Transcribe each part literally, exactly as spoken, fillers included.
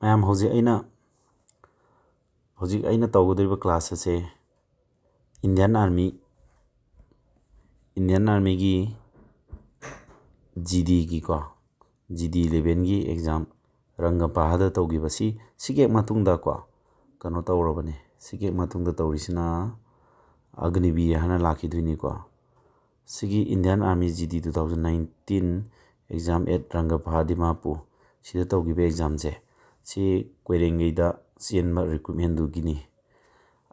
ꯃꯌꯥꯝ, ꯍꯧꯖꯤꯛ ꯑꯩꯅ, ꯍꯧꯖꯤꯛ ꯑꯩꯅ ꯇꯧꯒꯗꯧꯔꯤꯕ class ꯑꯁꯦ Indian Army, Indian Armyꯒꯤ GDꯒꯤꯀꯣ, GD levelꯒꯤ exam ꯔꯪꯒ ꯄꯥꯍꯥꯗ ꯇꯧꯈꯤꯕ ꯁꯤ, ꯁꯤꯒꯤ ꯍꯦꯛ ꯃꯇꯨꯡꯗꯀꯣ ꯀꯩꯅꯣ ꯇꯧꯔꯕꯅꯦ꯫ ꯁꯤꯒꯤ ꯍꯦꯛ ꯃꯇꯨꯡꯗ ꯇꯧꯔꯤꯁꯤꯅ ꯑꯒꯅꯤꯕꯤꯔ ꯍꯥꯏꯅ ꯂꯥꯛꯈꯤꯗꯣꯏꯅꯤꯀꯣ꯫ ꯁꯤꯒꯤ Indian Army GD two thousand nineteen exam at ꯔꯪꯒ ꯄꯥꯍꯥ Dimapur, ꯁꯤꯗ ꯇꯧꯈꯤꯕ examꯁꯦ, ꯁꯤ ꯀꯣꯏꯔꯦꯡꯒꯩꯗ ꯆꯦꯟꯕ recruitmentꯗꯨꯒꯤꯅꯤ꯫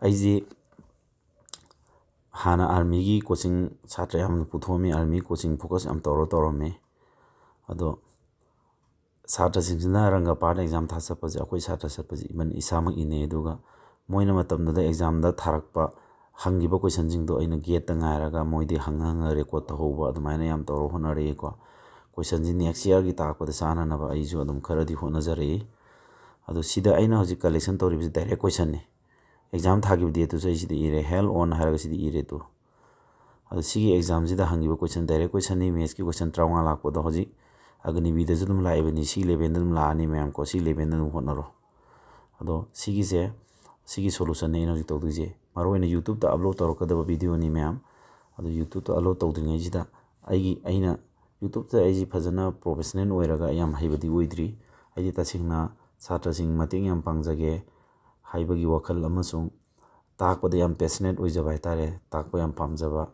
ꯑꯩꯁꯦ ꯍꯥꯟꯅ armyꯒꯤ coaching ꯁꯥꯇ꯭ꯔ ꯌꯥꯝꯅ ꯄꯨꯊꯣꯛꯑꯝꯃꯤ, army coaching focus ꯌꯥꯝ ꯇꯧꯔ ꯇꯧꯔꯝꯃꯤ꯫ ꯑꯗꯣ ꯁꯥꯇ꯭ꯔꯁꯤꯡꯁꯤꯅ ꯔꯪꯒ ꯄꯥꯍꯥꯗ exam ꯊꯥ ꯆꯠꯄꯁꯦ, ꯑꯩꯈꯣꯏ ꯁꯥꯇ꯭ꯔ ꯆꯠꯄꯁꯦ even ꯏꯁꯥꯃꯛ ꯏꯟꯅꯩ꯫ ꯑꯗꯨꯒ ꯃꯣꯏꯅ ꯃꯇꯝꯗꯨꯗ examꯗ ꯊꯥꯔꯛꯄ ꯍꯪꯈꯤꯕ questionꯁꯤꯡꯗꯣ ꯑꯩꯅ gateꯇ ꯉꯥꯏꯔꯒ ꯃꯣꯏꯗꯤ ꯍꯪꯉ ꯍꯪꯉ record ꯇꯧꯍꯧꯕ, ꯑꯗꯨꯃꯥꯏꯅ ꯌꯥꯝ ꯇꯧꯔ ꯍꯣꯠꯅꯔꯛꯏꯀꯣ꯫ Questionꯁꯤ next yearꯒꯤ ꯇꯥꯛꯄꯗ ꯆꯥꯅꯅꯕ ꯑꯩꯁꯨ ꯑꯗꯨꯝ ꯈꯔꯗꯤ ꯍꯣꯠꯅꯖꯔꯛꯏ꯫ ꯑꯗꯣ ꯁꯤꯗ ꯑꯩꯅ ꯍꯧꯖꯤꯛ collection ꯇꯧꯔꯤꯕꯁꯤ direct questionꯅꯤ꯫ Exam ꯊꯥꯈꯤꯕ dateꯇꯨꯁꯨ ꯑꯩ ꯁꯤꯗ ꯏꯔꯦ, held on ꯍꯥꯏꯔꯒ ꯁꯤꯗ ꯏꯔꯦ ꯇꯨ꯫ ꯑꯗꯣ ꯁꯤꯒꯤ examꯁꯤꯗ ꯍꯪꯈꯤꯕ question, direct questionꯅꯤ, mathsꯀꯤ question ꯇꯔꯥꯃꯉꯥ ꯂꯥꯛꯄꯗꯣ ꯍꯧꯖꯤꯛ ꯑꯒꯅꯤꯕꯤꯔꯗꯁꯨ ꯑꯗꯨꯝ ꯂꯥꯛꯏꯕꯅꯤ, ꯁꯤ levelꯗ ꯑꯗꯨꯝ ꯂꯥꯛꯑꯅꯤ ꯃꯌꯥꯝꯀꯣ, ꯁꯤ levelꯗ ꯑꯗꯨꯝ ꯍꯣꯠꯅꯔꯣ꯫ ꯑꯗꯣ ꯁꯤꯒꯤꯁꯦ, ꯁꯤꯒꯤ solutionꯅꯤ ꯑꯩꯅ ꯍꯧꯖꯤꯛ ꯇꯧꯗꯣꯏꯁꯦ꯫ ꯃꯔꯨꯑꯣꯏꯅ YouTubeꯇ upload ꯇꯧꯔꯛꯀꯗꯕ videoꯅꯤ ꯃꯌꯥꯝ꯫ ꯑꯗꯣ YouTubeꯇ upload ꯇꯧꯗ꯭ꯔꯤꯉꯩꯁꯤꯗ ꯑꯩꯒꯤ, ꯑꯩꯅ YouTubeꯇ ꯑꯩꯁꯤ ꯐꯖꯅ professional ꯑꯣꯏꯔꯒ ꯌꯥꯝ ꯍꯩꯕꯗꯤ ꯑꯣꯏꯗ꯭ꯔꯤ꯫ ꯑꯩꯗꯤ ꯇꯁꯦꯡꯅ ꯁꯥꯇ꯭ꯔꯁꯤꯡ ꯃꯇꯦꯡ ꯌꯥꯝ ꯄꯥꯡꯖꯒꯦ ꯍꯥꯏꯕꯒꯤ ꯋꯥꯈꯜ ꯑꯃꯁꯨꯡ ꯇꯥꯛꯄꯗ ꯌꯥꯝ passionate ꯑꯣꯏꯖꯕ ꯍꯥꯏꯇꯥꯔꯦ, ꯇꯥꯛꯄ ꯌꯥꯝ ꯄꯥꯝꯖꯕ,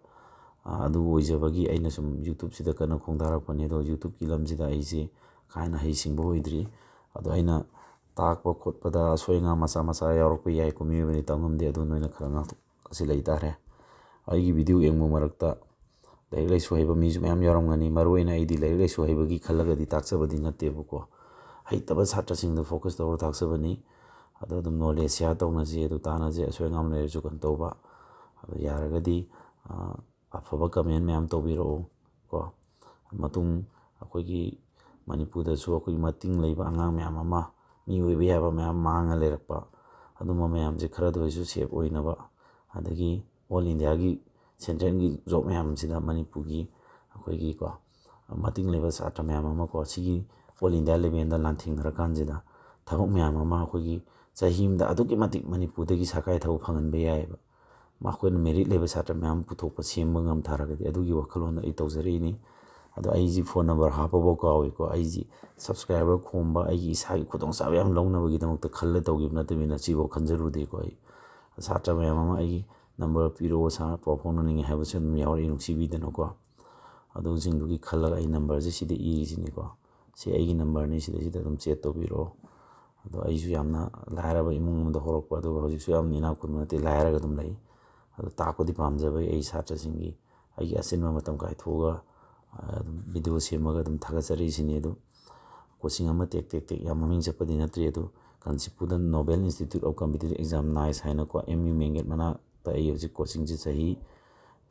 ꯑ, ꯑꯗꯨ ꯑꯣꯏꯖꯕꯒꯤ ꯑꯩꯅ ꯁꯨꯝ YouTubeꯁꯤꯗ ꯀꯟꯅ ꯈꯣꯡꯗꯥꯔꯛꯄꯅꯤ꯫ ꯑꯗꯣ YouTubeꯀꯤ ꯂꯝꯁꯤꯗ ꯑꯩꯁꯦ ꯀꯥ ꯍꯦꯟꯅ ꯍꯩꯁꯤꯡꯕ ꯑꯣꯏꯗ꯭ꯔꯤ꯫ ꯑꯗꯣ ꯑꯩꯅ ꯇꯥꯛꯄ ꯈꯣꯠꯄꯗ ꯑꯁꯣꯏ ꯑꯉꯥꯝ ꯃꯆꯥ ꯃꯆꯥ ꯌꯥꯎꯔꯛꯄ ꯌꯥꯏꯀꯣ, ꯃꯤꯑꯣꯏꯕꯅꯤ ꯇꯝ ꯉꯝꯗꯦ꯫ ꯑꯗꯨ ꯅꯣꯏꯅ ꯈꯔ ꯉꯥꯛꯊꯣꯛ ꯑꯁꯤ ꯂꯩ ꯇꯥꯔꯦ꯫ ꯑꯩꯒꯤ video ꯌꯦꯡꯕ ꯃꯔꯛꯇ ꯂꯥꯏꯔꯤꯛ ꯂꯥꯏꯁꯨ ꯍꯩꯕ ꯃꯤꯁꯨ ꯃꯌꯥꯝ ꯌꯥꯎꯔꯝꯒꯅꯤ꯫ ꯃꯔꯨꯑꯣꯏꯅ ꯑꯩꯗꯤ ꯂꯥꯏꯔꯤꯛ ꯂꯥꯏꯁꯨ ꯍꯩꯕꯒꯤ ꯈꯜꯂꯒꯗꯤ ꯇꯥꯛꯆꯕꯗꯤ ꯅꯠꯇꯦꯕꯀꯣ꯫ ꯍꯩꯇꯕ ꯁꯥꯇ꯭ꯔꯁꯤꯡꯗ focus ꯇꯧꯔ ꯇꯥꯛꯆꯕꯅꯤ꯫ ꯑꯗꯣ ꯑꯗꯨꯝ knowledge share ꯇꯧꯅꯁꯤ, ꯑꯗꯨ ꯇꯥꯟꯅꯁꯤ, ꯑꯁꯣꯏ ꯑꯉꯥꯝ ꯂꯩꯔꯁꯨ ꯀꯩꯅꯣ ꯇꯧꯕ꯫ ꯑꯗꯣ ꯌꯥꯔꯒꯗꯤ, ꯑ, ꯑꯐꯕ comment ꯃꯌꯥꯝ ꯇꯧꯕꯤꯔꯛꯎ ꯀꯣ꯫ ꯃꯇꯨꯡ ꯑꯩꯈꯣꯏꯒꯤ ꯃꯅꯤꯄꯨꯔꯗꯁꯨ ꯑꯩꯈꯣꯏꯒꯤ ꯃꯇꯤꯡ ꯂꯩꯕ ꯑꯉꯥꯡ ꯃꯌꯥꯝ ꯑꯃ, ꯃꯤ ꯑꯣꯏꯕ ꯌꯥꯕ ꯃꯌꯥꯝ ꯃꯥꯡꯉ ꯂꯩꯔꯛꯄ, ꯑꯗꯨꯝꯕ ꯃꯌꯥꯝꯁꯦ ꯈꯔꯗ ꯑꯣꯏꯔꯁꯨ safe ꯑꯣꯏꯅꯕ, ꯑꯗꯒꯤ all Indiaꯒꯤ centralꯒꯤ job ꯃꯌꯥꯝꯁꯤꯗ ꯃꯅꯤꯄꯨꯔꯒꯤ ꯑꯩꯈꯣꯏꯒꯤ ꯀꯣ, ꯃꯇꯤꯡ ꯂꯩꯕ ꯁꯥꯇ꯭ꯔ ꯃꯌꯥꯝ ꯑꯃ ꯀꯣ, ꯁꯤꯒꯤ all India levelꯗ ꯂꯥꯟꯊꯦꯡꯅꯔꯀꯥꯟꯁꯤꯗ ꯊꯕꯛ ꯃꯌꯥꯝ ꯑꯃ ꯑꯩꯈꯣꯏꯒꯤ ꯆꯍꯤ ꯑꯃꯗ ꯑꯗꯨꯛꯀꯤ ꯃꯇꯤꯛ ꯃꯅꯤꯄꯨꯔꯗꯒꯤ ꯁꯔꯀꯥꯔꯒꯤ ꯊꯕꯛ ꯐꯪꯍꯟꯕ ꯌꯥꯏꯑꯕ꯫ ꯃꯈꯣꯏꯅ merit ꯂꯩꯕ ꯁꯥꯇ꯭ꯔ ꯃꯌꯥꯝ ꯄꯨꯊꯣꯛꯄ, ꯁꯦꯝꯕ ꯉꯝ ꯇꯥꯔꯒꯗꯤ, ꯑꯗꯨꯒꯤ ꯋꯥꯈꯜꯂꯣꯟꯗ ꯑꯩ ꯇꯧꯖꯔꯛꯏꯅꯤ꯫ ꯑꯗꯣ ꯑꯩꯁꯤ phone number ꯍꯥꯞꯄꯐꯥꯎ ꯀꯥꯎꯏꯀꯣ꯫ ꯑꯩꯁꯤ subscriber ꯈꯣꯝꯕ, ꯑꯩꯒꯤ ꯏꯁꯥꯒꯤ ꯈꯨꯗꯣꯡꯆꯥꯕ ꯌꯥꯝ ꯂꯧꯅꯕꯒꯤꯗꯃꯛꯇ ꯈꯜꯂ ꯇꯧꯈꯤꯕ ꯅꯠꯇꯕꯅꯤꯅ, ꯁꯤꯐꯥꯎ ꯈꯟꯖꯔꯨꯗꯦꯀꯣ꯫ ꯑꯩ ꯁꯥꯇ꯭ꯔ ꯃꯌꯥꯝ ꯑꯃ ꯑꯩꯒꯤ number ꯄꯤꯔꯛꯑꯣ ꯁꯥꯔ, ꯄꯥꯎ ꯐꯥꯎꯅꯅꯤꯡꯉꯦ ꯍꯥꯏꯕꯁꯨ ꯑꯗꯨꯝ ꯌꯥꯎꯔꯛꯏ, ꯅꯨꯡꯁꯤꯕꯤꯗꯅꯀꯣ꯫ ꯑꯗꯨꯁꯤꯡꯗꯨꯒꯤ ꯈꯜꯂꯒ ꯑꯩ numberꯁꯦ ꯁꯤꯗ ꯏꯔꯤꯁꯤꯅꯤꯀꯣ꯫ ꯁꯤ ꯑꯩꯒꯤ numberꯅꯤ, ꯁꯤꯗꯩꯁꯤꯗ ꯑꯗꯨꯝ chat ꯇꯧꯕꯤꯔꯛꯑꯣ꯫ ꯑꯗꯣ ꯑꯩꯁꯨ ꯌꯥꯝꯅ ꯂꯥꯏꯔꯕ ꯏꯃꯨꯡ ꯑꯃꯗ ꯍꯧꯔꯛꯄ, ꯑꯗꯨꯒ ꯍꯧꯖꯤꯛꯁꯨ ꯌꯥꯝꯅ ꯏꯅꯥꯛ ꯈꯨꯟꯕ ꯅꯠꯇꯦ, ꯂꯥꯏꯔꯒ ꯑꯗꯨꯝ ꯂꯩ꯫ ꯑꯗꯣ ꯇꯥꯛꯄꯗꯤ ꯄꯥꯝꯖꯕꯒꯤ ꯑꯩ ꯁꯥꯇ꯭ꯔꯁꯤꯡꯒꯤ ꯑꯩꯒꯤ ꯑꯆꯤꯟꯕ ꯃꯇꯝ ꯀꯥꯏꯊꯣꯛꯑꯒ, ꯑ, ꯑꯗꯨꯝ video ꯁꯦꯝꯃꯒ ꯑꯗꯨꯝ ꯊꯥꯒꯠꯆꯔꯤꯁꯤꯅꯤ꯫ ꯑꯗꯨ coaching ꯑꯃ ꯇꯦꯛ ꯇꯦꯛ ꯇꯦꯛ ꯌꯥꯝ ꯃꯃꯤꯡ ꯆꯠꯄꯗꯤ ꯅꯠꯇ꯭ꯔꯤ, ꯑꯗꯨ ꯀꯥꯟꯆꯤꯄꯨꯔꯗ Nobel Institute of Competitive Exam, NICE ꯍꯥꯏꯅꯀꯣ, ꯑꯦꯝ ꯌꯨ ꯃꯦꯟꯒꯦꯠ ꯃꯅꯥꯛꯇ ꯑꯩ ꯍꯧꯖꯤꯛ coachingꯁꯦ ꯆꯍꯤ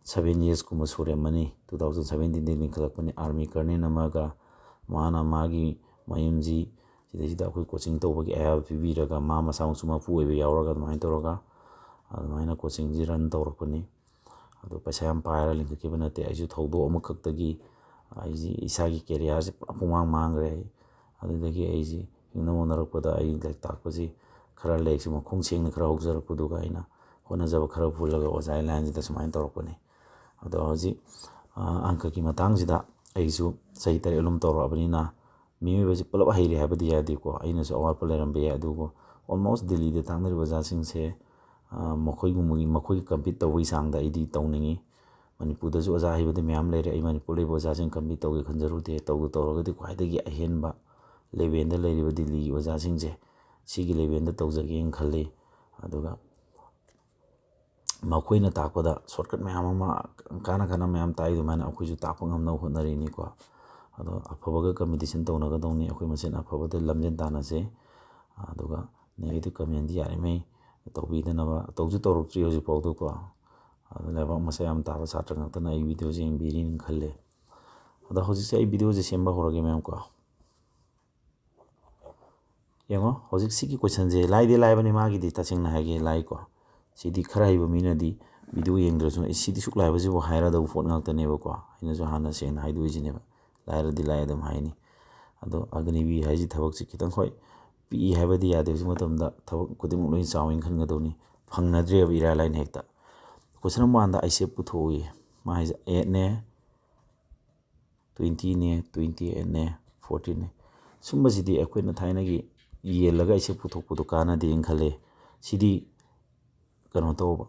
seven yearsꯀꯨꯝꯕ ꯁꯨꯔꯝꯃꯅꯤ꯫ Two thousand seventeenꯗꯒꯤ ꯂꯤꯡꯈꯠꯂꯛꯄꯅꯤ꯫ Army colonel ꯑꯃꯒ ꯃꯥꯅ ꯃꯥꯒꯤ ꯃꯌꯨꯝꯁꯤ ꯁꯤꯗꯩꯁꯤꯗ ꯑꯩꯈꯣꯏ coaching ꯇꯧꯕꯒꯤ ꯑꯌꯥꯕ ꯄꯤꯕꯤꯔꯒ, ꯃꯥ ꯃꯁꯥꯃꯛꯁꯨ ꯃꯄꯨ ꯑꯣꯏꯕ ꯌꯥꯎꯔꯒ ꯑꯗꯨꯃꯥꯏꯅ ꯇꯧꯔꯒ, ꯑꯗꯨꯃꯥꯏꯅ coachingꯁꯤ run ꯇꯧꯔꯛꯄꯅꯤ꯫ ꯑꯗꯣ ꯄꯩꯁꯥ ꯌꯥꯝ ꯄꯥꯏꯔ ꯂꯤꯡꯈꯠꯈꯤꯕ ꯅꯠꯇꯦ꯫ ꯑꯩꯁꯨ ꯊꯧꯗꯣꯛ ꯑꯃꯈꯛꯇꯒꯤ ꯑꯩꯁꯤ ꯏꯁꯥꯒꯤ careerꯁꯤ ꯄꯨꯔꯥ ꯄꯨꯡꯃꯥꯡ ꯃꯥꯡꯈ꯭ꯔꯦ꯫ ꯑꯩ ꯑꯗꯨꯗꯒꯤ ꯑꯩꯁꯤ ꯍꯤꯡꯅꯕ ꯍꯣꯠꯅꯔꯛꯄꯗ ꯑꯩ ꯂꯥꯏꯔꯤꯛ ꯇꯥꯛꯄꯁꯤ ꯈꯔ, ꯂꯥꯏꯔꯤꯛꯁꯤ ꯃꯈꯣꯡ ꯁꯦꯡꯅ ꯈꯔ ꯍꯧꯖꯔꯛꯄꯗꯨꯒ ꯑꯩꯅ ꯍꯣꯠꯅꯖꯕ ꯈꯔ ꯄꯨꯜꯂꯒ ꯑꯣꯖꯥꯒꯤ lineꯁꯤꯗ ꯁꯨꯃꯥꯏꯅ ꯇꯧꯔꯛꯄꯅꯤ꯫ ꯑꯗꯣ ꯍꯧꯖꯤꯛ, ꯑ, ꯑꯪꯀꯒꯤ ꯃꯇꯥꯡꯁꯤꯗ ꯑꯩꯁꯨ ꯆꯍꯤ ꯇꯔꯦꯠ ꯑꯗꯨꯝ ꯇꯧꯔꯛꯑꯕꯅꯤꯅ, ꯃꯤꯑꯣꯏꯕꯁꯤ ꯄꯨꯂꯞ ꯍꯩꯔꯦ ꯍꯥꯏꯕꯗꯤ ꯌꯥꯗꯦꯀꯣ꯫ ꯑꯩꯅꯁꯨ ꯑꯋꯥꯠꯄ ꯂꯩꯔꯝꯕ ꯌꯥꯏ, ꯑꯗꯨꯕꯨ almost ꯗꯤꯜꯂꯤꯗ ꯇꯥꯛꯅꯔꯤꯕ ꯑꯣꯖꯥꯁꯤꯡꯁꯦ, ꯑ, ꯃꯈꯣꯏꯒꯨꯝꯕꯒꯤ, ꯃꯈꯣꯏꯒ compete ꯇꯧꯕꯒꯤ ꯆꯥꯡꯗ ꯑꯩꯗꯤ ꯇꯧꯅꯤꯡꯉꯤ꯫ ꯃꯅꯤꯄꯨꯔꯗꯁꯨ ꯑꯣꯖꯥ ꯑꯍꯩꯕꯗꯤ ꯃꯌꯥꯝ ꯂꯩꯔꯦ꯫ ꯑꯩ ꯃꯅꯤꯄꯨꯔ ꯂꯩꯕ ꯑꯣꯖꯥꯁꯤꯡ compete ꯇꯧꯒꯦ ꯈꯟꯖꯔꯨꯗꯦ꯫ ꯇꯧꯕꯨ ꯇꯧꯔꯒꯗꯤ ꯈ꯭ꯋꯥꯏꯗꯒꯤ ꯑꯍꯦꯟꯕ levelꯗ ꯂꯩꯔꯤꯕ ꯗꯤꯜꯂꯤꯒꯤ ꯑꯣꯖꯥꯁꯤꯡꯁꯦ, ꯁꯤꯒꯤ levelꯗ ꯇꯧꯖꯒꯦꯅ ꯈꯜꯂꯤ꯫ ꯑꯗꯨꯒ ꯃꯈꯣꯏꯅ ꯇꯥꯛꯄꯗ shortcut ꯃꯌꯥꯝ ꯑꯃ, ꯀꯥꯟꯅ ꯀꯥꯟꯅꯕ ꯃꯌꯥꯝ ꯇꯥꯛꯏ, ꯑꯗꯨꯃꯥꯏꯅ ꯑꯩꯈꯣꯏꯁꯨ ꯇꯥꯛꯄ ꯉꯝꯅꯕ ꯍꯣꯠꯅꯔꯤꯅꯤꯀꯣ꯫ ꯑꯗꯣ ꯑꯐꯕꯒ competition ꯇꯧꯅꯒꯗꯧꯅꯤ, ꯑꯩꯈꯣꯏ ꯃꯁꯦꯟ ꯑꯐꯕꯗ ꯂꯝꯖꯦꯜ ꯇꯥꯟꯅꯁꯦ꯫ ꯑꯗꯨꯒ negative commentꯗꯤ ꯌꯥꯔꯤꯉꯩ ꯇꯧꯕꯤꯗꯅꯕ, ꯇꯧꯁꯨ ꯇꯧꯔꯛꯇ꯭ꯔꯤ ꯍꯧꯖꯤꯛ ꯐꯥꯎꯗꯀꯣ꯫ ꯑꯗꯣ ꯂꯩꯕꯥꯛ ꯃꯆꯥ ꯌꯥꯝ ꯇꯥꯕ ꯁꯥꯇ꯭ꯔ ꯉꯥꯛꯇꯅ ꯑꯩ videoꯁꯦ ꯌꯦꯡꯕꯤꯔꯤꯅ ꯈꯜꯂꯦ꯫ ꯑꯗꯣ ꯍꯧꯖꯤꯛꯁꯦ ꯑꯩ videoꯁꯦ ꯁꯦꯝꯕ ꯍꯧꯔꯒꯦ ꯃꯌꯥꯝ ꯀꯣ꯫ ꯌꯦꯡꯉꯣ, ꯍꯧꯖꯤꯛ ꯁꯤꯒꯤ questionꯁꯦ ꯂꯥꯏꯗꯤ ꯂꯥꯏꯕꯅꯤ, ꯃꯥꯒꯤꯗꯤ ꯇꯁꯦꯡꯅ ꯍꯥꯏꯒꯦ ꯂꯥꯏꯀꯣ꯫ ꯁꯤꯗꯤ ꯈꯔ ꯍꯩꯕ ꯃꯤꯅꯗꯤ video ꯌꯦꯡꯗ꯭ꯔꯁꯨ, "ꯑꯦ, ꯁꯤꯗꯤ ꯁꯨꯛ ꯂꯥꯏꯕꯁꯤꯕꯨ" ꯍꯥꯏꯔꯗꯧꯕ ꯄꯣꯠ ꯉꯥꯛꯇꯅꯦꯕꯀꯣ꯫ ꯑꯩꯅꯁꯨ ꯍꯥꯟꯅ ꯁꯦꯡꯅ ꯍꯥꯏꯗꯣꯛꯏꯁꯤꯅꯦꯕ, ꯂꯥꯏꯔꯗꯤ ꯂꯥꯏ ꯑꯗꯨꯝ ꯍꯥꯏꯅꯤ꯫ ꯑꯗꯣ ꯑꯒꯅꯤꯕꯤꯔ ꯍꯥꯏꯁꯤ ꯊꯕꯛꯁꯦ ꯈꯤꯇꯪ, ꯍꯣꯏ, ꯄꯤꯛꯏ ꯍꯥꯏꯕꯗꯤ ꯌꯥꯗꯦ꯫ ꯍꯧꯖꯤꯛ ꯃꯇꯝꯗ ꯊꯕꯛ ꯈꯨꯗꯤꯡꯃꯛ ꯂꯣꯏꯅ ꯆꯥꯎꯋꯦꯅ ꯈꯟꯒꯗꯧꯅꯤ꯫ ꯐꯪꯅꯗ꯭ꯔꯦꯕ ꯏꯔꯥꯏ ꯂꯥꯏꯅ ꯍꯦꯛꯇ꯫ Question number one ꯗ ISEP ꯄꯨꯊꯣꯛꯏ꯫ ꯃꯥ ꯍꯥꯏꯁꯦ eightꯅꯦ, twentyꯅꯦ, twenty eightꯅꯦ, fortyꯅꯦ꯫ ꯁꯨꯝꯕꯁꯤꯗꯤ ꯑꯩꯈꯣꯏꯅ ꯊꯥꯏꯅꯒꯤ ꯌꯦꯜꯂꯒ ISEP ꯄꯨꯊꯣꯛꯄꯗꯣ ꯀꯥꯟꯅꯗꯦꯅ ꯈꯜꯂꯦ꯫ ꯁꯤꯗꯤ ꯀꯩꯅꯣ ꯇꯧꯕ,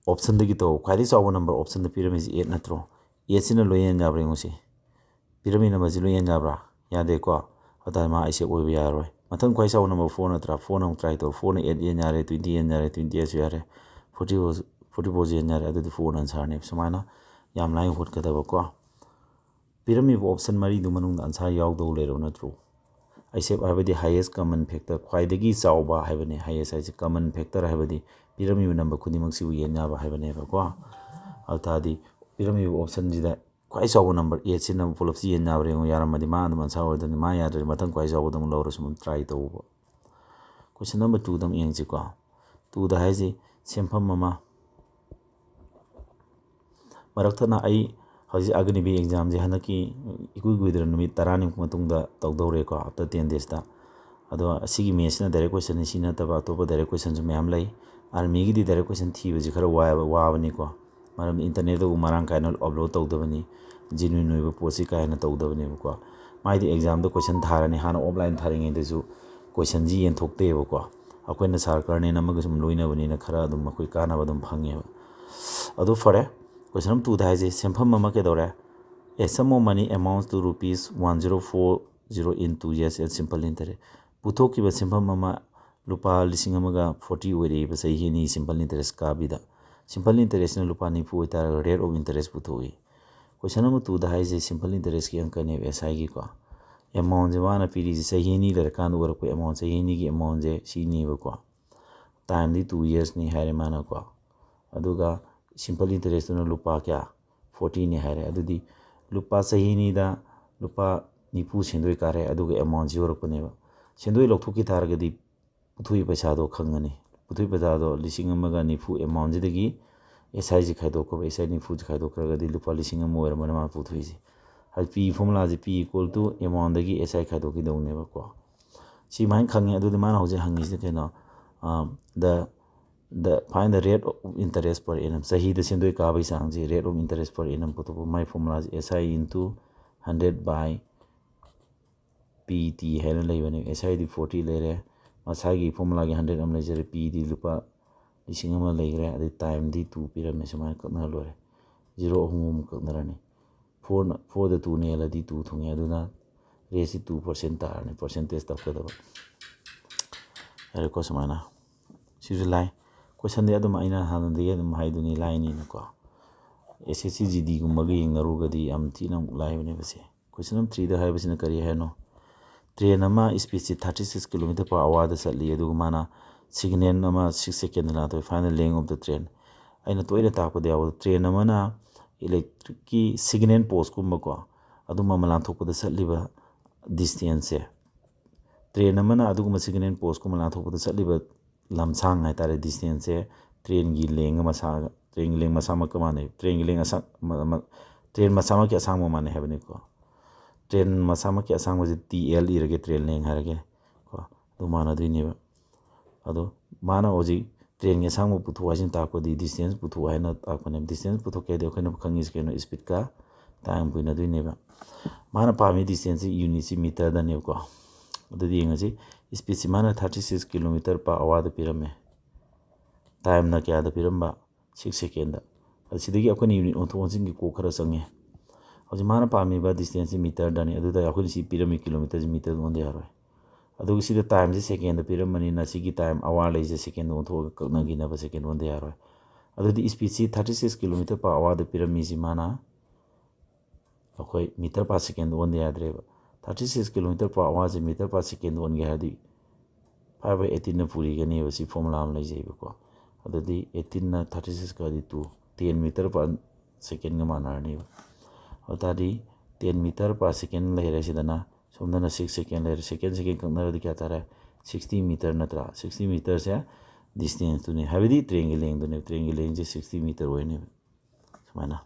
optionꯗꯒꯤ ꯇꯧ꯫ ꯈ꯭ꯋꯥꯏꯗꯒꯤ ꯆꯥꯎꯕ number optionꯗ ꯄꯤꯔꯝꯃꯤꯁꯤ eight ꯅꯠꯇ꯭ꯔꯣ? Eightꯁꯤꯅ ꯂꯣꯏ ꯌꯦꯟ ꯌꯥꯕ꯭ꯔꯥ ꯌꯦꯡꯉꯨꯁꯤ꯫ ꯄꯤꯔꯝꯃꯤ numberꯁꯤ ꯂꯣꯏ ꯌꯦꯟ ꯌꯥꯕ꯭ꯔꯥ? ꯌꯥꯗꯦꯀꯣ꯫ ꯑꯗꯨ ꯃꯥ ISEP ꯑꯣꯏꯕ ꯌꯥꯔꯣꯏ꯫ ꯃꯊꯪ ꯈ꯭ꯋꯥꯏ ꯆꯥꯎꯕ number fourꯅ ꯇꯔꯥ꯫ Fourꯅ ꯑꯃꯨꯛ try ꯇꯧ꯫ Fourꯅ eight ꯌꯦꯟ ꯌꯥꯔꯦ, twenty ꯌꯦꯟ ꯌꯥꯔꯦ, twenty eightꯁꯨ ꯌꯥꯔꯦ, forty four, forty fourꯁꯨ ꯌꯦꯟ ꯌꯥꯔꯦ꯫ ꯑꯗꯨꯗꯤ fourꯅ answerꯅꯦꯕ꯫ ꯁꯨꯃꯥꯏꯅ ꯌꯥꯝ ꯂꯥꯏꯅ ꯍꯣꯠꯀꯗꯕꯀꯣ꯫ ꯄꯤꯔꯝꯃꯤꯕ option ꯃꯔꯤꯗꯨ ꯃꯅꯨꯡꯗ answer ꯌꯥꯎꯗꯧ ꯂꯩꯔꯕ ꯅꯠꯇ꯭ꯔꯣ? ISEP ꯍꯥꯏꯕꯗꯤ highest common factor, ꯈ꯭ꯋꯥꯏꯗꯒꯤ ꯆꯥꯎꯕ ꯍꯥꯏꯕꯅꯤ꯫ Highest ꯍꯥꯏꯁꯦ common factor ꯍꯥꯏꯕꯗꯤ ꯄꯤꯔꯝꯃꯤꯕ number ꯈꯨꯗꯤꯡꯃꯛꯁꯤꯕꯨ ꯌꯦꯟ ꯌꯥꯕ ꯍꯥꯏꯕꯅꯦꯕꯀꯣ꯫ ꯑꯗꯨ ꯇꯥꯔꯗꯤ ꯄꯤꯔꯝꯃꯤꯕ optionꯁꯤꯗ ꯈ꯭ꯋꯥꯏ ꯆꯥꯎꯕ number eightꯁꯤꯅ ꯄꯨꯂꯞꯁꯤ ꯌꯦꯟ ꯌꯥꯕ꯭ꯔꯥ ꯌꯦꯡꯉꯨ꯫ ꯌꯥꯔꯝꯃꯗꯤ ꯃꯥ ꯑꯗꯨꯝ answer ꯑꯣꯏꯗꯣꯏꯅꯤ꯫ ꯃꯥ ꯌꯥꯗ꯭ꯔꯗꯤ ꯃꯊꯪ ꯈ꯭ꯋꯥꯏ ꯆꯥꯎꯕꯗ ꯑꯃꯨꯛ ꯂꯧꯔꯁꯨ ꯑꯗꯨꯝ try ꯇꯧꯕ꯫ Question number twoꯗ ꯑꯃꯨꯛ ꯌꯦꯡꯁꯤꯀꯣ꯫ Twoꯗ ꯍꯥꯏꯁꯤ ꯁꯦꯟꯐꯝ ꯑꯃ, ꯃꯔꯛ ꯊꯠꯅ ꯑꯩ ꯍꯧꯖꯤꯛ ꯑꯒꯅꯤꯕꯤꯔ examꯁꯦ ꯍꯟꯗꯛꯀꯤ ꯏꯀꯨꯏ ꯀꯨꯏꯗꯅ ꯅꯨꯃꯤꯠ ꯇꯔꯥꯅꯤꯃꯨꯛ ꯃꯇꯨꯡꯗ ꯇꯧꯗꯧꯔꯦꯀꯣ, after ten daysꯇ꯫ ꯑꯗꯣ ꯑꯁꯤꯒꯤ mathsꯁꯤꯅ direct questionꯅꯤ, ꯁꯤ ꯅꯠꯇꯕ ꯑꯇꯣꯞꯄ direct questionꯁꯨ ꯃꯌꯥꯝ ꯂꯩ꯫ Armyꯒꯤꯗꯤ direct question ꯊꯤꯕꯁꯤ ꯈꯔ ꯋꯥꯏꯕ, ꯋꯥꯕꯅꯤꯀꯣ, ꯃꯔꯝꯗꯤ internetꯇꯕꯨ ꯃꯔꯥꯡ ꯀꯥꯏꯅ upload ꯇꯧꯗꯕꯅꯤ, genuine ꯑꯣꯏꯕ ꯄꯣꯠꯁꯤ ꯀꯥ ꯍꯦꯟꯅ ꯇꯧꯗꯕꯅꯦꯕꯀꯣ꯫ ꯃꯥꯏꯗꯤ examꯗ question ꯊꯥꯔꯅꯤ, ꯍꯥꯟꯅ offline ꯊꯥꯔꯤꯉꯩꯗꯁꯨ questionꯁꯤ ꯌꯦꯟꯊꯣꯛꯇꯦꯕꯀꯣ꯫ ꯑꯩꯈꯣꯏꯅ sir ꯀꯔꯅꯦꯟ ꯑꯃꯒ ꯁꯨꯝ ꯂꯣꯏꯅꯕꯅꯤꯅ ꯈꯔ ꯑꯗꯨꯝ ꯑꯩꯈꯣꯏ ꯀꯥꯟꯅꯕ ꯑꯗꯨꯝ ꯐꯪꯉꯦꯕ꯫ ꯑꯗꯨ ꯐꯔꯦ, question number twoꯗ ꯍꯥꯏꯁꯦ ꯁꯦꯟꯐꯝ ꯑꯃ ꯀꯩꯗꯧꯔꯦ? A sum of money amounts to rupees one zero four zero in two years at simple interest꯫ ꯄꯨꯊꯣꯛꯈꯤꯕ ꯁꯦꯟꯐꯝ ꯑꯃ ꯂꯨꯄꯥ ꯂꯤꯁꯤꯡ ꯑꯃꯒ forty ꯑꯣꯏꯔꯛꯏꯕ ꯆꯍꯤ ꯑꯅꯤ simple interest ꯀꯥꯕꯤꯗ꯫ Simple interestꯅ ꯂꯨꯄꯥ ꯅꯤꯐꯨ ꯑꯣꯏꯇꯥꯔꯒ rate of interest ꯄꯨꯊꯣꯛꯏ꯫ Question number twoꯗ ꯍꯥꯏꯁꯦ simple interestꯀꯤ ꯑꯪꯀꯅꯦꯕ, SIꯒꯤꯀꯣ꯫ Amountꯁꯦ ꯃꯥꯅ ꯄꯤꯔꯤꯁꯦ ꯆꯍꯤ ꯑꯅꯤ ꯂꯩꯔꯀꯥꯟꯗ ꯑꯣꯏꯔꯛꯄ amount, ꯆꯍꯤ ꯑꯅꯤꯒꯤ amountꯁꯦ ꯁꯤꯅꯦꯕꯀꯣ꯫ Timeꯗꯤ two yearsꯅꯤ ꯍꯥꯏꯔꯦ ꯃꯥꯅꯀꯣ꯫ ꯑꯗꯨꯒ simple interestꯇꯨꯅ ꯂꯨꯄꯥ ꯀꯌꯥ? Fortyꯅꯤ ꯍꯥꯏꯔꯦ꯫ ꯑꯗꯨꯗꯤ ꯂꯨꯄꯥ ꯆꯍꯤ ꯑꯅꯤꯗ ꯂꯨꯄꯥ ꯅꯤꯐꯨ ꯁꯦꯟꯗꯣꯏ ꯀꯥꯔꯦ, ꯑꯗꯨꯒ amountꯁꯤ ꯌꯧꯔꯛꯄꯅꯦꯕ꯫ ꯁꯦꯟꯗꯣꯏ ꯂꯧꯊꯣꯛꯈꯤ ꯇꯥꯔꯒꯗꯤ ꯄꯨꯊꯣꯛꯏ ꯄꯩꯁꯥꯗꯣ ꯈꯪꯒꯅꯤ꯫ ꯄꯨꯊꯣꯛꯏ ꯄꯩꯁꯥꯗꯣ ꯂꯤꯁꯤꯡ ꯑꯃꯒ ꯅꯤꯐꯨ amountꯁꯤꯗꯒꯤ SIꯁꯤ ꯈꯥꯏꯗꯣꯛꯈ꯭ꯔꯕ, SI ꯅꯤꯐꯨꯁꯤ ꯈꯥꯏꯗꯣꯛꯈ꯭ꯔꯒꯗꯤ ꯂꯨꯄꯥ ꯂꯤꯁꯤꯡ ꯑꯃ ꯑꯣꯏꯔꯝꯕꯅꯤ ꯃꯥꯅ ꯄꯨꯊꯣꯛꯏꯁꯦ꯫ ꯍꯥꯏꯗꯤ P formulaꯁꯦ P equal to amountꯗꯒꯤ SI ꯈꯥꯏꯗꯣꯛꯈꯤꯗꯧꯅꯦꯕꯀꯣ꯫ ꯁꯤꯃꯥꯏꯅ ꯈꯪꯉꯦ꯫ ꯑꯗꯨꯗꯤ ꯃꯥꯅ ꯍꯧꯖꯤꯛ ꯍꯪꯉꯤꯁꯤꯅ ꯀꯩꯅꯣ? ꯑ, the, the, find the rate of interest per annum, ꯆꯍꯤꯗ ꯁꯦꯟꯗꯣꯏ ꯀꯥꯕꯒꯤ ꯆꯥꯡꯁꯤ, rate of interest per annum ꯄꯨꯊꯣꯛꯄ꯫ ꯃꯥꯏ formula ꯁꯤ S I into hundred by P T ꯍꯥꯏꯅ ꯂꯩꯕꯅꯦ꯫ S I ꯗꯤ forty ꯂꯩꯔꯦ, ꯃꯁꯥꯒꯤ formula ꯒꯤ hundred ꯑꯃ ꯂꯩꯖꯔꯦ, P ꯗꯤ ꯂꯨꯄꯥ ꯂꯤꯁꯤꯡ ꯑꯃ ꯂꯩꯈ꯭ꯔꯦ, ꯑꯗꯩ time ꯗꯤ two ꯄꯤꯔꯝꯃꯦ꯫ ꯁꯨꯃꯥꯏꯅ ꯀꯛꯅꯔ ꯂꯣꯏꯔꯦ꯫ Zero ꯑꯍꯨꯝ ꯑꯃ ꯀꯛꯅꯔꯅꯤ꯫ Four ꯅ, four ꯗ two ꯅ ꯍꯦꯜꯂꯗꯤ two ꯊꯨꯡꯉꯦ, ꯑꯗꯨꯅ rate ꯁꯤ two percent ꯇꯥꯔꯅꯤ, percentage ꯇꯧꯔꯛꯀꯗꯕ꯫ ꯌꯥꯔꯦꯀꯣ? ꯁꯨꯃꯥꯏꯅ꯫ ꯁꯤꯁꯨ ꯂꯥꯏ꯫ Question ꯗꯤ ꯑꯗꯨꯝ ꯑꯩꯅ ꯍꯥꯟꯅꯗꯒꯤ ꯑꯗꯨꯝ ꯍꯥꯏꯗꯨꯅꯤ, ꯂꯥꯏꯅꯤꯅꯀꯣ꯫ S S C G D ꯒꯨꯝꯕꯒ ꯌꯦꯡꯅꯔꯨꯔꯒꯗꯤ ꯌꯥꯝ ꯊꯤꯅ ꯑꯃꯨꯛ ꯂꯥꯏꯕꯅꯦꯕꯁꯦ꯫ Question number three ꯗ ꯍꯥꯏꯕꯁꯤꯅ ꯀꯔꯤ ꯍꯥꯏꯅꯣ? Train ꯑꯃ speed ꯁꯤ thirty six kilometer per hour ꯗ ꯆꯠꯂꯤ, ꯑꯗꯨꯒ ꯃꯥꯅ second ꯗ ꯑꯃ six second the ꯂꯥꯟꯊꯣꯛꯏ꯫ Find the length of the train꯫ ꯑꯩꯅ ꯇꯣꯏꯅ ꯇꯥꯛꯄꯗ ꯌꯥꯎꯕꯗ, train ꯑꯃꯅ electric ꯀꯤ signal post ꯀꯨꯝꯕꯀꯣ, ꯑꯗꯨꯝꯕ ꯑꯃ ꯂꯥꯟꯊꯣꯛꯄꯗ ꯆꯠꯂꯤꯕ distance ꯁꯦ, train ꯑꯃꯅ ꯑꯗꯨꯒꯨꯝꯕ signal post ꯀꯨꯝꯕ ꯂꯥꯟꯊꯣꯛꯄꯗ ꯆꯠꯂꯤꯕ ꯂꯝꯁꯥꯡ ꯍꯥꯏꯇꯥꯔꯦ, distance ꯁꯦ train ꯒꯤ length ꯃꯁꯥꯒ, train ꯒꯤ length ꯃꯁꯥꯃꯛꯀ ꯃꯥꯟꯅꯩ꯫ Train ꯒꯤ length ꯑꯁꯥꯡ-, ꯃ-, ꯃ-, train ꯃꯁꯥꯃꯛꯀꯤ ꯑꯁꯥꯡꯕ ꯃꯥꯟꯅꯩ ꯍꯥꯏꯕꯅꯤꯀꯣ꯫ Train ꯃꯁꯥꯃꯛꯀꯤ ꯑꯁꯥꯡꯕꯁꯦ T L ꯏꯔꯒꯦ, train length ꯍꯥꯏꯔꯒꯦ ꯀꯣ, ꯑꯗꯨ ꯃꯥꯟꯅꯗꯣꯏꯅꯦꯕ꯫ ꯑꯗꯣ ꯃꯥꯅ ꯍꯧꯖꯤꯛ train ꯒꯤ ꯑꯁꯥꯡꯕ ꯄꯨꯊꯣꯛ ꯍꯥꯏꯁꯤꯅ ꯇꯥꯛꯄꯗꯤ distance ꯄꯨꯊꯣꯛ ꯍꯥꯏꯅ ꯇꯥꯛꯄꯅꯦꯕ꯫ Distance ꯄꯨꯊꯣꯛꯀꯦ ꯍꯥꯏꯗꯤ ꯑꯩꯈꯣꯏꯅ ꯈꯪꯉꯤꯁꯤ ꯀꯩꯅꯣ? Speed ꯀ time ꯀ ꯏꯟꯅꯗꯣꯏꯅꯦꯕ꯫ ꯃꯥꯅ ꯄꯥꯝꯃꯤ distance ꯁꯤ unit ꯁꯤ meter ꯗꯅꯦꯕꯀꯣ꯫ ꯑꯗꯨꯗꯤ ꯌꯦꯡꯉꯁꯤ, speed ꯁꯤ ꯃꯥꯅ thirty six kilometer per hour ꯗ ꯄꯤꯔꯝꯃꯦ꯫ Time ꯅ ꯀꯌꯥꯗ ꯄꯤꯔꯝꯕ? Six second ꯗ꯫ ꯑꯗꯨ ꯁꯤꯗꯒꯤ ꯑꯩꯈꯣꯏꯅ unit ꯑꯣꯟꯊꯣꯛ ꯑꯣꯟꯁꯤꯟꯒꯤ ꯀꯣꯛ ꯈꯔ ꯆꯪꯉꯦ꯫ ꯍꯧꯖꯤꯛ ꯃꯥꯅ ꯄꯥꯝꯃꯤꯕ distance ꯁꯤ meter ꯗꯅꯤ, ꯑꯗꯨꯗ ꯑꯩꯈꯣꯏꯅ ꯁꯤ ꯄꯤꯔꯝꯃꯤ kilometer ꯁꯤ meter ꯗ ꯑꯣꯟꯗ ꯌꯥꯔꯣꯏ꯫ ꯑꯗꯨꯒ ꯁꯤꯗ time ꯁꯤ second ꯗ ꯄꯤꯔꯝꯕꯅꯤꯅ ꯁꯤꯒꯤ time hour ꯂꯩꯁꯦ second ꯗ ꯑꯣꯟꯊꯣꯛꯑꯒ ꯀꯛꯅꯈꯤꯅꯕ, second ꯑꯣꯟꯗ ꯌꯥꯔꯣꯏ꯫ ꯑꯗꯨꯗꯤ speed ꯁꯤ thirty six kilometer per hour ꯗ ꯄꯤꯔꯝꯃꯤꯁꯤ ꯃꯥꯅ ꯑꯩꯈꯣꯏ meter per second ꯗ ꯑꯣꯟꯗ ꯌꯥꯗ꯭ꯔꯦꯕ꯫ Thirty six kilometer per hour ꯁꯦ meter per second ꯗ ꯑꯣꯟꯒꯦ ꯍꯥꯏꯔꯗꯤ five by eighteen ꯅ ꯄꯨꯔꯤꯒꯅꯦꯕ꯫ ꯁꯤ formula ꯑꯃ ꯂꯩꯖꯩꯕꯀꯣ꯫ ꯑꯗꯨꯗꯤ eighteen ꯅ thirty six ꯀꯗꯤ two, ten meter per second ꯒ ꯃꯥꯟꯅꯔꯅꯦꯕ꯫ ꯑꯗꯨ ꯇꯥꯔꯗꯤ ten meter per second ꯂꯩꯔꯦ ꯁꯤꯗꯅ, ꯁꯣꯝꯗꯅ six second ꯂꯩꯔꯦ꯫ Second, second ꯀꯛꯅꯔꯗꯤ ꯀꯌꯥ ꯇꯥꯔꯦ? Sixty meter ꯅꯠꯇ꯭ꯔꯥ? Sixty meter ꯁꯦ distance ꯇꯨꯅꯤ, ꯍꯥꯏꯕꯗꯤ train ꯒꯤ length ꯇꯨꯅꯦꯕ꯫ Train ꯒꯤ length ꯁꯦ sixty meter ꯑꯣꯏꯅꯦꯕ꯫ ꯁꯨꯃꯥꯏꯅ꯫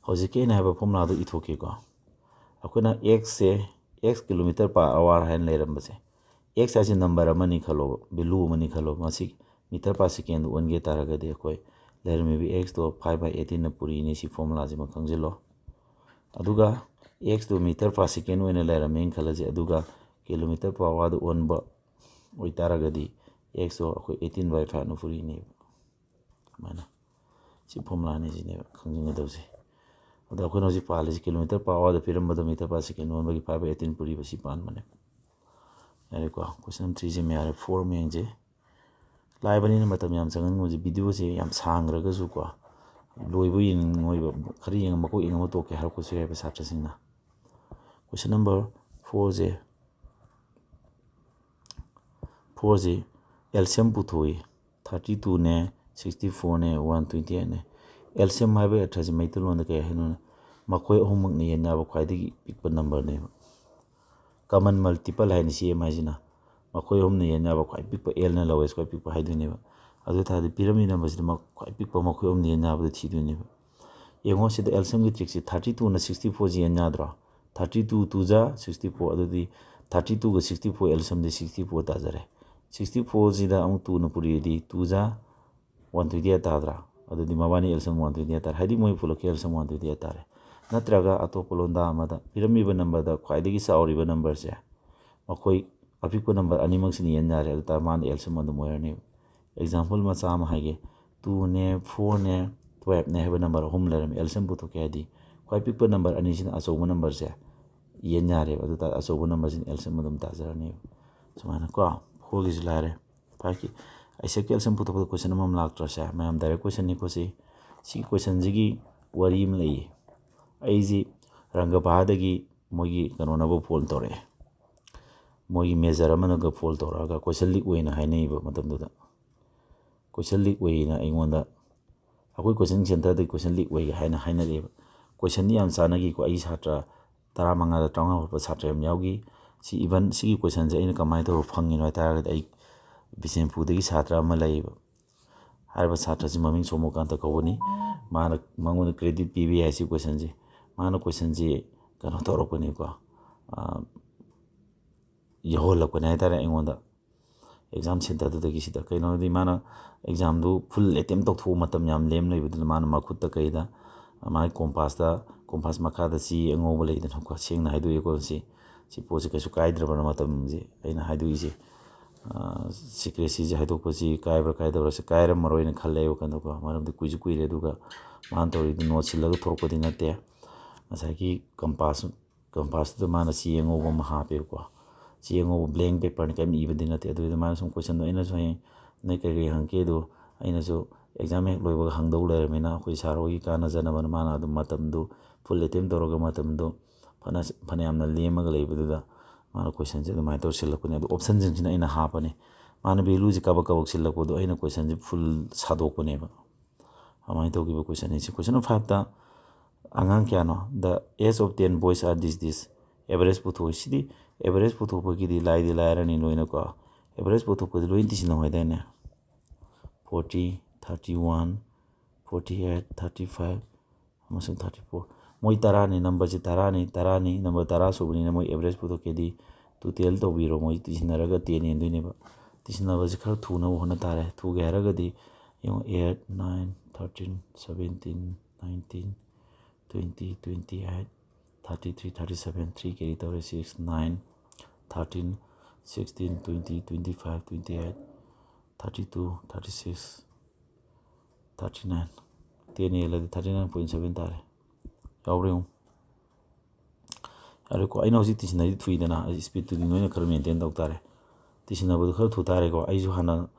ꯍꯧꯖꯤꯛꯀꯤ ꯑꯩꯅ ꯍꯥꯏꯕ formula ꯗꯨ ꯏꯊꯣꯛꯀꯦꯀꯣ꯫ ꯑꯩꯈꯣꯏꯅ x ꯁꯦ X kilometer per hour ꯍꯥꯏꯅ ꯂꯩꯔꯝꯕꯁꯦ, X ꯍꯥꯏꯁꯦ number ꯑꯃꯅꯤ ꯈꯜꯂꯣꯕ, value ꯑꯃꯅꯤ ꯈꯜꯂꯣꯕ꯫ ꯃꯁꯤ meter per second ꯑꯣꯟꯒꯦ ꯇꯥꯔꯒꯗꯤ ꯑꯩꯈꯣꯏ ꯂꯩꯔꯝꯃꯤꯕ X to five by eighteen ꯅ ꯄꯨꯔꯤꯅꯤ꯫ ꯁꯤ formula ꯁꯤꯃ ꯈꯪꯖꯤꯜꯂꯣ꯫ ꯑꯗꯨꯒ X ꯇꯣ meter per second ꯑꯣꯏꯅ ꯂꯩꯔꯝꯃꯦꯅ ꯈꯜꯂꯁꯦ, ꯑꯗꯨꯒ kilometer per hour ꯗ ꯑꯣꯟꯕ ꯑꯣꯏꯇꯥꯔꯒꯗꯤ X ꯇꯣ ꯑꯩꯈꯣꯏ eighteen by five ꯅ ꯄꯨꯔꯤꯅꯦꯕ꯫ ꯁꯨꯃꯥꯏꯅ ꯁꯤ formula ꯅꯤ ꯁꯤꯅꯦꯕ ꯈꯪꯖꯤꯟꯒꯗꯕꯁꯦ꯫ ꯑꯗꯣ ꯑꯩꯈꯣꯏꯅ ꯍꯧꯖꯤꯛ policy kilometer per hour the ꯄꯤꯔꯝꯕꯗꯣ meter per second ꯑꯣꯟꯕꯒꯤ five by eighteen ꯄꯨꯔꯤꯕ ꯁꯤ ꯄꯥꯟꯕꯅꯦ꯫ ꯌꯥꯔꯦꯀꯣ, question number three ꯁꯤꯃ ꯌꯥꯔꯦ꯫ Four ꯑꯃ ꯌꯦꯡꯁꯦ꯫ ꯂꯥꯏꯕꯅꯤꯅ ꯃꯇꯝ ꯌꯥꯝ ꯆꯪꯍꯟꯒꯨꯝꯁꯦ꯫ Video ꯁꯦ ꯌꯥꯝ ꯁꯥꯡꯈ꯭ꯔꯒꯁꯨꯀꯣ, ꯂꯣꯏꯕ ꯌꯦꯡꯉꯣꯏꯕ, ꯈꯔ ꯌꯦꯡꯉ ꯃꯀꯣꯛ ꯌꯦꯡꯉꯝꯃ ꯇꯣꯛꯀꯦ ꯍꯥꯏꯔꯛꯄꯁꯨ ꯌꯥꯏꯕ ꯁꯥꯇ꯭ꯔꯁꯤꯡꯅ꯫ Question number four ꯁꯦ, four ꯁꯤ L C M ꯄꯨꯊꯣꯛꯏ꯫ Thirty two ꯅꯦ, sixty four ꯅꯦ, one twenty eight ꯅꯦ꯫ L C M ꯍꯥꯏꯕꯒꯤ ꯑꯔꯊꯁꯤ ꯃꯩꯇꯩꯂꯣꯟꯗ ꯀꯩ ꯍꯥꯏꯅꯣ? ꯃꯈꯣꯏ ꯑꯍꯨꯝꯃꯛꯅ ꯌꯦꯟ ꯌꯥꯕ ꯈ꯭ꯋꯥꯏꯗꯒꯤ ꯄꯤꯛꯄ number ꯅꯦꯕ꯫ Common multiple ꯍꯥꯏꯅ C M ꯍꯥꯏꯁꯤꯅ꯫ ꯃꯈꯣꯏ ꯑꯍꯨꯝꯅ ꯌꯦꯟ ꯌꯥꯕ ꯈ꯭ꯋꯥꯏ ꯄꯤꯛꯄ, L ꯅ lowest ꯈ꯭ꯋꯥꯏ ꯄꯤꯛꯄ ꯍꯥꯏꯗꯣꯏꯅꯦꯕ꯫ ꯑꯗꯨ ꯑꯣꯏ ꯇꯥꯔꯗꯤ ꯄꯤꯔꯝꯃꯤ number ꯁꯤꯗ ꯃ-, ꯈ꯭ꯋꯥꯏ ꯄꯤꯛꯄ ꯃꯈꯣꯏ ꯑꯍꯨꯝꯅ ꯌꯦꯟ ꯌꯥꯕꯗ ꯊꯤꯗꯣꯏꯅꯦꯕ꯫ ꯌꯦꯡꯉꯣ ꯁꯤꯗ L C M ꯒꯤ trick ꯁꯤ, thirty two ꯅ sixty four ꯁꯤ ꯌꯦꯟ ꯌꯥꯗ꯭ꯔꯣ? Thirty two two ꯖꯥ sixty four, ꯑꯗꯨꯗꯤ thirty two ꯒ sixty four L C M ꯗꯤ sixty four ꯇꯥꯖꯔꯦ꯫ Sixty four ꯁꯤꯗ ꯑꯃꯨꯛ two ꯅ ꯄꯨꯔꯤꯗꯤ two ꯖꯥ one twenty eight ꯇꯥꯗ꯭ꯔꯥ? ꯑꯗꯨꯗꯤ ꯃꯕꯥꯅꯤ L C M one twenty eight ꯇꯥꯔꯦ꯫ ꯍꯥꯏꯗꯤ ꯃꯣꯏ ꯄꯨꯂꯞꯀꯤ L C M one twenty eight ꯇꯥꯔꯦ꯫ ꯅꯠꯇ꯭ꯔꯒ ꯑꯇꯣꯞꯄ ꯂꯣꯟꯗꯥ ꯑꯃꯗ ꯄꯤꯔꯝꯃꯤꯕ number ꯗ ꯈ꯭ꯋꯥꯏꯗꯒꯤ ꯆꯥꯎꯔꯤꯕ number ꯁꯦ, ꯃꯈꯣꯏ ꯑꯄꯤꯛꯄ number ꯑꯅꯤꯃꯛꯁꯤꯅ ꯌꯦꯟ ꯌꯥꯔꯦ꯫ ꯑꯗꯨ ꯇꯥꯔꯗꯤ ꯃꯥꯅ L C M ꯑꯗꯨꯝ ꯑꯣꯏꯔꯅꯦꯕ꯫ Example ꯃꯆꯥ ꯑꯃ ꯍꯥꯏꯒꯦ꯫ Two ꯅꯦ, four ꯅꯦ, twelve ꯅꯦ ꯍꯥꯏꯕ number ꯑꯍꯨꯝ ꯂꯩꯔꯝꯃꯤ꯫ L C M ꯄꯨꯊꯣꯛꯀꯦ ꯍꯥꯏꯗꯤ ꯈ꯭ꯋꯥꯏ ꯄꯤꯛꯄ number ꯑꯅꯤꯁꯤꯅ ꯑꯆꯧꯕ number ꯁꯦ ꯌꯦꯟ ꯌꯥꯔꯦꯕ꯫ ꯑꯗꯨ ꯇꯥꯔꯗꯤ ꯑꯆꯧꯕ number ꯁꯤꯅ L C M ꯑꯗꯨꯝ ꯇꯥꯖꯔꯅꯦꯕ꯫ ꯁꯨꯃꯥꯏꯅ ꯀꯣ, four ꯒꯤꯁꯤ ꯂꯥꯏꯔꯦ꯫ Five ꯀꯤ, ꯑꯩꯁꯦ L C M ꯄꯨꯊꯣꯛꯄꯗ question ꯑꯃꯃꯝ ꯂꯥꯛꯇ꯭ꯔꯁꯦ? ꯃꯌꯥꯝ direct question ꯅꯤꯀꯣ ꯁꯤ꯫ ꯁꯤꯒꯤ question ꯁꯤꯒꯤ ꯋꯥꯔꯤ ꯑꯃ ꯂꯩꯌꯦ꯫ ꯑꯩꯁꯤ ꯔꯪꯒꯕꯍꯥꯗꯒꯤ ꯃꯣꯏꯒꯤ ꯀꯩꯅꯣꯅꯕꯨ phone ꯇꯧꯔꯛꯑꯦ꯫ ꯃꯣꯏꯒꯤ major ꯑꯃꯅꯒ phone ꯇꯧꯔꯛꯑꯒ question leak ꯑꯣꯏꯅ ꯍꯥꯏꯅꯩꯕ ꯃꯇꯝꯗꯨꯗ꯫ Question leak ꯑꯣꯏꯅ ꯑꯩꯉꯣꯟꯗ, ꯑꯩꯈꯣꯏ coaching centre ꯗꯒꯤ question leak ꯑꯣꯏꯒꯦ ꯍꯥꯏꯅ ꯍꯥꯏꯅꯔꯛꯑꯦꯕ꯫ Question ꯗꯤ ꯌꯥꯝ ꯆꯥꯟꯅꯈꯤꯀꯣ꯫ ꯑꯩ ꯁꯥꯇ꯭ꯔ ꯇꯔꯥꯃꯉꯥꯗ ꯇꯔꯥꯃꯉꯥ ꯍꯣꯠꯄ ꯁꯥꯇ꯭ꯔ ꯌꯥꯝ ꯌꯥꯎꯈꯤ꯫ ꯁꯤ even ꯁꯤꯒꯤ question ꯁꯦ ꯑꯩꯅ ꯀꯃꯥꯏꯅ ꯇꯧꯔ ꯐꯪꯉꯤꯅꯣ ꯍꯥꯏ ꯇꯥꯔꯒꯗꯤ, ꯑꯩ ꯕꯤꯁꯦꯝꯄꯨꯔꯗꯒꯤ ꯁꯥꯇ꯭ꯔ ꯑꯃ ꯂꯩꯌꯦꯕ꯫ ꯍꯥꯏꯔꯤꯕ ꯁꯥꯇ꯭ꯔꯁꯤ ꯃꯃꯤꯡ ꯁꯣꯃꯣꯀꯥꯟꯇ ꯀꯧꯕꯅꯤ꯫ ꯃꯥꯅ, ꯃꯉꯣꯟꯗ credit ꯄꯤꯕ ꯌꯥꯏ ꯁꯤ question ꯁꯦ꯫ ꯃꯥꯅ question ꯁꯦ ꯀꯩꯅꯣ ꯇꯧꯔꯛꯄꯅꯤꯀꯣ꯫ ꯌꯧꯍꯜꯂꯛꯄꯅꯦ ꯍꯥꯏ ꯇꯥꯔꯦ ꯑꯩꯉꯣꯟꯗ ꯑꯦꯛꯖꯥꯝ ꯁꯦꯟꯇꯔꯗꯨꯗꯒꯤ꯫ ꯁꯤꯗ ꯀꯩꯅꯣ ꯍꯥꯏꯗꯤ ꯃꯥꯅ ꯑꯦꯛꯖꯥꯝꯗꯨ ꯐꯨꯜ ꯑꯦꯇꯦꯝ ꯇꯧꯊꯣꯛꯑ ꯃꯇꯝ ꯌꯥꯝ ꯂꯦꯝ ꯂꯩꯕꯗꯨꯗ ꯃꯥꯅ ꯃꯈꯨꯠꯇ ꯀꯩꯗ ꯃꯥꯒꯤ ꯀꯣꯝꯄꯥꯁꯇ, ꯀꯣꯝꯄꯥꯁ ꯃꯈꯥꯗ ꯆꯦ ꯑꯉꯧꯕ ꯂꯩꯗꯅꯀꯣ, ꯁꯦꯡꯅ ꯍꯥꯏꯗꯣꯛꯑꯦꯀꯣ꯫ ꯁꯤ ꯁꯤ ꯄꯣꯠꯁꯦ ꯀꯩꯁꯨ ꯀꯥꯏꯗ꯭ꯔꯕꯅ ꯃꯇꯝꯁꯦ ꯑꯩꯅ ꯍꯥꯏꯗꯣꯛꯏꯁꯦ꯫ ꯁꯤꯀ꯭ꯔꯦꯁꯤꯁꯦ ꯍꯥꯏꯗꯣꯛꯄꯁꯤ ꯀꯥꯏꯕ꯭ꯔꯥ ꯀꯥꯏꯗꯕ꯭ꯔꯥ, ꯁꯤ ꯀꯥꯏꯔꯝꯃꯔꯣꯏꯅ ꯈꯜꯂꯦ ꯑꯩ ꯋꯥꯈꯜꯗꯀꯣ꯫ ꯃꯔꯝꯗꯤ ꯀꯨꯏꯁꯨ ꯀꯨꯏꯔꯦ꯫ ꯑꯗꯨꯒ ꯃꯥꯅ ꯇꯧꯔꯤꯗꯨ ꯅꯣꯠ ꯁꯤꯜꯂꯒ ꯊꯣꯔꯛꯄꯗꯤ ꯅꯠꯇꯦ꯫ ꯉꯁꯥꯏꯒꯤ ꯀꯝꯄꯥꯁ ꯀꯝꯄꯥꯁꯇꯨꯗ ꯃꯥꯅ ꯆꯦ ꯑꯉꯧꯕ ꯑꯃ ꯍꯥꯞꯄꯦꯕꯀꯣ꯫ ꯆꯦ ꯑꯉꯧꯕ, ꯕ꯭ꯂꯦꯡ ꯄꯦꯄꯔꯅꯤ, ꯀꯔꯤꯝ ꯏꯕꯗꯤ ꯅꯠꯇꯦ꯫ ꯑꯗꯨꯒꯤꯗ ꯃꯥꯅ ꯁꯨꯝ ꯀꯣꯏꯁꯟꯗꯣ, ꯑꯩꯅꯁꯨ ꯍꯌꯦꯡ ꯅꯣꯏ ꯀꯔꯤ ꯀꯔꯤ ꯍꯪꯉꯛꯀꯦꯗꯣ ꯑꯩꯅꯁꯨ ꯑꯦꯛꯖꯥꯝ ꯍꯦꯛ ꯂꯣꯏꯕꯒ ꯍꯪꯗꯧ ꯂꯩꯔꯕꯅꯤꯅ, ꯑꯩꯈꯣꯏ ꯁꯥꯔ ꯍꯣꯏꯒꯤ ꯀꯥꯟꯅꯖꯅꯕꯅ ꯃꯥꯅ ꯑꯗꯨꯝ ꯃꯇꯝꯗꯨ ꯐꯨꯜ ꯑꯦꯇꯦꯝ ꯇꯧꯔꯒ ꯃꯇꯝꯗꯨ ꯐꯅ, ꯐꯅꯌꯥꯝꯅ ꯂꯦꯝꯃꯒ ꯂꯩꯕꯗꯨꯗ ꯃꯥꯅ ꯀꯣꯏꯁꯟꯁꯦ ꯑꯗꯨꯃꯥꯏꯅ ꯇꯧꯔ ꯁꯤꯜꯂꯛꯄꯅꯦ꯫ ꯑꯗꯣ ꯑꯣꯞꯁꯟꯁꯤꯡꯁꯤꯅ ꯑꯩꯅ ꯍꯥꯞꯄꯅꯤ꯫ ꯃꯥꯅ ꯚꯦꯂꯨꯁꯦ ꯀꯕꯛ ꯀꯕꯛ ꯁꯤꯜꯂꯛꯄꯗꯣ ꯑꯩꯅ ꯀꯣꯏꯁꯟꯁꯦ ꯐꯨꯜ ꯁꯥꯗꯣꯛꯄꯅꯦꯕ꯫ ꯑꯗꯨꯃꯥꯏꯅ ꯇꯧꯈꯤꯕ ꯀꯣꯏꯁꯟꯅꯤ꯫ ꯁꯤ ꯀꯣꯏꯁꯟ ꯅꯝꯕꯔ ꯐꯥꯏꯚꯇ, ꯑꯉꯥꯡ ꯀꯌꯥꯅꯣ? The age of ten boys are this, this. Average ꯄꯨꯊꯣꯛꯏ꯫ ꯁꯤꯗꯤ ꯑꯦꯚꯔꯦꯖ ꯄꯨꯊꯣꯛꯄꯒꯤꯗꯤ ꯂꯥꯏꯗꯤ ꯂꯥꯏꯔꯅꯤ ꯂꯣꯏꯅꯀꯣ꯫ ꯑꯦꯚꯔꯦꯖ ꯄꯨꯊꯣꯛꯄꯗꯤ ꯂꯣꯏꯅ ꯇꯤꯁꯤꯟꯅꯧ ꯍꯥꯏꯗꯥꯏꯅꯦ? Forty, thirty one, forty eight, thirty five ꯑꯃꯁꯨꯡ thirty four꯫ ꯃꯣꯏ ꯇꯔꯥꯅꯤ, ꯅꯝꯕꯔꯁꯤ ꯇꯔꯥꯅꯤ, ꯇꯔꯥꯅꯤ, ꯅꯝꯕꯔ ꯇꯔꯥ ꯁꯨꯕꯅꯤꯅ ꯃꯣꯏ ꯑꯦꯚꯔꯦꯖ ꯄꯨꯊꯣꯛꯀꯦꯗꯤ ꯇꯣꯇꯦꯜ ꯇꯧꯕꯤꯔꯣ꯫ ꯃꯣꯏ ꯇꯤꯁꯤꯟꯅꯔꯒ ꯇꯦꯟ ꯍꯦꯟꯗꯣꯏꯅꯦꯕ꯫ ꯇꯤꯁꯤꯟꯅꯕꯁꯤ ꯈꯔ ꯊꯨꯅꯕ ꯍꯣꯠꯅ ꯇꯥꯔꯦ꯫ ꯊꯨꯒꯦ ꯍꯥꯏꯔꯒꯗꯤ ꯌꯦꯡꯉꯣ, eight, nine, thirteen, seventeen, nineteen, twenty, twenty eight, thirty three, thirty seven, three carry ꯇꯧꯔꯦ, six, nine, thirteen, sixteen, twenty, twenty five, twenty eight, thirty two, thirty six, thirty nine꯫ Ten ꯍꯦꯜꯂꯗꯤ thirty nine point seven ꯇꯥꯔꯦ꯫ ꯌꯥꯎꯕ꯭ꯔꯥ ꯌꯦꯡꯉꯨ꯫ ꯌꯥꯔꯦꯀꯣ, ꯑꯩꯅ ꯍꯧꯖꯤꯛ ꯇꯤꯁꯤꯟꯅꯔꯤ ꯊꯨꯏꯗꯅ, ꯑꯩ ꯏꯁꯄꯤꯠꯇꯨꯗꯤ ꯅꯣꯏꯅ ꯈꯔ ꯃꯦꯟꯇꯦꯟ ꯇꯧ ꯇꯥꯔꯦ꯫ ꯇꯤꯁꯤꯟꯅꯕꯗꯨ ꯈꯔ ꯊꯨ ꯇꯥꯔꯦꯀꯣ꯫ ꯑꯩꯁꯨ ꯍꯥꯟꯅ,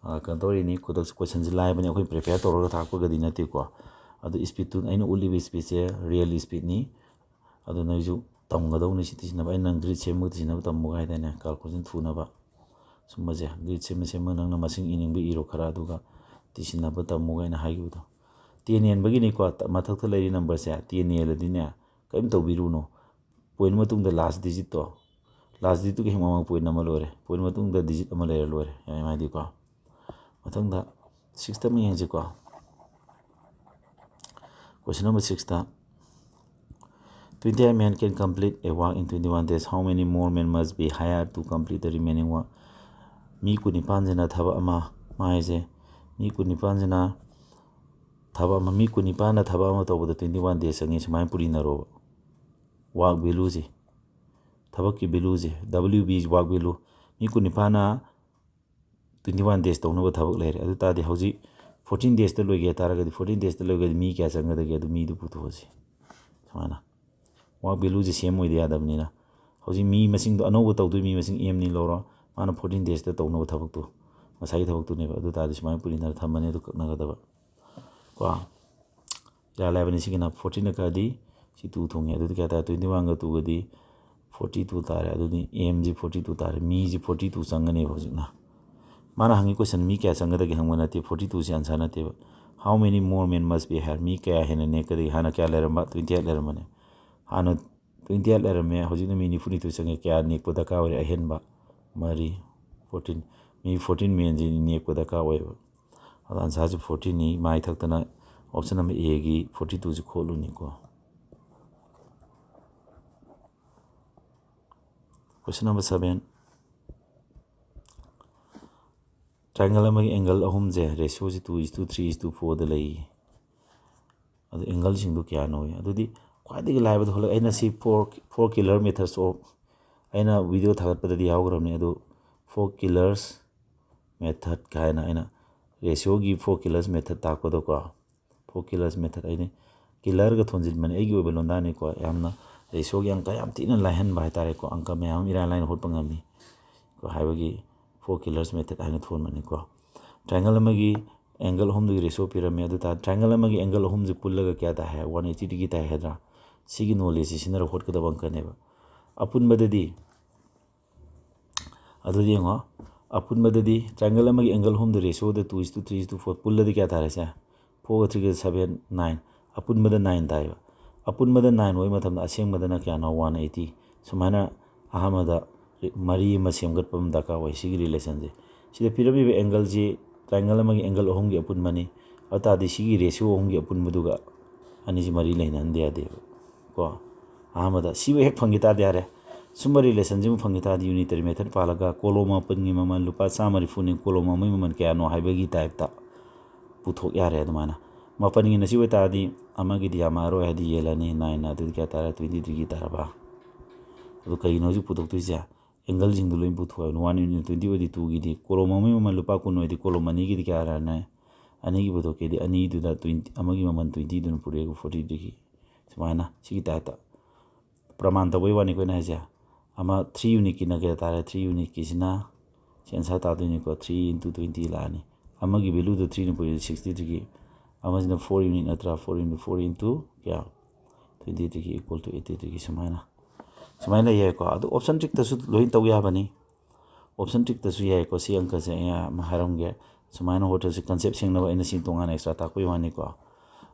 ꯑ, ꯀꯩꯅꯣ ꯇꯧꯔꯤꯅꯤ, ꯈꯨꯗꯛꯁꯦ ꯀꯣꯏꯁꯟꯁꯦ ꯂꯥꯏꯕꯅꯤ, ꯑꯩꯈꯣꯏ ꯄ꯭ꯔꯤꯄꯦꯌꯔ ꯇꯧꯔꯒ ꯊꯥꯔꯛꯄꯒꯗꯤ ꯅꯠꯇꯦꯀꯣ꯫ ꯑꯗꯨ ꯏꯁꯄꯤꯠꯇꯨ, ꯑꯩꯅ ꯎꯠꯂꯤꯕ ꯏꯁꯄꯤꯠꯁꯦ ꯔꯤꯌꯦꯜ ꯏꯁꯄꯤꯠꯅꯤ꯫ ꯑꯗꯨ ꯅꯣꯏꯁꯨ ꯇꯝꯒꯗꯧꯅꯤ꯫ ꯁꯤ ꯇꯤꯁꯤꯟꯅꯕ, ꯑꯩꯅ ꯅꯪ ꯒ꯭ꯔꯤꯠ ꯁꯦꯝꯃꯒ ꯇꯤꯁꯤꯟꯅꯕ ꯇꯝꯃꯨꯒ ꯍꯥꯏꯗꯥꯏꯅꯦ, ꯀꯥꯜꯀꯨꯂꯦꯁꯟ ꯊꯨꯅꯕ꯫ ꯁꯨꯝꯕꯁꯦ ꯒ꯭ꯔꯤꯠ ꯁꯦꯝꯃ ꯁꯦꯝꯃꯒ ꯅꯪꯅ ꯃꯁꯤꯡ ꯏꯅꯤꯡꯕ ꯏꯔꯣ ꯈꯔ, ꯑꯗꯨꯒ ꯇꯤꯁꯤꯟꯅꯕ ꯇꯝꯃꯨꯒ ꯑꯩꯅ ꯍꯥꯏꯈꯤꯕꯗꯣ꯫ ꯇꯦꯟ ꯍꯦꯟꯕꯒꯤꯅꯤꯀꯣ, ꯃꯊꯛꯇ ꯂꯩꯔꯤ ꯅꯝꯕꯔꯁꯦ ꯇꯦꯟ ꯍꯦꯜꯂꯗꯤꯅꯦ, ꯀꯔꯤꯝ ꯇꯧꯕꯤꯔꯨꯅꯨ꯫ ꯄꯣꯏꯟ ꯃꯇꯨꯡꯗ ꯂꯥꯁ ꯗꯤꯖꯤꯠꯇꯣ, ꯂꯥꯁ ꯗꯤꯖꯤꯠꯇꯨꯒꯤ ꯍꯦꯛ ꯃꯃꯥꯡ ꯄꯣꯏꯟ ꯑꯃ ꯂꯣꯏꯔꯦ, ꯄꯣꯏꯟ ꯃꯇꯨꯡꯗ ꯗꯤꯖꯤꯠ ꯑꯃ ꯂꯩꯔ ꯂꯣꯏꯔꯦ꯫ ꯌꯥꯏ ꯍꯥꯏꯗꯤꯀꯣ꯫ ꯃꯊꯪꯗ ꯁꯤꯛꯁꯇ ꯑꯃ ꯌꯦꯡꯁꯤꯀꯣ꯫ ꯀꯣꯏꯁꯟ number sixty, Twenty eight men can complete a work in twenty one days. How many more men must be hired to complete the remaining work? ꯃꯤ ꯀꯨꯟꯅꯤꯄꯥꯟꯁꯤꯅ ꯊꯕꯛ ꯑꯃ, ꯃꯥ ꯍꯥꯏꯁꯦ, ꯃꯤ ꯀꯨꯟꯅꯤꯄꯥꯟꯁꯤꯅ ꯊꯕꯛ ꯑꯃ, ꯃꯤ ꯀꯨꯟꯅꯤꯄꯥꯟꯅ ꯊꯕꯛ ꯑꯃ ꯇꯧꯕꯗ twenty one days ꯆꯪꯉꯤ, ꯁꯨꯃꯥꯏꯅ ꯄꯨꯔꯤꯅꯔꯣꯕ꯫ Work value ꯁꯦ, ꯊꯕꯛꯀꯤ value ꯁꯦ, W B work value, ꯃꯤ ꯀꯨꯟꯅꯤꯄꯥꯟꯅ twenty one days ꯇꯧꯅꯕ ꯊꯕꯛ ꯂꯩꯔꯦ꯫ ꯑꯗꯨ ꯇꯥꯔꯗꯤ ꯍꯧꯖꯤꯛ fourteen days ꯇ ꯂꯣꯏꯒꯦ ꯍꯥꯏ ꯇꯥꯔꯒꯗꯤ, fourteen days ꯇ ꯂꯣꯏꯒꯦꯗꯤ ꯃꯤ ꯀꯌꯥ ꯆꯪꯒꯗꯒꯦ? ꯑꯗꯨ ꯃꯤꯗꯨ ꯄꯨꯊꯣꯛꯑꯁꯤ꯫ ꯁꯨꯃꯥꯏꯅ work value ꯁꯦ same ꯑꯣꯏꯗ ꯌꯥꯗꯕꯅꯤꯅ, ꯍꯧꯖꯤꯛ ꯃꯤ ꯃꯁꯤꯡꯗꯣ, ꯑꯅꯧꯕ ꯇꯧꯗꯣꯏ ꯃꯤ ꯃꯁꯤꯡ M ꯅꯤ ꯂꯧꯔꯣ, ꯃꯥꯅ fourteen days ꯇ ꯇꯧꯅꯕ ꯊꯕꯛꯇꯨ, ꯉꯁꯥꯏꯒꯤ ꯊꯕꯛꯇꯨꯅꯦꯕ꯫ ꯑꯗꯨ ꯇꯥꯔꯗꯤ ꯁꯨꯃꯥꯏꯅ ꯄꯨꯔꯤꯅꯔ ꯊꯝꯃꯅꯤ, ꯑꯗꯨ ꯀꯛꯅꯒꯗꯕ ꯀꯣ꯫ ꯏꯔꯥꯏ ꯂꯥꯏꯕꯅꯤ꯫ ꯁꯤꯒꯤꯅ fourteen ꯅ ꯀꯛꯑꯗꯤ ꯁꯤ two ꯊꯣꯡꯉꯦ꯫ ꯑꯗꯨꯗꯤ ꯀꯌꯥ ꯇꯥꯔꯦ? Twenty one ꯒ two ꯒꯗꯤ forty two ꯇꯥꯔꯦ꯫ ꯑꯗꯨꯗꯤ M ꯁꯤ forty two ꯇꯥꯔꯦ꯫ ꯃꯤꯁꯤ forty two ꯆꯪꯒꯅꯦꯕ ꯍꯧꯖꯤꯛꯅ꯫ ꯃꯥꯅ ꯍꯪꯉꯤ question ꯃꯤ ꯀꯌꯥ ꯆꯪꯒꯗꯒꯦ ꯍꯪꯕ ꯅꯠꯇꯦ, forty two ꯁꯤ answer ꯅꯠꯇꯦꯕ꯫ How many more men must be hired? ꯃꯤ ꯀꯌꯥ ꯍꯦꯟꯅ ꯅꯦꯛꯀꯗꯒꯦ? ꯍꯥꯟꯅ ꯀꯌꯥ ꯂꯩꯔꯝꯕ? Twenty eight ꯂꯩꯔꯝꯕꯅꯦ꯫ ꯍꯥꯟꯅ twenty eight ꯂꯩꯔꯝꯃꯦ, ꯍꯧꯖꯤꯛꯅ ꯃꯤ ꯅꯤꯐꯨꯅꯤꯊꯣꯏ ꯆꯪꯉꯦ꯫ ꯀꯌꯥ ꯅꯦꯛꯄ ꯗꯔꯀꯥꯔ ꯑꯣꯏꯔꯦ? ꯑꯍꯦꯟꯕ ꯃꯔꯤ, fourteen꯫ ꯃꯤ fourteen men ꯁꯤ ꯅꯦꯛꯄ ꯗꯔꯀꯥꯔ ꯑꯣꯏꯌꯦꯕ꯫ ꯑꯗꯣ answer ꯁꯤ fourteen ꯅꯤ꯫ ꯃꯥꯏ ꯊꯛꯇꯅ option number A ꯒꯤ forty two ꯁꯤ ꯈꯣꯠꯂꯨꯅꯤꯀꯣ꯫ Question number seven. Triangle ꯑꯃꯒꯤ angle ꯑꯍꯨꯝꯁꯦ ratio ꯁꯤ two is to three is to four ꯗ ꯂꯩ꯫ ꯑꯗꯨ angle ꯁꯤꯡꯗꯨ ꯀꯌꯥꯅꯣ? ꯑꯗꯨꯗꯤ ꯈ꯭ꯋꯥꯏꯗꯒꯤ ꯂꯥꯏꯕꯗ ꯍꯣꯠꯂꯒ, ꯑꯩꯅ ꯁꯤ four, four cleaner methods of, ꯑꯩꯅ video ꯊꯥꯒꯠꯄꯗꯗꯤ ꯌꯥꯎꯈ꯭ꯔꯕꯅꯤ꯫ ꯑꯗꯨ four cleaner method ꯀꯥꯏꯅ ꯑꯩꯅ ratio ꯒꯤ four cleaner method ꯇꯥꯛꯄꯗꯀꯣ, four cleaner method ꯍꯥꯏꯅꯤ꯫ Cleaner ꯒ ꯊꯣꯟꯖꯤꯟꯕꯅꯦ, ꯑꯩꯒꯤ ꯑꯣꯏꯕ ꯂꯣꯟꯗꯥꯅꯤꯀꯣ꯫ ꯌꯥꯝꯅ ratio ꯒꯤ ꯑꯪꯀ ꯌꯥꯝ ꯊꯤꯅ ꯂꯥꯏꯍꯟꯕ ꯍꯥꯏꯇꯥꯔꯦꯀꯣ, ꯑꯪꯀ ꯃꯌꯥꯝ ꯑꯃ ꯏꯔꯥꯏ ꯂꯥꯏꯅ ꯍꯣꯠꯄ ꯉꯝꯃꯤ ꯀꯣ ꯍꯥꯏꯕꯒꯤ four cleaner method ꯍꯥꯏꯅ ꯊꯣꯟꯕꯅꯤꯀꯣ꯫ Triangle ꯑꯃꯒꯤ angle ꯑꯍꯨꯝꯗꯨꯒꯤ ratio ꯄꯤꯔꯝꯃꯦ꯫ ꯑꯗꯨ ꯇꯥꯔꯗꯤ triangle ꯑꯃꯒꯤ angle ꯑꯍꯨꯝꯁꯦ ꯄꯨꯜꯂꯒ ꯀꯌꯥ ꯇꯥꯏ ꯍꯥꯏ? One eighty degree ꯇꯥꯏ ꯍꯥꯏꯗ꯭ꯔꯥ? ꯁꯤꯒꯤ knowledge ꯁꯤ ꯁꯤꯖꯤꯟꯅꯔꯒ ꯍꯣꯠꯀꯗꯕ ꯑꯪꯀꯅꯦꯕ꯫ ꯑꯄꯨꯟꯕꯗꯗꯤ, ꯑꯗꯨꯗꯤ ꯌꯦꯡꯉꯣ, ꯑꯄꯨꯟꯕꯗꯗꯤ triangle ꯑꯃꯒꯤ angle ꯑꯍꯨꯝꯗ ratio the two is to three is to four ꯄꯨꯜꯂꯗꯤ ꯀꯌꯥ ꯇꯥꯔꯦ ꯁꯦ? Four ꯒ three ꯒ seven, nine꯫ ꯑꯄꯨꯟꯕꯗ nine ꯇꯥꯏꯌꯦꯕ꯫ ꯑꯄꯨꯟꯕꯗ nine ꯑꯣꯏꯕ ꯃꯇꯝꯗ ꯑꯁꯦꯡꯕꯗꯅ ꯀꯌꯥꯅꯣ? One eighty꯫ ꯁꯨꯃꯥꯏꯅ ꯑꯍꯥꯟꯕꯗ ꯃꯔꯤ ꯑꯃ ꯁꯦꯝꯒꯠꯄ ꯑꯃ ꯗꯔꯀꯥꯔ ꯑꯣꯏ꯫ ꯁꯤꯒꯤ relation ꯁꯦ, ꯁꯤꯗ ꯄꯤꯔꯝꯃꯤꯕ angle ꯁꯤ triangle ꯑꯃꯒꯤ angle ꯑꯍꯨꯝꯒꯤ ꯑꯄꯨꯟꯕꯅꯤ꯫ ꯑꯗꯨ ꯇꯥꯔꯗꯤ ꯁꯤꯒꯤ ratio ꯑꯍꯨꯝꯒꯤ ꯑꯄꯨꯟꯕꯗꯨꯒ ꯑꯅꯤꯁꯤ ꯃꯔꯤ ꯂꯩꯅꯍꯟꯗ ꯌꯥꯗꯦꯕ ꯀꯣ꯫ ꯑꯍꯥꯟꯕꯗ ꯁꯤꯕꯨ ꯍꯦꯛ ꯐꯪꯈꯤ ꯇꯥꯔꯗꯤ ꯌꯥꯔꯦ꯫ ꯁꯨꯝꯕ ꯔꯤꯂꯦꯁꯟꯁꯤꯕꯨ ꯐꯪꯈꯤ ꯇꯥꯔꯗꯤ ꯌꯨꯅꯤꯇꯔꯤ ꯃꯦꯊꯠ ꯄꯥꯜꯂꯒ ꯀꯣꯂꯣꯝ ꯃꯥꯄꯟꯒꯤ ꯃꯃꯜ ꯂꯨꯄꯥ ꯆꯥꯝꯃ ꯅꯤꯐꯨꯅꯤ, ꯀꯣꯂꯣꯝ ꯑꯃꯒꯤ ꯃꯃꯜ ꯀꯌꯥꯅꯣ ꯍꯥꯏꯕꯒꯤ ꯇꯥꯏꯞꯇ ꯄꯨꯊꯣꯛ ꯌꯥꯔꯦ꯫ ꯑꯗꯨꯃꯥꯏꯅ ꯃꯥꯄꯟꯒꯤꯅ ꯁꯤ ꯑꯣꯏꯇꯥꯔꯗꯤ ꯑꯃꯒꯤꯗꯤ ꯌꯥꯝꯃꯛꯑꯔꯣꯏ, ꯍꯥꯏꯗꯤ ꯌꯦꯜꯂꯅꯤ, ꯅꯥꯏꯟꯅ꯫ ꯑꯗꯨꯗꯤ ꯀꯌꯥ ꯇꯥꯔꯦ? ꯇ꯭ꯋꯦꯟꯇꯤ ꯊ꯭ꯔꯤꯒꯤ ꯇꯥꯔꯕ? ꯑꯗꯨ ꯀꯩꯒꯤꯅꯣ ꯍꯧꯖꯤꯛ ꯄꯨꯊꯣꯛꯇꯣꯏꯁꯦ? ꯑꯦꯡꯒꯜꯁꯤꯡꯗꯣ ꯂꯣꯏ ꯄꯨꯊꯣꯛꯑꯦꯕ꯫ ꯋꯥꯟ ꯌꯨꯅꯤꯠ ꯇ꯭ꯋꯦꯟꯇꯤ ꯑꯣꯏꯗꯤ ꯇꯨꯒꯤꯗꯤ, ꯀꯣꯂꯣꯝ ꯑꯃꯒꯤ ꯃꯃꯜ ꯂꯨꯄꯥ ꯀꯨꯟ ꯑꯣꯏꯗꯤ ꯀꯣꯂꯣꯝ ꯑꯅꯤꯒꯤꯗꯤ ꯀꯌꯥ ꯇꯥꯔꯦ? ꯑꯅꯤꯒꯤ ꯄꯨꯊꯣꯛꯀꯦꯗꯤ ꯑꯅꯤꯗꯨꯗ ꯇ꯭ꯋꯦꯟꯇꯤ, ꯑꯃꯒꯤ ꯃꯃꯜ ꯇ꯭ꯋꯦꯟꯇꯤꯗꯨꯅ ꯄꯨꯔꯛꯑꯦꯕ ꯐꯣꯔꯇꯤ ꯊ꯭ꯔꯤꯒꯤ꯫ ꯁꯨꯃꯥꯏꯅ ꯁꯤꯒꯤ ꯇꯥꯏꯞꯇ ꯄ꯭ꯔꯃꯥꯟ ꯇꯧꯕꯩ ꯋꯥꯅꯤ ꯑꯩꯈꯣꯏꯅ ꯍꯥꯏꯁꯦ꯫ ꯑꯃ ꯊ꯭ꯔꯤ ꯌꯨꯅꯤꯠꯀꯤꯅ ꯀꯌꯥ ꯇꯥꯔꯦ? ꯊ꯭ꯔꯤ ꯌꯨꯅꯤꯠꯀꯤꯁꯤꯅ ꯁꯤ ꯑꯟꯁꯔ ꯇꯥꯗꯣꯏꯅꯤꯀꯣ, ꯊ꯭ꯔꯤ ꯏꯟꯇꯨ ꯇ꯭ꯋꯦꯟꯇꯤ ꯂꯥꯛꯑꯅꯤ꯫ ꯑꯃꯒꯤ ꯚꯦꯂꯨꯗꯣ ꯊ꯭ꯔꯤꯅ ꯄꯨꯔꯛꯑꯦ ꯁꯤꯛꯁꯇꯤ ꯊ꯭ꯔꯤꯒꯤ, ꯑꯃꯁꯤꯅ ꯐꯣꯔ ꯌꯨꯅꯤꯠ ꯅꯠꯇ꯭ꯔꯥ? ꯐꯣꯔ ꯏꯟꯇꯨ ꯐꯣꯔ ꯏꯟꯇꯨ ꯀꯌꯥ? ꯇ꯭ꯋꯦꯟꯇꯤ ꯊ꯭ꯔꯤꯒꯤ ꯏꯀ꯭ꯋꯜ ꯇꯨ ꯑꯩꯠꯇꯤ ꯊ꯭ꯔꯤꯒꯤ꯫ ꯁꯨꯃꯥꯏꯅ, ꯁꯨꯃꯥꯏꯅ ꯂꯩ ꯌꯥꯏꯀꯣ꯫ ꯑꯗꯨ ꯑꯣꯞꯁꯟ ꯇ꯭ꯔꯤꯛꯇꯁꯨ ꯂꯣꯏ ꯇꯧ ꯌꯥꯕꯅꯤ꯫ ꯑꯣꯞꯁꯟ ꯇ꯭ꯔꯤꯛꯇꯁꯨ ꯌꯥꯏꯀꯣ꯫ ꯁꯤ ꯑꯪꯀꯁꯦ ꯑꯩ ꯑꯃ ꯍꯥꯏꯔꯝꯒꯦ꯫ ꯁꯨꯃꯥꯏꯅ ꯍꯣꯠꯇ꯭ꯔꯁꯤ, ꯀꯟꯁꯦꯞ ꯁꯦꯡꯅꯕ ꯑꯩꯅ ꯁꯤ ꯇꯣꯉꯥꯟꯅ ꯑꯦꯛꯁꯇ꯭ꯔꯥ ꯇꯥꯛꯄꯒꯤ ꯋꯥꯅꯤꯀꯣ꯫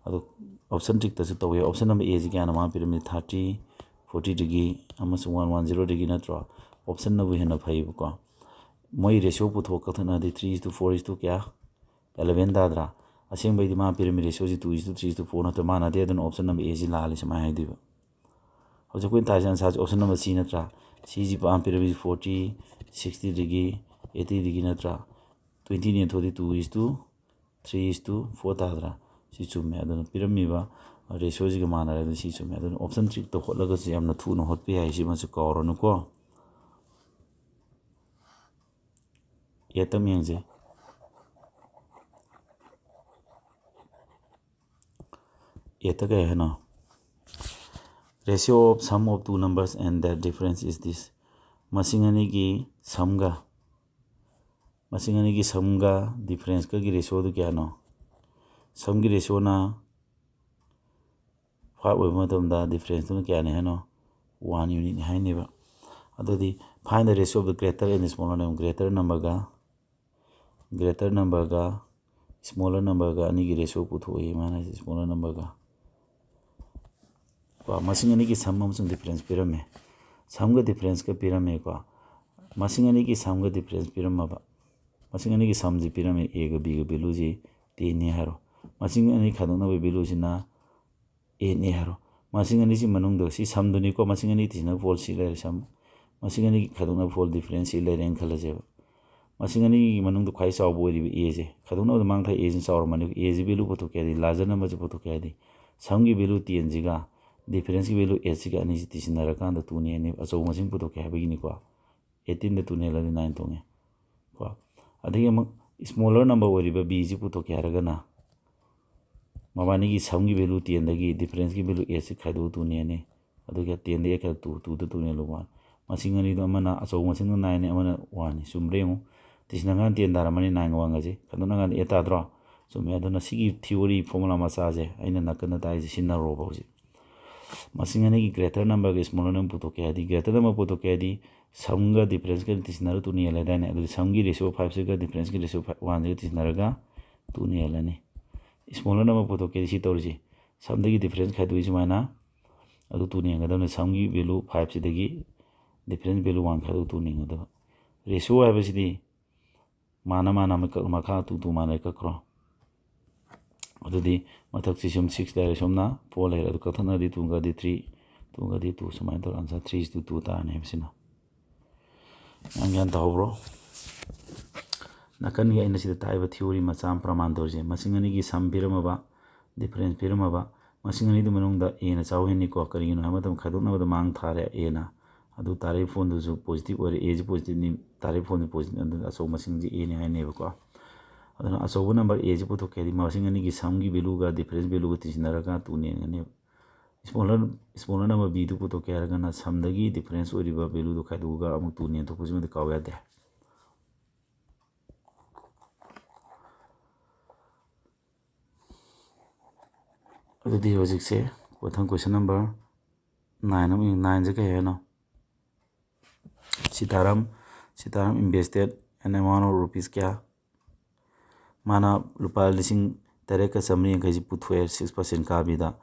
ꯑꯗꯣ ꯑꯣꯞꯁꯟ ꯇ꯭ꯔꯤꯛꯇꯁꯨ ꯇꯧꯋꯦ꯫ ꯑꯣꯞꯁꯟ ꯅꯝꯕꯔ ꯑꯦꯁꯤ ꯀꯌꯥꯅꯣ ꯃꯥ ꯄꯤꯔꯝꯃꯤ? ꯊꯥꯔꯇꯤ, ꯐꯣꯔꯇꯤ ꯗꯤꯒ꯭ꯔꯤ ꯑꯃꯁꯨꯡ ꯋꯥꯟ ꯋꯥꯟ ꯖꯤꯔꯣ ꯗꯤꯒ꯭ꯔꯤ ꯅꯠꯇ꯭ꯔꯣ? ꯑꯣꯞꯁꯟꯅꯕꯨ ꯍꯦꯟꯅ ꯐꯩꯌꯦꯕꯀꯣ꯫ ꯃꯣꯏ ꯔꯦꯁꯤꯌꯣ ꯄꯨꯊꯣꯛ ꯀꯛꯊꯠꯅꯔꯗꯤ three is to four is two ꯀꯌꯥ? ꯑꯦꯂꯚꯦꯟ ꯇꯥꯗ꯭ꯔꯥ? ꯑꯁꯦꯡꯕꯩꯗꯤ ꯃꯥ ꯄꯤꯔꯝꯃꯤ ꯔꯦꯁꯤꯌꯣꯁꯤ two is to three is to four ꯅꯠꯇ꯭ꯔ? ꯃꯥꯟꯅꯗꯦ꯫ ꯑꯗꯨꯅ ꯑꯣꯞꯁꯟ ꯅꯝꯕꯔ ꯑꯦꯁꯤ ꯂꯥꯜꯂꯤ ꯁꯨꯃꯥꯏꯅ ꯍꯥꯏꯗꯣꯏꯕ꯫ ꯍꯧꯖꯤꯛ ꯑꯩꯈꯣꯏꯅ ꯇꯥꯏꯁꯦ ꯑꯟꯁꯥꯔꯁꯦ ꯑꯣꯞꯁꯟ ꯅꯝꯕꯔ ꯁꯤ ꯅꯠꯇ꯭ꯔꯥ? ꯁꯤꯁꯤ ꯄꯥꯝ ꯄꯤꯔꯝꯃꯤꯁꯤ forty, sixty degree, eighty degree ꯅꯠꯇ꯭ꯔꯥ? ꯇ꯭ꯋꯦꯟꯇꯤ ꯅꯦꯟꯊꯣꯛꯑꯗꯤ two is to three is to four ꯇꯥꯗ꯭ꯔꯥ? ꯁꯤ ꯆꯨꯝꯃꯦ꯫ ꯑꯗꯨꯅ ꯄꯤꯔꯝꯃꯤꯕ ꯔꯦꯁꯤꯌꯣꯁꯤꯒ ꯃꯥꯟꯅꯔꯦ꯫ ꯑꯗꯨꯅ ꯁꯤ ꯆꯨꯝꯃꯦ꯫ ꯑꯗꯨꯅ ꯑꯣꯞꯁꯟ ꯇ꯭ꯔꯤꯛꯇ ꯍꯣꯠꯂꯒꯁꯨ ꯌꯥꯝꯅ ꯊꯨꯅ ꯍꯣꯠꯄ ꯌꯥꯏ꯫ ꯁꯤꯃꯁꯨ ꯀꯥꯎꯔꯅꯨꯀꯣ꯫ ꯑꯦꯠꯇ ꯑꯃ ꯌꯦꯡꯁꯦ꯫ ꯑꯦꯠꯇ ꯀꯩ ꯍꯥꯏꯅꯣ? Ratio of sum of two numbers and their difference is this. ꯃꯁꯤꯡ ꯑꯅꯤꯒꯤ ꯁꯝꯒ, ꯃꯁꯤꯡ ꯑꯅꯤꯒꯤ ꯁꯝꯒ ꯗꯤꯐ꯭ꯔꯦꯟꯁꯀꯒꯤ ꯔꯦꯁꯤꯌꯣꯗꯨ ꯀꯌꯥꯅꯣ? ꯁꯝꯒꯤ ꯔꯦꯁꯤꯌꯣꯅ ꯐꯥꯏꯚ ꯑꯣꯏꯕ ꯃꯇꯝꯗ ꯗꯤꯐ꯭ꯔꯦꯟꯁꯇꯨꯅ ꯀꯌꯥꯅꯤ ꯍꯥꯏꯅꯣ? ꯋꯥꯟ ꯌꯨꯅꯤꯠꯅꯤ ꯍꯥꯏꯅꯦꯕ꯫ ꯑꯗꯨꯗꯤ find the ratio of the greater and smaller number, greater ꯅꯝꯕꯔꯒ ꯒ꯭ꯔꯦꯇꯔ ꯅꯝꯕꯔꯒ ꯁ꯭ꯃꯣꯂꯔ ꯅꯝꯕꯔꯒ ꯑꯅꯤꯒꯤ ꯔꯦꯁꯤꯌꯣ ꯄꯨꯊꯣꯛꯏ꯫ ꯃꯥꯅ ꯍꯥꯏꯁꯦ ꯁ꯭ꯃꯣꯂꯔ ꯅꯝꯕꯔꯒ ꯀꯣ, ꯃꯁꯤꯡ ꯑꯅꯤꯒꯤ ꯁꯝ ꯑꯃꯁꯨꯡ ꯗꯤꯐ꯭ꯔꯦꯟꯁ ꯄꯤꯔꯝꯃꯦ꯫ ꯁꯝꯒ ꯗꯤꯐ꯭ꯔꯦꯟꯁꯀ ꯄꯤꯔꯝꯃꯦꯀꯣ꯫ ꯃꯁꯤꯡ ꯑꯅꯤꯒꯤ ꯁꯝꯒ ꯗꯤꯐ꯭ꯔꯦꯟꯁ ꯄꯤꯔꯝꯃꯕ, ꯃꯁꯤꯡ ꯑꯅꯤꯒꯤ ꯁꯝꯁꯤ ꯄꯤꯔꯝꯃꯦ, ꯑꯦꯒ ꯕꯤꯒ ꯚꯦꯂꯨꯁꯤ ꯇꯦꯟꯅꯤ ꯍꯥꯏꯔꯣ꯫ ꯃꯁꯤꯡ ꯑꯅꯤ ꯈꯥꯏꯗꯣꯛꯅꯕꯒꯤ ꯚꯦꯂꯨꯁꯤꯅ ꯑꯦꯠꯅꯤ ꯍꯥꯏꯔꯣ꯫ ꯃꯁꯤꯡ ꯑꯅꯤꯁꯤ ꯃꯅꯨꯡꯗ ꯁꯤ ꯁꯝꯗꯨꯅꯤꯀꯣ, ꯃꯁꯤꯡ ꯑꯅꯤ ꯇꯤꯟꯅꯕ ꯐꯣꯜ ꯁꯤ ꯂꯩꯔꯦ, ꯁꯝ꯫ ꯃꯁꯤꯡ ꯑꯅꯤꯒꯤ ꯈꯥꯏꯗꯣꯛꯅꯕ ꯐꯣꯜ ꯗꯤꯐꯔꯦꯟꯁ ꯁꯤ ꯂꯩꯔꯦꯅ ꯈꯜꯂꯁꯦꯕ꯫ ꯃꯁꯤꯡ ꯑꯅꯤꯒꯤ ꯃꯅꯨꯡꯗ ꯈ꯭ꯋꯥꯏ ꯆꯥꯎꯕ ꯑꯣꯏꯔꯤꯕ ꯑꯦꯁꯦ, ꯈꯥꯏꯗꯣꯛꯅꯕꯗ ꯃꯥꯡꯊꯥ ꯑꯦꯁꯤꯅ ꯆꯥꯎꯔꯝꯃꯅꯤ꯫ ꯑꯦꯁꯤ ꯚꯦꯂꯨ ꯄꯨꯊꯣꯛꯀꯦ ꯍꯥꯏꯗꯤ, ꯂꯥꯔꯖꯔ ꯅꯝꯕꯔꯁꯤ ꯄꯨꯊꯣꯛꯀꯦ ꯍꯥꯏꯗꯤ, ꯁꯝꯒꯤ ꯚꯦꯂꯨ ꯇꯦꯟꯁꯤꯒ ꯗꯤꯐꯔꯦꯟꯁꯀꯤ ꯚꯦꯂꯨ ꯑꯦꯠꯁꯤꯒ ꯑꯅꯤꯁꯤ ꯇꯤꯁꯤꯟꯅꯔꯀꯥꯟꯗ ꯇꯨꯅꯤ ꯑꯅꯤ ꯑꯆꯧꯕ ꯃꯁꯤꯡ ꯄꯨꯊꯣꯛꯀꯦ ꯍꯥꯏꯕꯒꯤꯅꯤꯀꯣ꯫ ꯑꯩꯠꯇꯤꯟꯗ ꯇꯨꯅꯦꯜꯂꯗꯤ ꯅꯥꯏꯟ ꯇꯣꯡꯉꯦ ꯀꯣ꯫ ꯑꯗꯒꯤ ꯑꯃꯨꯛ ꯁ꯭ꯃꯣꯂꯔ ꯅꯝꯕꯔ ꯑꯣꯏꯔꯤꯕ ꯕꯤꯁꯤ ꯄꯨꯊꯣꯛꯀꯦ ꯍꯥꯏꯔꯒꯅ, ꯃꯕꯥꯅꯤꯒꯤ ꯁꯝꯒꯤ ꯚꯦꯂꯨ ꯇꯦꯟꯗꯒꯤ ꯗꯤꯐꯔꯦꯟꯁꯀꯤ ꯚꯦꯂꯨ ꯑꯦꯠꯁꯤ ꯈꯥꯏꯗꯣꯛꯑ ꯇꯨꯅꯦꯜꯂꯅꯤ꯫ ꯑꯗꯨꯒ ꯇꯦꯟꯗꯒꯤ ꯑꯦꯠ ꯈꯥꯏꯗꯣꯛ ꯇꯨꯗ ꯇꯨꯅꯦꯜꯂꯨ ꯋꯥꯟ꯫ ꯃꯁꯤꯡ ꯑꯅꯤꯗꯣ ꯑꯃꯅ ꯑꯆꯧꯕ ꯃꯁꯤꯡꯅ ꯅꯥꯏꯟꯅꯤ, ꯑꯃꯅ ꯋꯥꯟꯅꯤ꯫ ꯆꯨꯝꯕ꯭ꯔꯥ ꯌꯦꯡꯉꯨ꯫ ꯇꯤꯁꯤꯟꯅꯀꯥꯟꯗ ꯇꯦꯟ ꯇꯥꯔꯝꯃꯅꯤ, ꯅꯥꯏꯟꯒ ꯋꯥꯟꯒꯁꯦ ꯈꯥꯏꯗꯣꯛꯅꯀꯥꯟꯗ ꯑꯦꯠ ꯇꯥꯗ꯭ꯔꯣ? ꯆꯨꯝꯃꯦ꯫ ꯑꯗꯨꯅ ꯁꯤꯒꯤ ꯊꯤꯑꯣꯔꯤ ꯐꯣꯔꯃꯨꯂꯥ ꯃꯆꯥꯁꯦ ꯑꯩꯅ ꯅꯥꯀꯟꯗ ꯇꯥꯛꯏꯁꯦ ꯁꯤꯖꯤꯟꯅꯔꯣꯕ ꯍꯧꯖꯤꯛ꯫ ꯃꯁꯤꯡ ꯑꯅꯤꯒꯤ ꯒ꯭ꯔꯦꯇꯔ ꯅꯝꯕꯔꯒ ꯁ꯭ꯃꯣꯂꯔ ꯅꯝꯕꯔ ꯄꯨꯊꯣꯛꯀꯦ ꯍꯥꯏꯗꯤ, ꯒ꯭ꯔꯦꯇꯔ ꯅꯝꯕꯔ ꯄꯨꯊꯣꯛꯀꯦ ꯍꯥꯏꯗꯤ ꯁꯝꯒ ꯗꯤꯐꯔꯦꯟꯁꯀ ꯇꯤꯁꯤꯟꯅꯔꯒ ꯇꯨꯅꯦꯜꯂꯦ ꯍꯥꯏꯗꯥꯏꯅꯦ? ꯑꯗꯨꯗꯤ ꯁꯝꯒꯤ ꯔꯦꯁꯤꯑꯣ ꯐꯥꯏꯚꯁꯤꯒ ꯗꯤꯐꯔꯦꯟꯁꯀꯤ ꯔꯦꯁꯤꯑꯣ ꯐꯥꯏꯚ ꯋꯥꯟꯁꯤꯒ ꯇꯤꯁꯤꯟꯅꯔꯒ ꯇꯨꯅꯦꯜꯂꯅꯤ꯫ ꯁ꯭ꯃꯣꯂꯔ ꯅꯝꯕꯔ ꯄꯨꯊꯣꯛꯀꯦꯗꯤ ꯁꯤ ꯇꯧꯔꯤꯁꯤ, ꯁꯝꯗꯒꯤ ꯗꯤꯐꯔꯦꯟꯁ ꯈꯥꯏꯗꯣꯛꯏ ꯁꯨꯃꯥꯏꯅ, ꯑꯗꯨ ꯇꯨꯅꯦꯟꯒꯗꯕꯅꯤ꯫ ꯁꯝꯒꯤ ꯚꯦꯂꯨ ꯐꯥꯏꯚꯁꯤꯗꯒꯤ ꯗꯤꯐꯔꯦꯟꯁ ꯚꯦꯂꯨ ꯋꯥꯟ ꯈꯥꯏꯗꯣꯛ ꯇꯨꯅꯦꯟꯒꯗꯕ꯫ ꯔꯦꯁꯤꯑꯣ ꯍꯥꯏꯕꯁꯤꯗꯤ ꯃꯥꯅ ꯃꯥꯅ ꯑꯃ ꯀꯛ-, ꯃꯈꯥ ꯇꯨ ꯇꯨ ꯃꯥꯟꯅꯔꯦ ꯀꯛꯈ꯭ꯔꯣ꯫ ꯑꯗꯨꯗꯤ ꯃꯊꯛꯁꯤ ꯁꯨꯝ ꯁꯤꯛꯁ ꯂꯩꯔꯦ, ꯁꯣꯝꯅ ꯐꯣꯔ ꯂꯩꯔꯦ, ꯑꯗꯨ ꯀꯛꯊꯠꯅꯔꯗꯤ ꯇꯨꯒꯗꯤ ꯊ꯭ꯔꯤ, ꯇꯨꯒꯗꯤ ꯇꯨ, ꯁꯨꯃꯥꯏꯅ ꯇꯧꯔꯒ answer three is two two ꯇꯥꯔꯅꯤ ꯍꯥꯏꯕꯁꯤꯅ꯫ ꯅꯪ ꯒ꯭ꯌꯥꯟ ꯇꯥꯍꯧꯕ꯭ꯔꯣ? ꯅꯥꯀꯟꯒꯤ ꯑꯩꯅ ꯁꯤꯗ ꯇꯥꯛꯏꯕ ꯊꯤꯑꯣꯔꯤ ꯃꯆꯥ ꯑꯃ ꯄ꯭ꯔꯃꯥꯟ ꯇꯧꯔꯤꯁꯦ, ꯃꯁꯤꯡ ꯑꯅꯤꯒꯤ ꯁꯝ ꯄꯤꯔꯝꯃꯕ, ꯗꯤꯐꯔꯦꯟꯁ ꯄꯤꯔꯝꯃꯕ, ꯃꯁꯤꯡ ꯑꯅꯤꯗꯨ ꯃꯅꯨꯡꯗ ꯑꯦꯅ ꯆꯥꯎ ꯍꯦꯟꯅꯤꯀꯣ꯫ ꯀꯔꯤꯒꯤꯅꯣ ꯍꯥꯏꯕ ꯃꯇꯝꯗ ꯈꯥꯏꯗꯣꯛꯅꯕꯗ ꯃꯥꯡ ꯊꯥꯔꯦ ꯑꯦꯅ꯫ ꯑꯗꯨ ꯇꯥꯔꯛꯏ ꯐꯣꯟꯗꯨꯁꯨ ꯄꯣꯖꯤꯇꯤꯚ ꯑꯣꯏꯔꯦ, ꯑꯦꯁꯤ ꯄꯣꯖꯤꯇꯤꯚꯅꯤ, ꯇꯥꯔꯛꯏ ꯐꯣꯟꯁꯨ ꯄꯣꯖꯤꯇꯤꯚ, ꯑꯗꯨꯅ ꯑꯆꯧꯕ ꯃꯁꯤꯡꯁꯤ ꯑꯦꯅꯤ ꯍꯥꯏꯅꯦꯕꯀꯣ꯫ ꯑꯗꯨꯅ ꯑꯆꯧꯕ ꯅꯝꯕꯔ ꯑꯦꯁꯤ ꯄꯨꯊꯣꯛꯀꯦ ꯍꯥꯏꯗꯤ ꯃꯁꯤꯡ ꯑꯅꯤꯒꯤ ꯁꯝꯒꯤ ꯚꯦꯂꯨꯒ ꯗꯤꯐꯔꯦꯟꯁ ꯚꯦꯂꯨꯒ ꯇꯤꯟꯁꯤꯟꯅꯔꯒ ꯇꯨ ꯅꯦꯟꯒꯅꯦꯕ꯫ ꯁ꯭ꯃꯣꯂꯔ, ꯁ꯭ꯃꯣꯂꯔ ꯅꯝꯕꯔ ꯕꯤꯗꯨ ꯄꯨꯊꯣꯛꯀꯦ ꯍꯥꯏꯔꯒꯅ ꯁꯝꯗꯒꯤ ꯗꯤꯐꯔꯦꯟꯁ ꯑꯣꯏꯔꯤꯕ ꯚꯦꯂꯨꯗꯨ ꯈꯥꯏꯗꯣꯛꯑꯒ ꯑꯃꯨꯛ ꯇꯨ ꯅꯦꯟꯊꯣꯛꯄꯁꯤꯃꯗꯤ ꯀꯥꯎ ꯌꯥꯗꯦ꯫ ꯑꯗꯨꯗꯤ ꯍꯧꯖꯤꯛꯁꯦ ꯃꯊꯪ ꯀꯣꯏꯁꯟ ꯅꯝꯕꯔ ꯅꯥꯏꯟ ꯑꯃ ꯌꯦꯡ-, ꯅꯥꯏꯟꯁꯦ ꯀꯩ ꯍꯥꯏꯅꯣ? ꯁꯤꯇꯥꯔꯥꯝ, ꯁꯤꯇꯥꯔꯥꯝ invested an amount of rupees ꯀꯌꯥ? ꯃꯥꯅ ꯂꯨꯄꯥ ꯂꯤꯁꯤꯡ ꯇꯔꯦꯠꯀ ꯆꯥꯃꯔꯤ ꯌꯥꯡꯈꯩꯁꯤ ꯄꯨꯊꯣꯛꯑꯦ, ꯁꯤꯛꯁ ꯄꯥꯔꯁꯦꯟ ꯀꯥꯕꯤꯗ꯫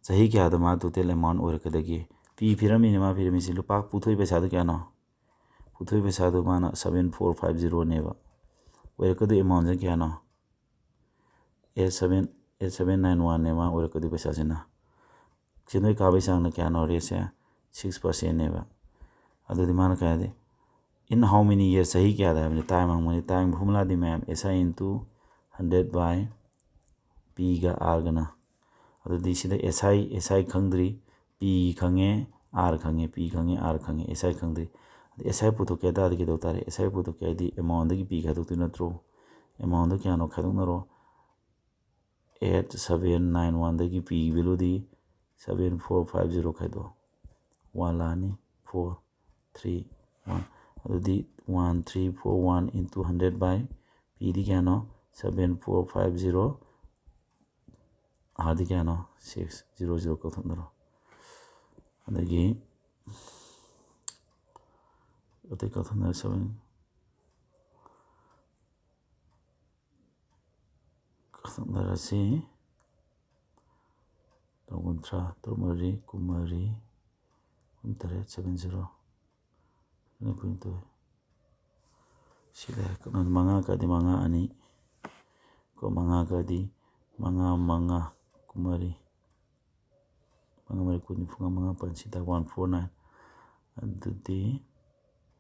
ꯆꯍꯤ ꯀꯌꯥꯗ ꯃꯥ ꯇꯣꯇꯦꯜ ꯑꯦꯃꯥꯎꯟ ꯑꯣꯏꯔꯛꯀꯗꯒꯦ? ꯄꯤ ꯄꯤꯔꯝꯃꯤꯅꯦ, ꯃꯥ ꯄꯤꯔꯝꯃꯤꯁꯤ ꯂꯨꯄꯥ ꯄꯨꯊꯣꯛꯏ ꯄꯩꯁꯥꯗꯨ ꯀꯌꯥꯅꯣ? ꯄꯨꯊꯣꯛꯏ ꯄꯩꯁꯥꯗꯨ ꯃꯥꯅ ꯁꯕꯦꯟ ꯐꯣꯔ ꯐꯥꯏꯚ ꯖꯤꯔꯣꯅꯦꯕ꯫ ꯑꯣꯏꯔꯛꯀꯗꯣꯏ ꯑꯦꯃꯥꯎꯟꯁꯤꯅ ꯀꯌꯥꯅꯣ? Eight seven, eight seven nine ꯋꯥꯟꯅꯦ ꯃꯥ ꯑꯣꯏꯔꯛꯀꯗꯣꯏ ꯄꯩꯁꯥꯁꯤꯅ꯫ ꯁꯦꯟꯗꯣꯏ ꯀꯥꯕꯒꯤ ꯆꯥꯡꯅ ꯀꯌꯥꯅꯣ? Rate ꯁꯦ six percent ꯅꯦꯕ꯫ ꯑꯗꯨꯗꯤ ꯃꯥꯅ ꯀꯌꯥꯗꯤ, in how many years, ꯆꯍꯤ ꯀꯌꯥꯗ ꯍꯥꯏꯕꯅꯤ? Time ꯍꯪꯕꯅꯤ꯫ Time formula ꯗꯤ ꯃꯌꯥꯝ S I into hundred by P ꯒ R ꯒꯅ꯫ ꯑꯗꯨꯗꯤ ꯁꯤꯗ S I, S I ꯈꯪꯗ꯭ꯔꯤ, P ꯈꯪꯉꯦ, R ꯈꯪꯉꯦ, P ꯈꯪꯉꯦ, R ꯈꯪꯉꯦ, S I ꯈꯪꯗ꯭ꯔꯤ꯫ ꯑꯗ S I ꯄꯨꯊꯣꯛꯀꯦ ꯍꯥꯏ ꯇꯥꯔꯗꯤ ꯀꯩꯗꯧ ꯇꯥꯔꯦ? S I ꯄꯨꯊꯣꯛꯀꯦ ꯍꯥꯏꯗꯤ amount ꯗꯒꯤ P ꯈꯥꯏꯗꯣꯛꯇꯣꯏ ꯅꯠꯇ꯭ꯔꯣ? Amount ꯗꯣ ꯀꯌꯥꯅꯣ ꯈꯥꯏꯗꯣꯛꯅꯔꯣ꯫ Eight seven nine one ꯗꯒꯤ P ꯒꯤ value ꯗꯤ seven four five zero ꯈꯥꯏꯗꯣꯛꯑꯣ꯫ One ꯂꯥꯛꯑꯅꯤ, four, three, one꯫ ꯑꯗꯨꯗꯤ one three four one into hundred by P ꯗꯤ ꯀꯌꯥꯅꯣ? Seven four five zero꯫ R ꯗꯤ ꯀꯌꯥꯅꯣ? Six꯫ Zero zero ꯀꯛꯊꯠꯅꯔꯣ꯫ ꯑꯗꯒꯤ ꯑꯇꯩ ꯀꯛꯊꯠꯅꯔ seven ꯀꯛꯊꯠꯅꯔꯁꯤ꯫ ꯇꯔꯨꯛ ꯀꯨꯟꯊ꯭ꯔꯥ, ꯇꯔꯨꯛ ꯃꯔꯤ ꯀꯨꯟꯃꯔꯤ, ꯀꯨꯟꯇꯔꯦꯠ, seven zero꯫ ꯑꯅꯤ ꯀꯨꯟꯇꯔꯦꯠ꯫ ꯁꯤ ꯂꯩꯔꯦ꯫ ꯀꯛꯅ ꯃꯉꯥ ꯀꯛꯑꯗꯤ ꯃꯉꯥ ꯑꯅꯤ꯫ ꯀꯣ ꯃꯉꯥ ꯀꯛꯑꯗꯤ ꯃꯉꯥ ꯃꯉꯥ ꯀꯨꯟꯃꯔꯤ꯫ ꯃꯉꯥ ꯃꯔꯤ ꯀꯨꯟ, ꯅꯤꯐꯨ ꯃꯉꯥ, ꯃꯉꯥ ꯃꯥꯄꯟ, ꯁꯤꯗ one four nine꯫ ꯑꯗꯨꯗꯤ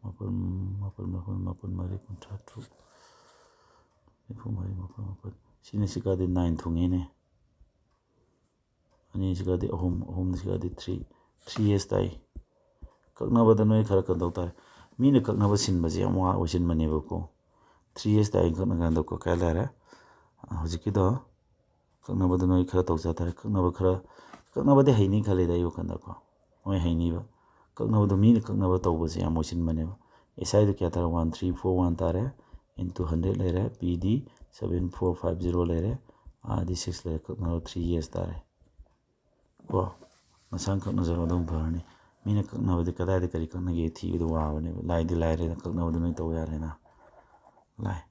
ꯃꯥꯄꯟ, ꯃꯥꯄꯟ, ꯃꯥꯄꯟ, ꯃꯥꯄꯟ ꯃꯔꯤ ꯀꯨꯟꯊ꯭ꯔꯥ ꯇꯔꯨꯛ꯫ ꯅꯤꯐꯨ ꯃꯔꯤ, ꯃꯥꯄꯟ, ꯃꯥꯄꯟ꯫ ꯁꯤꯅ ꯁꯤ ꯀꯛꯑꯗꯤ nine ꯊꯨꯡꯉꯦꯅꯦ꯫ ꯑꯅꯤꯁꯤꯒꯗꯤ ꯑꯍꯨꯝ, ꯑꯍꯨꯝꯁꯤꯒꯗꯤ three, three S ꯇꯥꯏ꯫ ꯀꯛꯅꯕꯗ ꯅꯣꯏ ꯈꯔ ꯀꯩꯅꯣ ꯇꯧ ꯇꯥꯔꯦ꯫ ꯃꯤꯅ ꯀꯛꯅꯕ ꯁꯤꯟꯕꯁꯦ ꯌꯥꯝ ꯋꯥ ꯑꯣꯏꯁꯤꯟꯕꯅꯦꯕꯀꯣ꯫ Three S ꯇꯥꯏ ꯀꯛꯅ ꯀꯥꯟꯗ ꯀꯣ ꯀꯌꯥ ꯂꯩꯔꯦ? ꯍꯧꯖꯤꯛꯀꯤꯗꯣ ꯀꯛꯅꯕꯗ ꯅꯣꯏ ꯈꯔ ꯇꯧꯖ ꯇꯥꯔꯦ꯫ ꯀꯛꯅꯕ ꯈꯔ, ꯀꯛꯅꯕꯗꯤ ꯍꯩꯅꯤ ꯈꯜꯂꯤꯗ ꯑꯩ ꯋꯥꯈꯜꯗꯀꯣ꯫ ꯃꯣꯏ ꯍꯩꯅꯤꯕ꯫ ꯀꯛꯅꯕꯗꯣ ꯃꯤꯅ ꯀꯛꯅꯕ ꯇꯧꯕꯁꯦ ꯌꯥꯝ ꯑꯣꯏꯁꯤꯟꯕꯅꯦꯕ꯫ S I ꯗꯣ ꯀꯌꯥ ꯇꯥꯔꯦ? One three four one ꯇꯥꯔꯦ꯫ Into hundred ꯂꯩꯔꯦ꯫ P ꯗꯤ seven four five zero ꯂꯩꯔꯦ꯫ R ꯗꯤ six ꯂꯩꯔꯦ꯫ ꯀꯛꯅꯕ three S ꯇꯥꯔꯦ꯫ ꯀꯣ, ꯃꯁꯥꯅ ꯀꯛꯅꯖꯔꯣ, ꯑꯗꯨꯝ ꯐꯔꯅꯤ꯫ ꯃꯤꯅ ꯀꯛꯅꯕꯗꯤ ꯀꯗꯥꯏꯗ ꯀꯔꯤ ꯀꯛꯅꯒꯦ ꯊꯤꯕꯗ ꯋꯥꯕꯅꯦꯕ꯫ ꯂꯥꯏꯗꯤ ꯂꯥꯏꯔꯦꯅ ꯀꯛꯅꯕꯗ ꯅꯣꯏ ꯇꯧ ꯌꯥꯔꯦꯅ꯫ ꯂꯥꯏ꯫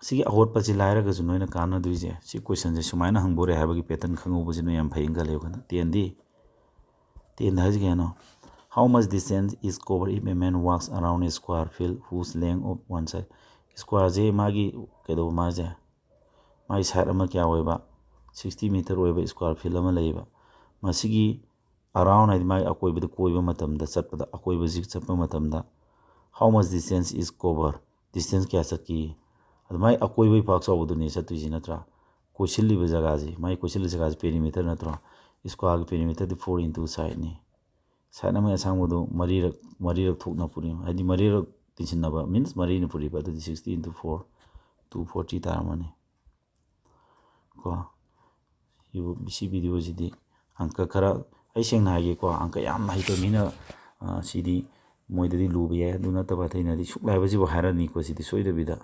ꯁꯤꯒꯤ ꯑꯍꯣꯠꯄꯁꯤ ꯂꯥꯏꯔꯒꯁꯨ ꯅꯣꯏꯅ ꯀꯥꯟꯅꯗꯣꯏꯁꯦ, ꯁꯤ question ꯁꯦ ꯁꯨꯃꯥꯏꯅ ꯍꯪꯕ ꯑꯣꯏꯔꯦ ꯍꯥꯏꯕꯒꯤ pattern ꯈꯪꯍꯧꯕꯁꯤꯅ ꯌꯥꯝ ꯐꯩꯅ ꯈꯜꯂꯦ ꯋꯥꯈꯜꯗ꯫ Ten ꯗꯤ, ten ꯗ ꯍꯥꯏꯁꯤ ꯀꯩꯅꯣ? How much distance is covered if a man walks around a square field whose length of one side? Square ꯁꯦ ꯃꯥꯒꯤ ꯀꯩꯗꯧꯕ ꯃꯥꯁꯦ? ꯃꯥꯒꯤ side ꯑꯃ ꯀꯌꯥ ꯑꯣꯏꯕ? Sixty meter ꯑꯣꯏꯕ square field ꯑꯃ ꯂꯩꯌꯦꯕ꯫ ꯃꯁꯤꯒꯤ ꯑꯔꯥꯎꯟ ꯍꯥꯏꯗꯤ ꯃꯥꯒꯤ ꯑꯀꯣꯏꯕꯗ ꯀꯣꯏꯕ ꯃꯇꯝꯗ, ꯆꯠꯄꯗ, ꯑꯀꯣꯏꯕꯁꯤ ꯆꯠꯄ ꯃꯇꯝꯗ how much distance is cover, distance ꯀꯌꯥ ꯆꯠꯈꯤ, ꯑꯗꯨ ꯃꯥꯒꯤ ꯑꯀꯣꯏꯕꯒꯤ ꯄꯥꯛ ꯆꯥꯎꯕꯗꯨꯅꯤ ꯆꯠꯇꯣꯏꯁꯤ ꯅꯠꯇ꯭ꯔꯥ? ꯀꯣꯏꯁꯤꯜꯂꯤꯕ ꯖꯒꯥꯁꯤ, ꯃꯥꯒꯤ ꯀꯣꯏꯁꯤꯜꯂꯤꯕ ꯖꯒꯥꯁꯤ ꯄꯦꯔꯤꯃꯤꯇꯔ ꯅꯠꯇ꯭ꯔꯣ? ꯁ꯭ꯀ꯭ꯋꯥꯔꯒꯤ ꯄꯦꯔꯤꯃꯤꯇꯔꯗꯤ ꯐꯣꯔ ꯏꯟꯇꯨ ꯁꯥꯏꯠꯅꯤ꯫ ꯁꯥꯏꯠ ꯑꯃꯒꯤ ꯑꯁꯥꯡꯕꯗꯨ ꯃꯔꯤꯔꯛ, ꯃꯔꯤꯔꯛ ꯊꯣꯛꯅ ꯄꯨꯔꯤ, ꯍꯥꯏꯗꯤ ꯃꯔꯤꯔꯛ ꯇꯤꯟꯁꯤꯟꯅꯕ, ꯃꯤꯟꯁ ꯃꯔꯤꯅ ꯄꯨꯔꯤꯕ, ꯑꯗꯨꯗꯤ sixty into four, two forty ꯇꯥꯔꯝꯃꯅꯤ꯫ ꯀꯣ, ꯁꯤꯕꯨ, ꯁꯤ ꯚꯤꯗꯤꯑꯣꯁꯤꯗꯤ ꯑꯪꯀ ꯈꯔ, ꯑꯩ ꯁꯦꯡꯅ ꯍꯥꯏꯒꯦꯀꯣ, ꯑꯪꯀ ꯌꯥꯝ ꯍꯩꯇꯕ ꯃꯤꯅ, ꯑ, ꯁꯤꯗꯤ ꯃꯣꯏꯗꯗꯤ ꯂꯨꯕ ꯌꯥꯏ꯫ ꯑꯗꯨ ꯅꯠꯇꯕ ꯑꯇꯩꯅꯗꯤ ꯁꯨꯛ ꯂꯥꯏꯕꯁꯤꯕꯨ ꯍꯥꯏꯔꯅꯤꯀꯣ, ꯁꯤꯗꯤ ꯁꯣꯏꯗꯕꯤꯗ꯫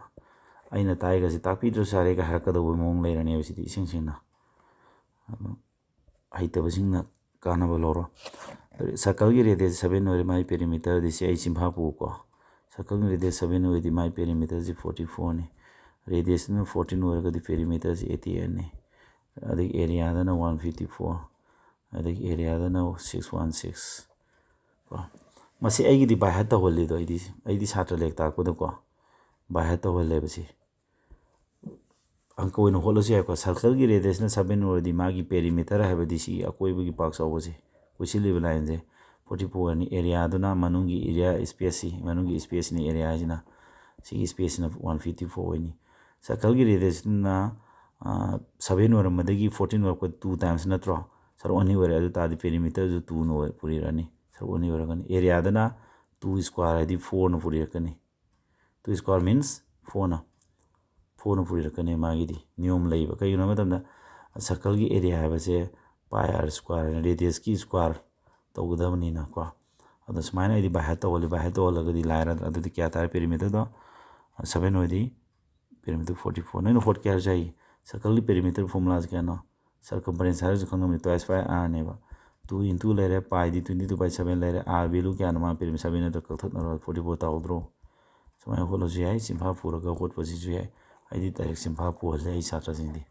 ꯑꯩꯅ ꯇꯥꯏꯒꯁꯦ ꯇꯥꯛꯄꯤꯗ꯭ꯔꯁꯨ ꯌꯥꯔꯦꯒ ꯍꯥꯏꯔꯛꯀꯗꯧꯕ ꯃꯑꯣꯡ ꯂꯩꯔꯅꯦꯕ ꯁꯤꯗꯤ ꯏꯁꯦꯡ ꯁꯦꯡꯅ꯫ ꯑꯗꯨ ꯍꯩꯇꯕꯁꯤꯡꯅ ꯀꯥꯟꯅꯕ ꯂꯧꯔꯣ꯫ ꯁꯔꯀꯜꯒꯤ ꯔꯦꯗꯤꯌꯁ ꯁꯚꯦꯟ ꯑꯣꯏꯔꯦ, ꯃꯥꯒꯤ ꯄꯦꯔꯤꯃꯤꯇꯔꯗꯤ ꯁꯤ ꯑꯩ ꯆꯤꯝꯐꯥ ꯄꯨꯀꯣ꯫ ꯁꯔꯀꯜꯒꯤ ꯔꯦꯗꯤꯌꯁ ꯁꯚꯦꯟ ꯑꯣꯏꯔꯗꯤ ꯃꯥꯒꯤ ꯄꯦꯔꯤꯃꯤꯇꯔꯁꯤ ꯐꯣꯔꯇꯤ ꯐꯣꯔꯅꯤ꯫ ꯔꯦꯗꯤꯌꯁꯇꯨꯅ ꯐꯣꯔꯇꯤꯟ ꯑꯣꯏꯔꯒꯗꯤ ꯄꯦꯔꯤꯃꯤꯇꯔꯁꯤ ꯑꯩꯠꯇꯤ ꯑꯩꯠꯅꯤ꯫ ꯑꯗꯒꯤ ꯑꯦꯔꯤꯌꯥꯗꯅ ꯋꯥꯟ ꯐꯤꯐꯇꯤ ꯐꯣꯔ, ꯑꯗꯒꯤ ꯑꯦꯔꯤꯌꯥꯗꯅ ꯁꯤꯛꯁ ꯋꯥꯟ ꯁꯤꯛꯁ ꯀꯣ꯫ ꯃꯁꯤ ꯑꯩꯒꯤꯗꯤ ꯕꯥꯏ ꯍꯥꯔꯠ ꯇꯧꯍꯜꯂꯤꯗꯣ, ꯑꯩꯗꯤ, ꯑꯩꯗꯤ ꯁꯥꯇ꯭ꯔ ꯂꯥꯏꯔꯤꯛ ꯇꯥꯛꯄꯗꯀꯣ ꯕꯥꯏ ꯍꯥꯔꯠ ꯇꯧꯍꯜꯂꯦꯕ ꯁꯤ꯫ ꯑꯪꯀ ꯑꯣꯏꯅ ꯍꯣꯠꯂꯁꯨ ꯌꯥꯏꯀꯣ꯫ ꯁꯔꯀꯜꯒꯤ ꯔꯦꯗꯤꯌꯁꯅ ꯁꯚꯦꯟ ꯑꯣꯏꯔꯗꯤ ꯃꯥꯒꯤ ꯄꯦꯔꯤꯃꯤꯇꯔ ꯍꯥꯏꯕꯗꯤ ꯁꯤꯒꯤ ꯑꯀꯣꯏꯕꯒꯤ ꯄꯥꯛ ꯆꯥꯎꯕꯁꯦ, ꯀꯣꯏꯁꯤꯜꯂꯤꯕ ꯂꯥꯏꯟꯁꯦ, ꯐꯣꯔꯇꯤ ꯐꯣꯔꯅꯤ꯫ ꯑꯦꯔꯤꯌꯥꯗꯨꯅ ꯃꯅꯨꯡꯒꯤ ꯑꯦꯔꯤꯌꯥ ꯏꯁꯄꯦꯁꯁꯤ, ꯃꯅꯨꯡꯒꯤ ꯏꯁꯄꯦꯁꯁꯤꯅ ꯑꯦꯔꯤꯌꯥ ꯍꯥꯏꯁꯤꯅ, ꯁꯤꯒꯤ ꯏꯁꯄꯦꯁꯁꯤꯅ ꯋꯥꯟ ꯐꯤꯐꯇꯤ ꯐꯣꯔ ꯑꯣꯏꯅꯤ꯫ ꯁꯔꯀꯜꯒꯤ ꯔꯦꯗꯤꯌꯁꯅ ꯁꯚꯦꯟ ꯑꯣꯏꯔꯝꯕꯗꯒꯤ ꯐꯣꯔꯇꯤꯟ ꯑꯣꯏꯔꯛꯄ ꯇꯨ ꯇꯥꯏꯝꯁ ꯅꯠꯇ꯭ꯔꯣ? ꯁꯔꯨꯛ ꯑꯅꯤ ꯑꯣꯏꯔꯦ꯫ ꯑꯗꯨ ꯇꯥꯔꯗꯤ ꯄꯦꯔꯤꯃꯤꯇꯔꯁꯨ ꯇꯨꯅ ꯑꯣꯏ-, ꯄꯨꯔꯤꯔꯛꯑꯅꯤ, ꯁꯔꯨꯛ ꯑꯅꯤ ꯑꯣꯏꯔꯛꯀꯅꯤ꯫ ꯑꯦꯔꯤꯌꯥꯗꯅ ꯇꯨ ꯁ꯭ꯀ꯭ꯋꯥꯔ ꯍꯥꯏꯗꯤ ꯐꯣꯔꯅ ꯄꯨꯔꯤꯔꯛꯀꯅꯤ꯫ ꯇꯨ ꯁ꯭ꯀ꯭ꯋꯥꯔ ꯃꯤꯟꯁ ꯐꯣꯔꯅ, ꯐꯣꯔꯅ ꯄꯨꯔꯤꯔꯛꯀꯅꯤ꯫ ꯃꯥꯒꯤꯗꯤ ꯅꯤꯌꯣꯝ ꯂꯩꯕ꯫ ꯀꯩꯒꯤꯅꯣ ꯍꯥꯏꯕ ꯃꯇꯝꯗ ꯁꯔꯀꯜꯒꯤ ꯑꯦꯔꯤꯌꯥ ꯍꯥꯏꯕꯁꯦ ꯄꯥꯏ ꯑꯥꯔ ꯁ꯭ꯀ꯭ꯋꯥꯔ ꯍꯥꯏꯅ ꯔꯦꯗꯤꯌꯁꯀꯤ ꯁ꯭ꯀ꯭ꯋꯥꯔ ꯇꯧꯒꯗꯕꯅꯤꯅꯀꯣ꯫ ꯑꯗꯣ ꯁꯨꯃꯥꯏꯅ ꯑꯩꯗꯤ ꯕꯥꯏ ꯍꯥꯔꯠ ꯇꯧꯍꯜꯂꯤ꯫ ꯕꯥꯏ ꯍꯥꯔꯠ ꯇꯧꯍꯜꯂꯒꯗꯤ ꯂꯥꯏꯔꯗ꯭ꯔꯥ? ꯑꯗꯨꯗꯤ ꯀꯌꯥ ꯇꯥꯔꯦ? ꯄꯦꯔꯤꯃꯤꯇꯔꯗꯣ ꯁꯚꯦꯟ ꯑꯣꯏꯗꯤ ꯄꯦꯔꯤꯃꯤꯇꯔ ꯐꯣꯔꯇꯤ ꯐꯣꯔ꯫ ꯅꯣꯏꯅ ꯍꯣꯠꯀꯦ ꯍꯥꯏꯔꯁꯨ ꯌꯥꯏ꯫ ꯁꯔꯀꯜꯒꯤ ꯄꯦꯔꯤꯃꯤꯇꯔ ꯐꯣꯔꯃꯨꯂꯥꯁꯦ ꯀꯌꯥꯅꯣ? ꯁꯔꯀꯝꯐꯔꯦꯟꯁ ꯍꯥꯏꯔꯁꯨ ꯈꯪꯉꯝꯅꯤ, ꯇ꯭ꯋꯥꯏꯁ ꯄꯥꯏ ꯑꯥꯔꯅꯦꯕ꯫ ꯇꯨ ꯏꯟꯇꯨ ꯂꯩꯔꯦ, ꯄꯥꯏꯗꯤ ꯇ꯭ꯋꯦꯟꯇꯤ ꯇꯨ ꯕꯥꯏ ꯁꯚꯦꯟ ꯂꯩꯔꯦ, ꯑꯥꯔ ꯚꯦꯂꯨ ꯀꯌꯥꯅꯣ? ꯃꯥ ꯄꯦꯔꯤꯃꯤꯇꯔ ꯁꯚꯦꯟ ꯅꯠꯇ꯭ꯔ ꯀꯛꯊꯠꯅꯔꯣ, ꯐꯣꯔꯇꯤ ꯐꯣꯔ ꯇꯥꯍꯧꯗ꯭ꯔꯣ? ꯁꯨꯃꯥꯏꯅ ꯍꯣꯠꯂꯁꯨ ꯌꯥꯏ, ꯆꯤꯟꯐꯥ ꯄꯨꯔꯒ ꯍꯣꯠꯄꯁꯤꯁꯨ ꯌꯥꯏ꯫ ꯑꯩꯗꯤ ꯗꯥꯏꯔꯦꯛ ꯆꯤꯟꯐꯥ ꯄꯨꯍꯜꯂꯦ ꯑꯩ ꯁꯥꯇ꯭ꯔꯁꯤꯡꯗꯤ,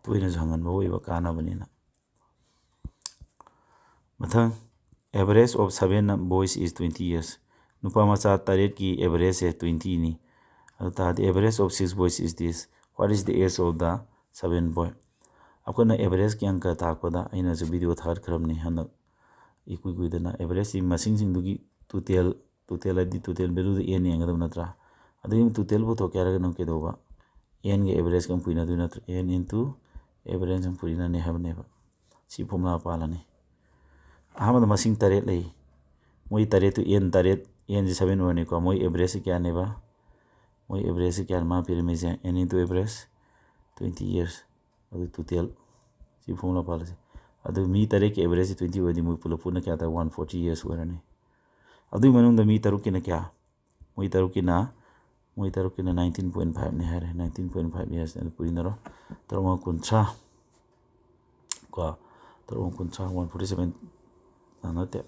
ꯇꯣꯏꯅꯁꯨ ꯍꯪꯍꯟꯕ ꯑꯣꯏꯕ, ꯀꯥꯟꯅꯕꯅꯤꯅ꯫ ꯃꯊꯪ, average of seven boys is twenty years꯫ ꯅꯨꯄꯥ ꯃꯆꯥ ꯇꯔꯦꯠꯀꯤ ꯑꯦꯚꯔꯦꯖꯁꯦ ꯇ꯭ꯋꯦꯟꯇꯤꯅꯤ꯫ ꯑꯗꯨ ꯇꯥꯔꯗꯤ, average of six boys is this, what is the age of the seven boy? ꯑꯩꯈꯣꯏꯅ ꯑꯦꯚꯔꯦꯖꯀꯤ ꯑꯪꯀ ꯇꯥꯛꯄꯗ ꯑꯩꯅꯁꯨ ꯚꯤꯗꯤꯑꯣ ꯊꯥꯒꯠꯈ꯭ꯔꯕꯅꯤ ꯍꯟꯗꯛ ꯏꯀꯨꯏ ꯀꯨꯏꯗꯅ꯫ ꯑꯦꯚꯔꯦꯖꯀꯤ ꯃꯁꯤꯡꯁꯤꯡꯗꯨꯒꯤ ꯇꯣꯇꯦꯜ, ꯇꯣꯇꯦꯜ ꯍꯥꯏꯗꯤ ꯇꯣꯇꯦꯜ ꯚꯦꯂꯨꯗ ꯑꯦꯟ ꯌꯦꯡꯒꯗꯕ ꯅꯠꯇ꯭ꯔꯥ? ꯑꯗꯨꯒꯤ ꯇꯣꯇꯦꯜ ꯄꯨꯊꯣꯛꯀꯦ ꯍꯥꯏꯔꯒꯅ ꯀꯩꯗꯧꯕ? ꯑꯦꯟꯒ ꯑꯦꯚꯔꯦꯖꯀ ꯑꯃꯨꯛ ꯄꯨꯏꯅꯗꯣꯏ ꯅꯠꯇ꯭ꯔꯥ? ꯑꯦꯟ ꯏꯟꯇꯨ ꯑꯦꯚꯔꯦꯖ ꯑꯃꯨꯛ ꯄꯨꯏꯅꯅꯤ ꯍꯥꯏꯕꯅꯦꯕ꯫ ꯁꯤ ꯐꯣꯔꯃꯨꯂꯥ ꯄꯥꯜꯂꯅꯤ꯫ ꯑꯍꯥꯟꯕꯗ ꯃꯁꯤꯡ ꯇꯔꯦꯠ ꯂꯩ꯫ ꯃꯣꯏ ꯇꯔꯦꯠꯇꯨ ꯑꯦꯟ ꯇꯔꯦꯠ, ꯑꯦꯟꯁꯤ ꯁꯚꯦꯟ ꯑꯣꯏꯔꯅꯤꯀꯣ꯫ ꯃꯣꯏ ꯑꯦꯚꯔꯦꯖꯁꯤ ꯀꯌꯥꯅꯦꯕ? ꯃꯣꯏ ꯑꯦꯚꯔꯦꯖꯁꯤ ꯀꯌꯥꯅꯣ ꯃꯥ ꯄꯤꯔꯝꯃꯤꯁꯦ? N into average, twenty years꯫ ꯑꯗꯨ ꯇꯣꯇꯦꯜ꯫ ꯁꯤ ꯐꯣꯔꯃꯨꯂꯥ ꯄꯥꯜꯂꯁꯤ꯫ ꯑꯗꯨ ꯃꯤ ꯇꯔꯦꯠꯀꯤ ꯑꯦꯚꯔꯦꯖꯁꯤ twenty ꯑꯣꯏꯔꯗꯤ ꯃꯣꯏ ꯄꯨꯂꯞ ꯄꯨꯟꯅ ꯀꯌꯥ ꯇꯥꯏ? One forty years ꯑꯣꯏꯔꯅꯤ꯫ ꯑꯗꯨꯒꯤ ꯃꯅꯨꯡꯗ ꯃꯤ ꯇꯔꯨꯛꯀꯤꯅ ꯀꯌꯥ? ꯃꯣꯏ ꯇꯔꯨꯛꯀꯤꯅ, ꯃꯣꯏ ꯇꯔꯨꯛꯀꯤꯅ nineteen point fiveꯅꯤ ꯍꯥꯏꯔꯦ꯫ Nineteen point five years ꯑꯗꯨ ꯄꯨꯏꯅꯔꯣ꯫ ꯇꯔꯨꯛ ꯃꯉꯥ ꯀꯨꯟꯊ꯭ꯔꯥ꯫ ꯀꯣ, ꯇꯔꯨꯛ ꯃꯉꯥ ꯀꯨꯟꯊ꯭ꯔꯥ, one forty seven, ꯑ, ꯅꯠꯇꯦ,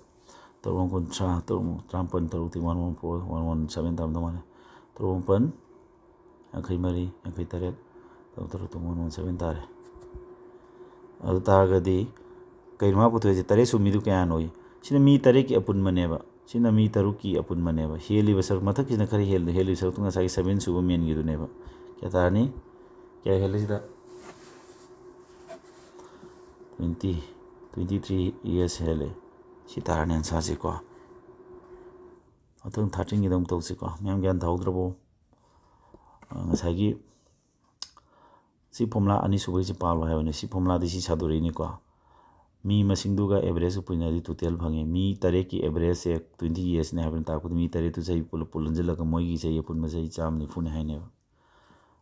ꯇꯔꯨꯛ ꯃꯉꯥ ꯀꯨꯟꯊ꯭ꯔꯥ, ꯇꯔꯨꯛ ꯇꯔꯥꯃꯥꯄꯟ, ꯇꯔꯨꯛ T one one four, one one seven ꯇꯥꯔꯝꯗꯧ ꯃꯥꯜꯂꯦ꯫ ꯇꯔꯨꯛ ꯃꯥꯄꯟ ꯌꯥꯡꯈꯩ ꯃꯔꯤ, ꯌꯥꯡꯈꯩ ꯇꯔꯦꯠ, ꯇꯔꯨꯛ ꯇꯔꯨꯛ ꯇꯨ one one seven ꯇꯥꯔꯦ꯫ ꯑꯗꯨ ꯇꯥꯔꯒꯗꯤ ꯀꯩꯅꯣ ꯃꯥ ꯄꯨꯊꯣꯛꯏꯁꯦ? ꯇꯔꯦꯠ ꯁꯨꯕ ꯃꯤꯗꯨ ꯀꯌꯥꯅꯣ? ꯁꯤꯅ ꯃꯤ ꯇꯔꯦꯠꯀꯤ ꯑꯄꯨꯟꯕꯅꯦꯕ꯫ ꯁꯤꯅ ꯃꯤ ꯇꯔꯨꯛꯀꯤ ꯑꯄꯨꯟꯕꯅꯦꯕ꯫ ꯍꯦꯜꯂꯤꯕ ꯁꯔꯨꯛ, ꯃꯊꯛꯀꯤꯁꯤꯅ ꯈꯔ ꯍꯦꯜꯂꯤ, ꯍꯦꯜꯂꯤꯕ ꯁꯔꯨꯛꯇꯨ ꯉꯁꯥꯏꯒꯤ seven ꯁꯨꯕ ꯃꯦꯟꯒꯤꯗꯨꯅꯦꯕ꯫ ꯀꯌꯥ ꯇꯥꯔꯅꯤ? ꯀꯌꯥ ꯍꯦꯜꯂꯤ ꯁꯤꯗ? Twenty, twenty three years ꯍꯦꯜꯂꯦ꯫ ꯁꯤ ꯇꯥꯔꯅꯤ answerꯁꯦꯀꯣ꯫ ꯃꯊꯪ thirteenꯒꯤꯗ ꯑꯃꯨꯛ ꯇꯧꯁꯤꯀꯣ꯫ ꯃꯌꯥꯝ ꯒ꯭ꯌꯥꯟ ꯇꯥꯍꯧꯗ꯭ꯔꯕꯣ? ꯑ, ꯉꯁꯥꯏꯒꯤ ꯁꯤ ꯐꯣꯔꯃꯨꯂꯥ ꯑꯅꯤꯁꯨꯕꯒꯤꯁꯤ ꯄꯥꯜꯂꯣ ꯍꯥꯏꯕꯅꯤ꯫ ꯁꯤ ꯐꯣꯔꯃꯨꯂꯥꯗꯤ ꯁꯤ ꯁꯥꯗꯣꯔꯛꯏꯅꯤꯀꯣ꯫ ꯃꯤ ꯃꯁꯤꯡꯗꯨꯒ average ꯄꯨꯟꯅꯗꯤ total ꯐꯪꯉꯦ꯫ ꯃꯤ ꯇꯔꯦꯠꯀꯤ averageꯁꯦ twenty yearsꯅꯦ ꯍꯥꯏꯕꯅ ꯇꯥꯛꯄꯗꯤ ꯃꯤ ꯇꯔꯦꯠꯇꯨ ꯆꯍꯤ ꯄꯨꯂꯞ ꯄꯨꯟꯁꯤꯜꯂꯒ ꯃꯣꯏꯒꯤ ꯆꯍꯤ ꯑꯄꯨꯟꯕ ꯆꯍꯤ ꯆꯥꯝꯃ ꯅꯤꯐꯨꯅꯦ ꯍꯥꯏꯅꯦꯕ꯫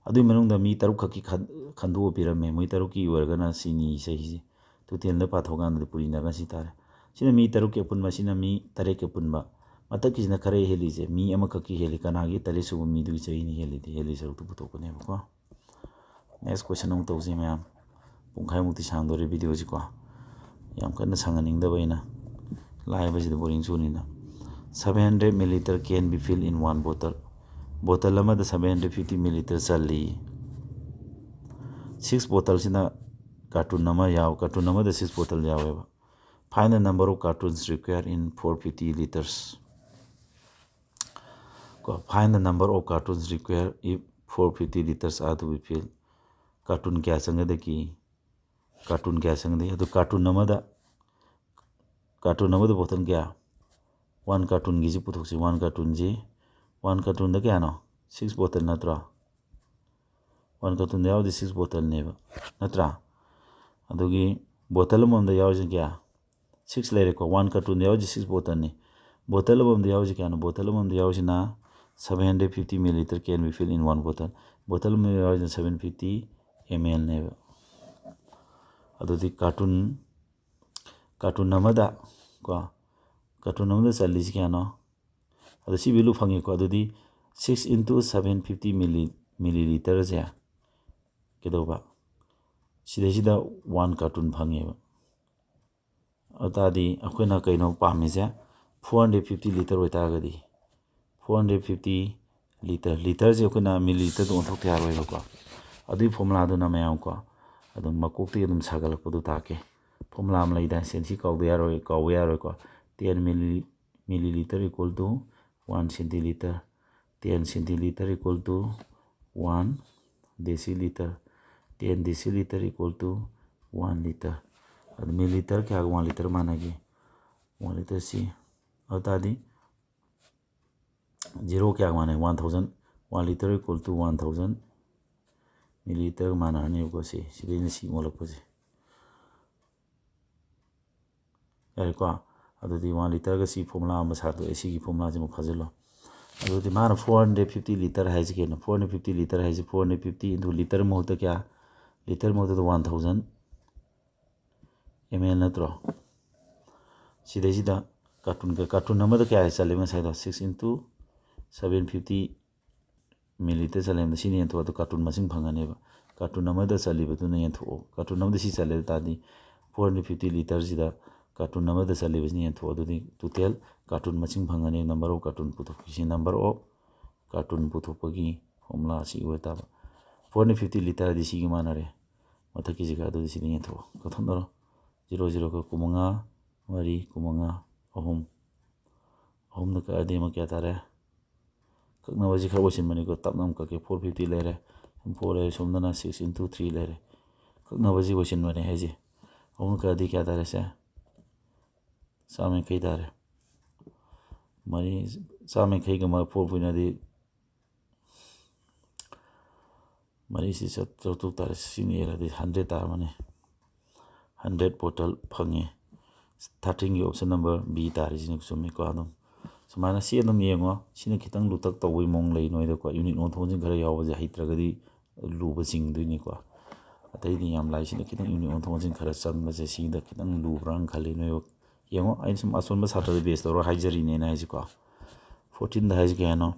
ꯑꯗꯨꯒꯤ ꯃꯅꯨꯡꯗ ꯃꯤ ꯇꯔꯨꯛ ꯈꯛꯀꯤ ꯈꯟ-, ꯈꯟꯗꯣꯛꯑ ꯄꯤꯔꯝꯃꯦ꯫ ꯃꯣꯏ ꯇꯔꯨꯛꯀꯤ ꯑꯣꯏꯔꯒꯅ ꯁꯤꯅꯤ ꯆꯍꯤꯁꯦ꯫ Totalꯗ ꯄꯥꯊꯣꯛꯑꯀꯥꯟꯗꯗꯤ ꯄꯨꯔꯤꯅꯔꯒ ꯁꯤ ꯇꯥꯔꯦ꯫ ꯁꯤꯅ ꯃꯤ ꯇꯔꯨꯛꯀꯤ ꯑꯄꯨꯟꯕ, ꯁꯤꯅ ꯃꯤ ꯇꯔꯦꯠꯀꯤ ꯑꯄꯨꯟꯕ꯫ ꯃꯊꯛꯀꯤꯁꯤꯅ ꯈꯔ ꯍꯦꯜꯂꯤꯁꯦ, ꯃꯤ ꯑꯃꯈꯛꯀꯤ ꯍꯦꯜꯂꯤ꯫ ꯀꯅꯥꯒꯤ? ꯇꯔꯦꯠ ꯁꯨꯕ ꯃꯤꯗꯨꯒꯤ ꯆꯍꯤꯅꯤ ꯍꯦꯜꯂꯤꯗꯤ, ꯍꯦꯜꯂꯤ ꯁꯔꯨꯛꯇꯨ ꯄꯨꯊꯣꯛꯄꯅꯦꯕꯀꯣ꯫ Next question ꯑꯃꯨꯛ ꯇꯧꯁꯤ ꯃꯌꯥꯝ꯫ ꯄꯨꯡꯈꯥꯏꯃꯨꯛꯇꯤ ꯁꯥꯡꯗꯣꯔꯦ videoꯁꯤꯀꯣ꯫ ꯌꯥꯝ ꯀꯟꯅ ꯁꯥꯡꯍꯟꯅꯤꯡꯗꯕ ꯑꯩꯅ꯫ ꯂꯥꯏꯕꯁꯤꯗ boring ꯆꯨꯅꯤꯅ꯫ Seven hundred milliliter can be filled in one bottle꯫ Bottle ꯑꯃꯗ seven hundred fifty milliliter ꯆꯜꯂꯤ꯫ Six bottleꯁꯤꯅ carton ꯑꯃ ꯌꯥꯎ-, carton ꯑꯃꯗ six bottle ꯌꯥꯎꯋꯦꯕ꯫ Find the number of cartons required in four fifty liters꯫ ꯀꯣ, find the number of cartons required if four fifty liters are to be filled꯫ Carton ꯀꯌꯥ ꯆꯪꯒꯗꯒꯦ? Carton ꯀꯌꯥ ꯆꯪꯒꯅꯤ? ꯑꯗꯨ ꯀꯥꯔꯇꯨꯟ ꯑꯃꯗ, ꯀꯥꯔꯇꯨꯟ ꯑꯃꯗ ꯕꯣꯇꯜ ꯀꯌꯥ? ꯋꯥꯟ ꯀꯥꯔꯇꯨꯟꯒꯤꯁꯤ ꯄꯨꯊꯣꯛꯁꯤ꯫ ꯋꯥꯟ ꯀꯥꯔꯇꯨꯟꯁꯤ, ꯋꯥꯟ ꯀꯥꯔꯇꯨꯟꯗ ꯀꯌꯥꯅꯣ? ꯁꯤꯛꯁ ꯕꯣꯇꯜ ꯅꯠꯇ꯭ꯔꯣ? ꯋꯥꯟ ꯀꯥꯔꯇꯨꯟꯗ ꯌꯥꯎꯔꯗꯤ ꯁꯤꯛꯁ ꯕꯣꯇꯜꯅꯦꯕ, ꯅꯠꯇ꯭ꯔꯥ? ꯑꯗꯨꯒꯤ ꯕꯣꯇꯜ ꯑꯃꯃꯝꯗ ꯌꯥꯎꯔꯤꯁꯤꯅ ꯀꯌꯥ? ꯁꯤꯛꯁ ꯂꯩꯔꯦꯀꯣ꯫ One ꯀꯥꯔꯇꯨꯟꯗ ꯌꯥꯎꯔꯤꯁꯤ six ꯕꯣꯇꯜꯅꯤ꯫ ꯕꯣꯇꯜ ꯑꯃꯃꯝꯗ ꯌꯥꯎꯔꯤꯁꯤ ꯀꯌꯥꯅꯣ? ꯕꯣꯇꯜ ꯑꯃꯃꯝꯗ ꯌꯥꯎꯔꯤꯁꯤꯅ seven hundred fifty milliliter can be filled in one bottle. ꯕꯣꯇꯜ ꯑꯃꯗ ꯌꯥꯎꯔꯤꯁꯤꯅ seven fifty ml ꯅꯦꯕ꯫ ꯑꯗꯨꯗꯤ ꯀꯥꯔꯇꯨꯟ, ꯀꯥꯔꯇꯨꯟ ꯑꯃꯗ ꯀꯣ, ꯀꯥꯔꯇꯨꯟ ꯑꯃꯗ ꯆꯜꯂꯤꯁꯤ ꯀꯌꯥꯅꯣ? ꯑꯗꯣ ꯁꯤ value ꯐꯪꯉꯦꯀꯣ꯫ ꯑꯗꯨꯗꯤ six into seven fifty milli, milliliter ꯁꯦ ꯀꯩꯗꯧꯕ? ꯁꯤꯗꯩꯁꯤꯗ ꯋꯥꯟ ꯀꯥꯔꯇꯨꯟ ꯐꯪꯉꯦꯕ꯫ ꯑꯗꯨ ꯇꯥꯔꯗꯤ ꯑꯩꯈꯣꯏꯅ ꯀꯩꯅꯣ ꯄꯥꯝꯃꯤꯁꯦ, four hundred fifty liter ꯑꯣꯏꯇꯥꯔꯒꯗꯤ, four hundred fifty liter, liter ꯁꯦ ꯑꯩꯈꯣꯏꯅ milliliter ꯗ ꯑꯣꯟꯊꯣꯛꯇ ꯌꯥꯔꯣꯏꯕꯀꯣ꯫ ꯑꯗꯨꯒꯤ formula ꯗꯨꯅ ꯃꯌꯥꯝ ꯀꯣ, ꯑꯗꯨꯝ ꯃꯀꯣꯛꯇꯒꯤ ꯑꯗꯨꯝ ꯁꯥꯒꯠꯂꯛꯄꯗꯨ ꯇꯥꯛꯀꯦ꯫ Formula ꯑꯃ ꯂꯩꯗꯥꯏ, ꯁꯦ ꯁꯤ ꯀꯥꯎꯕ ꯌꯥꯔꯣꯏ, ꯀꯥꯎꯕ ꯌꯥꯔꯣꯏꯀꯣ꯫ Ten milli, milliliter equal to one centiliter, ten centiliter equal to one deciliter, ten deciliter equal to one liter꯫ ꯑꯗꯨ milliliter ꯀꯌꯥꯒ one liter ꯃꯥꯟꯅꯒꯦ? One liter ꯁꯤ꯫ ꯑꯗꯨ ꯇꯥꯔꯗꯤ zero ꯀꯌꯥꯒ ꯃꯥꯟꯅꯩ? One thousand꯫ One liter equal to one thousand milliliter ꯃꯥꯟꯅꯔꯅꯦꯕꯀꯣ꯫ ꯁꯤ, ꯁꯤꯗꯩꯅ ꯁꯤ ꯑꯣꯜꯂꯛꯄꯁꯦ꯫ ꯌꯥꯔꯦꯀꯣ? ꯑꯗꯨꯗꯤ one liter ꯒ ꯁꯤ formula ꯑꯃ ꯁꯥꯗꯣꯛꯑꯦ꯫ ꯁꯤꯒꯤ formula ꯁꯤꯃ ꯐꯥꯖꯤꯜꯂꯣ꯫ ꯑꯗꯨꯗꯤ ꯃꯥꯅ four hundred fifty liter ꯍꯥꯏꯁꯤ ꯀꯩꯅꯣ? Four hundred fifty liter ꯍꯥꯏꯁꯤ four hundred fifty into liter ꯃꯍꯨꯠꯇ ꯀꯌꯥ? Liter ꯃꯍꯨꯠꯇ one thousand ml ꯅꯠꯇ꯭ꯔꯣ? ꯁꯤꯗꯩꯁꯤꯗ ꯀꯥꯔꯇꯨꯟ, ꯀꯥꯔꯇꯨꯟ ꯑꯃꯗ ꯀꯌꯥ ꯆꯜꯂꯦ ꯉꯁꯥꯏꯗꯣ? Six into seven fifty milliliter ꯆꯜꯂꯦ ꯍꯥꯏꯕꯗ ꯁꯤꯅ ꯌꯦꯟꯊꯣꯛꯑꯣ꯫ ꯑꯗꯨ ꯀꯥꯔꯇꯨꯟ ꯃꯁꯤꯡ ꯐꯪꯒꯅꯦꯕ꯫ ꯀꯥꯔꯇꯨꯟ ꯑꯃꯗ ꯆꯜꯂꯤꯕꯗꯨꯅ ꯌꯦꯟꯊꯣꯛꯑꯣ꯫ ꯀꯥꯔꯇꯨꯟ ꯑꯃꯗ ꯁꯤ ꯆꯜꯂꯦ ꯇꯥꯔꯗꯤ four hundred fifty liter ꯁꯤꯗ ꯀꯥꯔꯇꯨꯟ ꯑꯃꯗ ꯆꯜꯂꯤꯕꯁꯤꯅ ꯌꯦꯟꯊꯣꯛꯑꯣ꯫ ꯑꯗꯨꯗꯤ total ꯀꯥꯔꯇꯨꯟ ꯃꯁꯤꯡ ꯐꯪꯒꯅꯤ꯫ Number of ꯀꯥꯔꯇꯨꯟ ꯄꯨꯊꯣꯛꯄꯁꯤ number of ꯀꯥꯔꯇꯨꯟ ꯄꯨꯊꯣꯛꯄꯒꯤ formula ꯑꯁꯤ ꯑꯣꯏ ꯇꯥꯕ꯫ Four hundred fifty liter ꯗꯤ ꯁꯤꯒ ꯃꯥꯟꯅꯔꯦ꯫ ꯃꯊꯛꯀꯤꯁꯤꯒ꯫ ꯑꯗꯨꯗꯤ ꯁꯤꯗ ꯌꯦꯟꯊꯣꯛꯑꯣ꯫ ꯀꯛꯊꯠꯅꯔꯣ꯫ Zero zero ꯀ ꯀꯨꯟꯃꯉꯥ, ꯃꯔꯤ, ꯀꯨꯟꯃꯉꯥ, ꯑꯍꯨꯝ꯫ ꯑꯍꯨꯝꯗ ꯀꯛꯑꯗꯤ ꯑꯃ ꯀꯌꯥ ꯇꯥꯔꯦ? ꯀꯛꯅꯕꯁꯤ ꯈꯔ ꯑꯣꯏꯁꯤꯟꯕꯅꯤꯀꯣ, ꯇꯞꯅ ꯑꯃꯨꯛ ꯀꯛꯀꯦ꯫ Four fifty ꯂꯩꯔꯦ, four ꯂꯩꯔꯦ, ꯁꯣꯝꯗꯅ six into three ꯂꯩꯔꯦ꯫ ꯀꯛꯅꯕꯁꯤ ꯑꯣꯏꯁꯤꯟꯕꯅꯦ ꯍꯥꯏꯁꯦ꯫ ꯑꯍꯨꯝꯅ ꯀꯛꯑꯗꯤ ꯀꯌꯥ ꯇꯥꯔꯦ ꯁꯦ? ꯆꯥꯝꯃ ꯌꯥꯡꯈꯩ ꯇꯥꯔꯦ꯫ ꯃꯔꯤ, ꯆꯥꯝꯃ ꯌꯥꯡꯈꯩꯒ ꯃꯔꯐꯨ ꯄꯨꯏꯅꯗꯤ ꯃꯔꯤꯁꯤ ꯆꯥꯇ꯭ꯔꯨꯛ ꯇꯥꯔꯦ꯫ ꯁꯤꯅ ꯌꯦꯜꯂꯗꯤ ꯍꯟꯗ꯭ꯔꯦꯠ ꯇꯥꯔꯝꯃꯅꯤ꯫ ꯍꯟꯗ꯭ꯔꯦꯠ ꯕꯣꯇꯜ ꯐꯪꯉꯦ꯫ ꯊꯥꯔꯇꯤꯟꯒꯤ ꯑꯣꯞꯁꯟ ꯅꯝꯕꯔ ꯕꯤ ꯇꯥꯔꯤꯁꯤꯅ ꯆꯨꯝꯃꯤꯀꯣ꯫ ꯑꯗꯨꯝ ꯁꯨꯃꯥꯏꯅ ꯁꯤ ꯑꯗꯨꯝ ꯌꯦꯡꯉꯣ꯫ ꯁꯤꯅ ꯈꯤꯇꯪ ꯂꯨꯇꯛ ꯇꯧꯕꯒꯤ ꯃꯑꯣꯡ ꯂꯩ ꯅꯣꯏꯗꯀꯣ꯫ ꯌꯨꯅꯤꯠ ꯑꯣꯟꯊꯣꯛ ꯑꯣꯟꯁꯤꯟ ꯈꯔ ꯌꯥꯎꯕꯁꯦ ꯍꯩꯇ꯭ꯔꯒꯗꯤ ꯂꯨꯕ ꯆꯤꯡꯗꯣꯏꯅꯤꯀꯣ꯫ ꯑꯇꯩꯗꯤ ꯌꯥꯝ ꯂꯥꯏ꯫ ꯁꯤꯅ ꯈꯤꯇꯪ ꯌꯨꯅꯤꯠ ꯑꯣꯟꯊꯣꯛ ꯑꯣꯟꯁꯤꯟ ꯈꯔ ꯆꯪꯕꯁꯦ ꯁꯤꯗ ꯈꯤꯇꯪ ꯂꯨꯕ꯭ꯔꯥꯅ ꯈꯜꯂꯤ ꯅꯣꯏ꯫ ꯌꯦꯡꯉꯣ, ꯑꯩꯅ ꯁꯨꯝ ꯑꯁꯣꯟꯕ ꯁꯥꯇ꯭ꯔꯗ ꯕꯦꯁ ꯇꯧꯔꯒ ꯍꯥꯏꯖꯔꯤꯅꯦꯅ ꯍꯥꯏꯁꯤꯀꯣ꯫ ꯐꯣꯔꯇꯤꯟꯗ ꯍꯥꯏꯁꯤ ꯀꯩ ꯍꯥꯏꯅꯣ?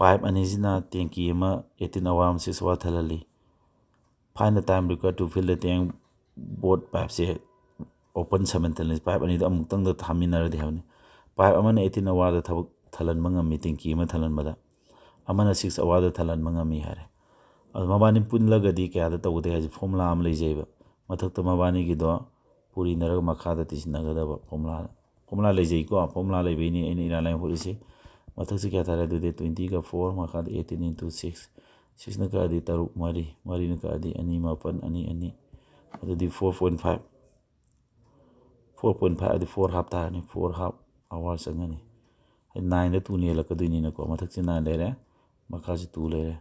ꯄꯥꯏꯞ ꯑꯅꯤꯁꯤꯅ ꯇꯦꯡꯀꯤ ꯑꯃ eighteen hour ꯑꯃ six hour ꯊꯜꯍꯜꯂꯤ꯫ Find the time required to fill the tank, both pipesꯁꯦ open simultaneously, pipe ꯑꯅꯤꯗꯣ ꯑꯃꯨꯛꯇꯪꯗ ꯊꯥꯃꯤꯟꯅꯔꯗꯤ ꯍꯥꯏꯕꯅꯤ꯫ ꯄꯥꯏꯞ ꯑꯃꯅ eighteen hourꯗ ꯊꯕꯛ ꯊꯜꯍꯟꯕ ꯉꯝꯃꯤ, ꯇꯦꯡꯀꯤ ꯑꯃ ꯊꯜꯍꯟꯕꯗ, ꯑꯃꯅ six hourꯗ ꯊꯜꯍꯟꯕ ꯉꯝꯃꯤ ꯍꯥꯏꯔꯦ꯫ ꯑꯗꯣ ꯃꯕꯥꯅꯤ ꯄꯨꯜꯂꯒꯗꯤ ꯀꯌꯥꯗ ꯇꯧꯒꯗꯒꯦ ꯍꯥꯏꯁꯦ ꯐꯣꯔꯃꯨꯂꯥ ꯑꯃ ꯂꯩꯖꯩꯕ꯫ ꯃꯊꯛꯇ ꯃꯕꯥꯅꯤꯒꯤꯗꯣ ꯄꯨꯔꯤꯅꯔꯒ ꯃꯈꯥꯗ ꯇꯤꯁꯤꯟꯅꯒꯗꯕ ꯐꯣꯔꯃꯨꯂꯥ, ꯐꯣꯔꯃꯨꯂꯥ ꯂꯩꯖꯩꯀꯣ꯫ ꯐꯣꯔꯃꯨꯂꯥ ꯂꯩꯕꯩꯅꯤ ꯑꯩꯅ ꯏꯔꯥꯏ ꯂꯥꯏꯅ ꯍꯣꯠꯂꯤꯁꯦ꯫ ꯃꯊꯛꯁꯦ ꯀꯌꯥ ꯇꯥꯔꯦ ꯑꯗꯨꯗꯤ? Twentyꯒ four, ꯃꯈꯥꯗ eighteen into six꯫ Sixꯅ ꯀꯛꯑꯗꯤ ꯇꯔꯨꯛ, ꯃꯔꯤ, ꯃꯔꯤꯅ ꯀꯛꯑꯗꯤ ꯑꯅꯤ, ꯃꯥꯄꯟ, ꯑꯅꯤ, ꯑꯅꯤ꯫ ꯑꯗꯨꯗꯤ four point five꯫ Four point five ꯑꯗꯨꯗꯤ four half ꯇꯥꯔꯅꯤ꯫ Four half hour ꯆꯪꯒꯅꯤ꯫ ꯍꯥꯏꯗꯤ nineꯗ two ꯅꯦꯜꯂꯛꯀꯗꯣꯏꯅꯤꯅꯀꯣ꯫ ꯃꯊꯛꯁꯦ nine ꯂꯩꯔꯦ, ꯃꯈꯥꯁꯦ two ꯂꯩꯔꯦ꯫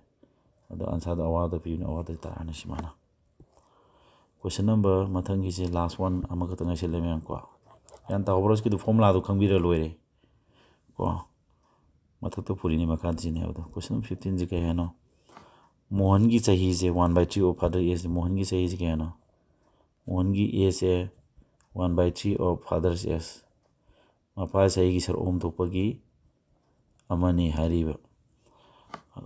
ꯑꯗꯣ answerꯗꯣ hourꯗ ꯄꯤꯕꯅꯤ, hourꯗ ꯇꯥꯔꯅꯤ ꯁꯨꯃꯥꯏꯅ꯫ Question number ꯃꯊꯪꯒꯤꯁꯦ last one ꯑꯃꯈꯛꯇ ꯉꯥꯏꯁꯜꯂꯦ ꯃꯌꯥꯝ ꯀꯣ꯫ ꯒ꯭ꯌꯥꯟ ꯇꯥꯍꯧꯕ꯭ꯔꯣ? ꯁꯤꯒꯤꯗꯣ ꯐꯣꯔꯃꯨꯂꯥꯗꯣ ꯈꯪꯕꯤꯔ ꯂꯣꯏꯔꯦ ꯀꯣ꯫ ꯃꯊꯛꯇ ꯄꯨꯔꯤꯅꯤ, ꯃꯈꯥꯗ ꯁꯤꯅꯤ ꯍꯥꯏꯕꯗꯣ꯫ Question number fifteenꯁꯦ ꯀꯩ ꯍꯥꯏꯅꯣ? ꯃꯣꯍꯟꯒꯤ ꯆꯍꯤꯁꯦ one by three of father age꯫ ꯃꯣꯍꯟꯒꯤ ꯆꯍꯤꯁꯦ ꯀꯩ ꯍꯥꯏꯅꯣ? ꯃꯣꯍꯟꯒꯤ ageꯁꯦ one by three of father's age꯫ ꯃꯄꯥ ꯆꯍꯤꯒꯤ ꯁꯔꯨꯛ ꯑꯍꯨꯝ ꯊꯣꯛꯄꯒꯤ ꯑꯃꯅꯤ ꯍꯥꯏꯔꯤꯕ꯫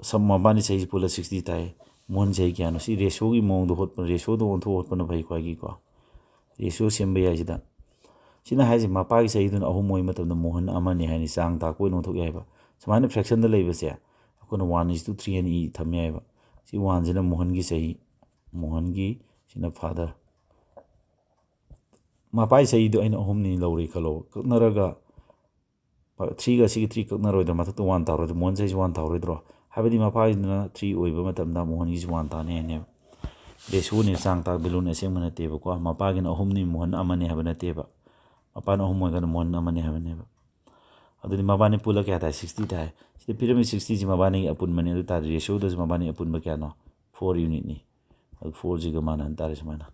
ꯁꯝ ꯃꯕꯥꯅꯤ ꯆꯍꯤꯁꯤ ꯄꯨꯜꯂ sixty ꯇꯥꯏ꯫ ꯃꯣꯍꯟ ꯆꯍꯤ ꯀꯌꯥꯅꯣ? ꯁꯤ ratioꯒꯤ ꯃꯑꯣꯡꯗ ꯍꯣꯠꯄ, ratioꯗ ꯑꯣꯟꯊꯣꯛ ꯍꯣꯠꯄꯅ ꯐꯩ ꯈ꯭ꯋꯥꯏꯒꯤꯀꯣ꯫ Ratio ꯁꯦꯝꯕ ꯌꯥꯏ ꯁꯤꯗ꯫ ꯁꯤꯅ ꯍꯥꯏꯁꯦ ꯃꯄꯥꯒꯤ ꯆꯍꯤꯗꯨꯅ ꯑꯍꯨꯝ ꯑꯣꯏꯕ ꯃꯇꯝꯗ ꯃꯣꯍꯟ ꯑꯃꯅꯤ ꯍꯥꯏꯅꯤ, ꯆꯥꯡ ꯇꯥꯛꯄ ꯑꯣꯏꯅ ꯑꯣꯟꯊꯣꯛ ꯌꯥꯏꯕ꯫ ꯁꯨꯃꯥꯏꯅ fractionꯗ ꯂꯩꯕꯁꯦ ꯑꯩꯈꯣꯏꯅ one is to three ꯍꯥꯏꯅ ꯏ ꯊꯝ ꯌꯥꯏꯕ꯫ ꯁꯤ oneꯁꯤꯅ ꯃꯣꯍꯟꯒꯤ ꯆꯍꯤ, ꯃꯣꯍꯟꯒꯤ ꯁꯤꯅ father꯫ ꯃꯄꯥꯒꯤ ꯆꯍꯤꯗꯣ ꯑꯩꯅ ꯑꯍꯨꯝꯅꯤ ꯂꯧꯔꯦ ꯈꯜꯂꯣ, ꯀꯛꯅꯔꯒ threeꯒ ꯁꯤꯒꯤ three ꯀꯛꯅꯔꯣꯏꯗ꯭ꯔꯣ? ꯃꯊꯛꯇ one ꯇꯥꯔꯣꯏꯗ꯭ꯔꯣ? ꯃꯣꯍꯟ ꯆꯍꯤꯁꯤ one ꯇꯥꯔꯣꯏꯗ꯭ꯔꯣ? ꯍꯥꯏꯕꯗꯤ ꯃꯄꯥꯒꯤꯗꯨꯅ three ꯑꯣꯏꯕ ꯃꯇꯝꯗ ꯃꯣꯍꯟꯒꯤꯁꯤ one ꯇꯥꯅꯤ ꯍꯥꯏꯅꯦꯕ꯫ ꯔꯦꯁꯤꯌꯣꯅꯤ, ꯆꯥꯡ ꯇꯥ ꯚꯦꯂꯨꯅꯤ, ꯑꯁꯦꯡꯕ ꯅꯠꯇꯦꯕꯀꯣ꯫ ꯃꯄꯥꯒꯤꯅ ꯑꯍꯨꯝꯅꯤ, ꯃꯣꯍꯟ ꯑꯃꯅꯤ ꯍꯥꯏꯕ ꯅꯠꯇꯦꯕ꯫ ꯃꯄꯥꯅ ꯑꯍꯨꯝ ꯑꯣꯏꯔꯒꯅ ꯃꯣꯍꯟ ꯑꯃꯅꯤ ꯍꯥꯏꯕꯅꯦꯕ꯫ ꯑꯗꯨꯗꯤ ꯃꯕꯥꯅꯤ ꯄꯨꯜꯂ ꯀꯌꯥ ꯇꯥꯏ? ꯁꯤꯛꯁꯇꯤ ꯇꯥꯏ꯫ ꯁꯤꯗ ꯄꯤꯔꯝꯃꯤ ꯁꯤꯛꯁꯇꯤꯁꯤ ꯃꯕꯥꯅꯤꯒꯤ ꯑꯄꯨꯟꯕꯅꯤ꯫ ꯑꯗꯨ ꯇꯥꯔꯗꯤ ꯔꯦꯁꯤꯌꯣꯗꯁꯨ ꯃꯕꯥꯅꯤ ꯑꯄꯨꯟꯕ ꯀꯌꯥꯅꯣ? ꯐꯣꯔ ꯌꯨꯅꯤꯠꯅꯤ꯫ ꯑꯗꯨ ꯐꯣꯔꯁꯤꯒ ꯃꯥꯟꯅꯍꯟ ꯇꯥꯔꯦ ꯁꯨꯃꯥꯏꯅ꯫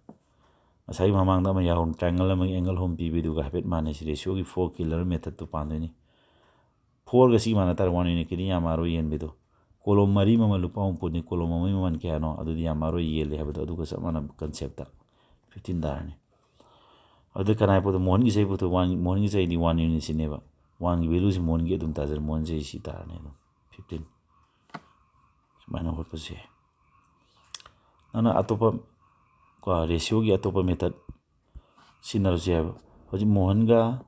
ꯉꯁꯥꯏꯒꯤ ꯃꯃꯥꯡꯗ ꯑꯃ ꯌꯥꯎꯔꯝ, ꯇ꯭ꯔꯥꯏꯡꯒꯜ ꯑꯃꯒꯤ ꯑꯦꯡꯒꯜ ꯑꯍꯨꯝ ꯄꯤꯕꯤꯗꯨꯒ ꯍꯥꯏꯐꯦꯠ ꯃꯥꯟꯅꯩ꯫ ꯁꯤ ꯔꯦꯁꯤꯌꯣꯒꯤ ꯐꯣꯔ ꯀꯤꯂꯔ ꯃꯦꯊꯠꯇꯨ ꯄꯥꯟꯗꯣꯏꯅꯤ꯫ ꯐꯣꯔꯒ ꯁꯤ ꯃꯥꯟꯅ ꯇꯥꯔꯦ, ꯋꯥꯟ ꯌꯨꯅꯤꯠꯀꯤꯗꯤ ꯌꯥꯝꯃꯔꯣꯏ ꯌꯦꯟꯕꯤꯗꯣ꯫ ꯀꯣꯂꯣꯝ ꯃꯔꯤ ꯃꯃꯜ ꯂꯨꯄꯥ ꯍꯨꯝꯐꯨꯅꯤ꯫ ꯀꯣꯂꯣꯝ ꯑꯃꯒꯤ ꯃꯃꯜ ꯀꯌꯥꯅꯣ? ꯑꯗꯨꯗꯤ ꯌꯥꯝꯃꯔꯣꯏ ꯌꯦꯜꯂꯦ ꯍꯥꯏꯕꯗꯣ, ꯑꯗꯨꯒ ꯆꯞ ꯃꯥꯟꯅꯕ ꯀꯟꯁꯦꯞꯇ ꯐꯤꯐꯇꯤꯟ ꯇꯥꯔꯅꯤ꯫ ꯑꯗꯨꯗ ꯀꯅꯥꯏ ꯄꯣꯠꯇꯣ? ꯃꯣꯍꯟꯒꯤ ꯆꯍꯤ ꯄꯣꯠꯇꯣ ꯋꯥꯟ, ꯃꯣꯍꯟꯒꯤ ꯆꯍꯤꯗꯤ ꯋꯥꯟ ꯌꯨꯅꯤꯠꯁꯤꯅꯦꯕ꯫ ꯋꯥꯟꯒꯤ ꯚꯦꯂꯨꯁꯤ ꯃꯣꯍꯟꯒꯤ ꯑꯗꯨꯝ ꯇꯥꯖꯔꯦ, ꯃꯣꯍꯟ ꯆꯍꯤ ꯁꯤ ꯇꯥꯔꯅꯤ ꯑꯗꯨꯝ ꯐꯤꯐꯇꯤꯟ꯫ ꯁꯨꯃꯥꯏꯅ ꯍꯣꯠꯄꯁꯨ ꯌꯥꯏ꯫ ꯅꯪꯅ ꯑꯇꯣꯞꯄ, ꯀꯣ, ꯔꯦꯁꯤꯌꯣꯒꯤ ꯑꯇꯣꯞꯄ ꯃꯦꯊꯠ ꯁꯤꯖꯤꯟꯅꯔꯁꯨ ꯌꯥꯏꯕ꯫ ꯍꯧꯖꯤꯛ ꯃꯣꯍꯟꯒ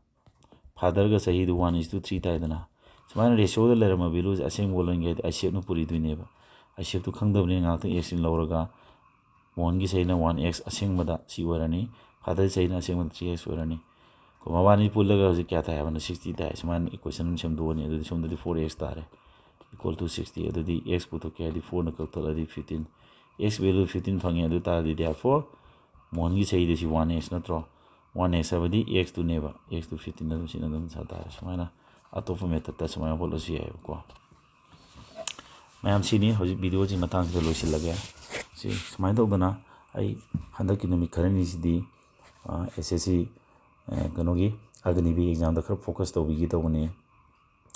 ꯐꯥꯗꯔꯒ ꯆꯍꯤꯗꯨ ꯋꯥꯟ ꯏꯁ ꯇꯨ ꯊ꯭ꯔꯤ ꯇꯥꯏꯗꯅ꯫ ꯁꯨꯃꯥꯏꯅ ꯔꯦꯁꯤꯌꯣꯗ ꯂꯩꯔꯝꯕ ꯚꯦꯂꯨꯁꯦ ꯑꯁꯦꯡꯕ ꯑꯣꯟꯂꯣꯏꯒꯦ ꯍꯥꯏꯗꯤ ꯑꯥꯏ ꯁꯤ ꯑꯦꯐꯅ ꯄꯨꯔꯤꯗꯣꯏꯅꯦꯕ꯫ ꯑꯥꯏ ꯁꯤ ꯑꯦꯐꯇꯨ ꯈꯪꯗꯕꯅꯤꯅ ꯉꯥꯏꯍꯥꯛꯇꯪ ꯑꯦꯛꯁꯁꯤ ꯂꯧꯔꯒ ꯃꯣꯍꯟꯒꯤ ꯆꯍꯤꯅ ꯋꯥꯟ ꯑꯦꯛꯁ ꯑꯁꯦꯡꯕꯗ ꯁꯤ ꯑꯣꯏꯔꯅꯤ, ꯐꯥꯗꯔꯒꯤ ꯆꯍꯤꯅ ꯑꯁꯦꯡꯕꯗ ꯊ꯭ꯔꯤ ꯑꯦꯛꯁ ꯑꯣꯏꯔꯅꯤ꯫ ꯀꯣ, ꯃꯕꯥꯅꯤ ꯄꯨꯜꯂꯒ ꯍꯧꯖꯤꯛ ꯀꯌꯥ ꯇꯥꯏ ꯍꯥꯏꯕꯅꯣ? ꯁꯤꯛꯁꯇꯤ ꯇꯥꯏ꯫ ꯁꯨꯃꯥꯏꯅ ꯏꯀ꯭ꯋꯦꯁꯟ ꯑꯃ ꯁꯦꯝꯗꯣꯛꯑꯅꯤ꯫ ꯑꯗꯨꯗꯤ ꯁꯣꯝꯗꯗꯤ ꯐꯣꯔ ꯑꯦꯛꯁ ꯇꯥꯔꯦ, equal to sixty꯫ ꯑꯗꯨꯗꯤ ꯑꯦꯛꯁ ꯄꯨꯊꯣꯛꯀꯦ ꯍꯥꯏꯗꯤ ꯐꯣꯔꯅ ꯀꯛꯊꯠꯂꯗꯤ ꯐꯤꯐꯇꯤꯟ꯫ ꯑꯦꯛꯁ ꯚꯦꯂꯨ ꯐꯤꯐꯇꯤꯟ ꯐꯪꯉꯦ꯫ ꯑꯗꯨ ꯇꯥꯔꯗꯤ therefore ꯃꯣꯍꯟꯒꯤ ꯆꯍꯤꯗꯤ ꯁꯤ ꯋꯥꯟ ꯑꯦꯛꯁ ꯅꯠꯇ꯭ꯔꯣ? ꯋꯥꯟ ꯑꯦꯛꯁ ꯍꯥꯏꯕꯗꯤ ꯑꯦꯛꯁꯇꯨꯅꯦꯕ꯫ ꯑꯦꯛꯁꯇꯨ ꯐꯤꯐꯇꯤꯟ ꯑꯗꯨꯝ ꯁꯤꯅ ꯑꯗꯨꯝ ꯁꯥ ꯇꯥꯔꯦ꯫ ꯁꯨꯃꯥꯏꯅ ꯑꯇꯣꯞꯄ ꯃꯦꯊꯠꯇ ꯁꯨꯃꯥꯏꯅ ꯍꯣꯠꯂꯁꯨ ꯌꯥꯏꯑꯕꯀꯣ꯫ ꯃꯌꯥꯝ, ꯁꯤꯅꯤ ꯍꯧꯖꯤꯛ ꯚꯤꯗꯤꯑꯣꯁꯤ ꯃꯇꯥꯡꯁꯤꯗ ꯂꯣꯏꯁꯤꯜꯂꯒꯦ꯫ ꯁꯤ ꯁꯨꯃꯥꯏꯅ ꯇꯧꯗꯅ ꯑꯩ ꯍꯟꯗꯛꯀꯤ ꯅꯨꯃꯤꯠ ꯈꯔꯅꯤꯁꯤꯗꯤ ꯑꯦꯁ ꯑꯦꯁ ꯁꯤ ꯀꯩꯅꯣꯒꯤ ꯑꯒꯅꯤꯕꯤꯔ ꯑꯦꯛꯖꯥꯝꯗ ꯈꯔ ꯐꯣꯀꯁ ꯇꯧꯕꯤꯒꯦ ꯇꯧꯕꯅꯤ꯫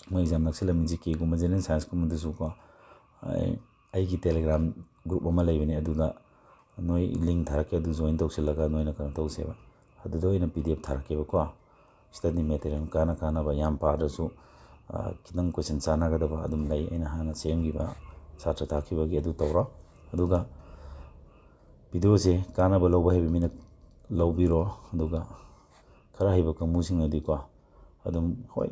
ꯃꯣꯏ ꯑꯦꯛꯖꯥꯝ ꯅꯛꯁꯤꯜꯂꯝꯃꯤ ꯖꯤ ꯀꯦꯒꯨꯝꯕ ꯖꯦꯅꯔꯦꯜ ꯁꯥꯏꯟꯁꯀꯨꯝꯕꯗꯁꯨꯀꯣ꯫ ꯑꯩ, ꯑꯩꯒꯤ ꯇꯦꯂꯦꯒ꯭ꯔꯥꯝ ꯒ꯭ꯔꯨꯞ ꯑꯃ ꯂꯩꯕꯅꯦ, ꯑꯗꯨꯗ ꯅꯣꯏ ꯂꯤꯡ ꯊꯥꯔꯛꯀꯦ, ꯑꯗꯨ ꯖꯣꯏꯟ ꯇꯧꯁꯤꯜꯂꯒ ꯅꯣꯏꯅ ꯀꯩꯅꯣ ꯇꯧꯁꯦꯕ꯫ ꯑꯗꯨꯗ ꯑꯣꯏꯅ ꯄꯤ ꯗꯤ ꯑꯦꯐ ꯊꯥꯔꯛꯀꯦꯕꯀꯣ꯫ ꯁ꯭ꯇꯗꯤ ꯃꯦꯇꯔꯤꯌꯦꯜ ꯀꯥꯟꯅ ꯀꯥꯟꯅꯕ ꯌꯥꯝ ꯄꯥꯗ꯭ꯔꯁꯨ, ꯈꯤꯇꯪ ꯀꯣꯏꯁꯟ ꯆꯥꯟꯅꯒꯗꯕ ꯑꯗꯨꯝ ꯂꯩ꯫ ꯑꯩꯅ ꯍꯥꯟꯅ ꯁꯦꯝꯈꯤꯕ ꯁꯥꯇ꯭ꯔ ꯇꯥꯛꯈꯤꯕꯒꯤ ꯑꯗꯨ ꯇꯧꯔꯣ꯫ ꯑꯗꯨꯒ ꯚꯤꯗꯤꯑꯣꯁꯦ ꯀꯥꯟꯅꯕ ꯂꯧꯕ ꯍꯩꯕ ꯃꯤꯅ ꯂꯧꯕꯤꯔꯣ꯫ ꯑꯗꯨꯒ ꯈꯔ ꯍꯩꯕ ꯀꯥꯡꯕꯨꯁꯤꯡꯅꯗꯤꯀꯣ, ꯑꯗꯨꯝ, ꯍꯣꯏ,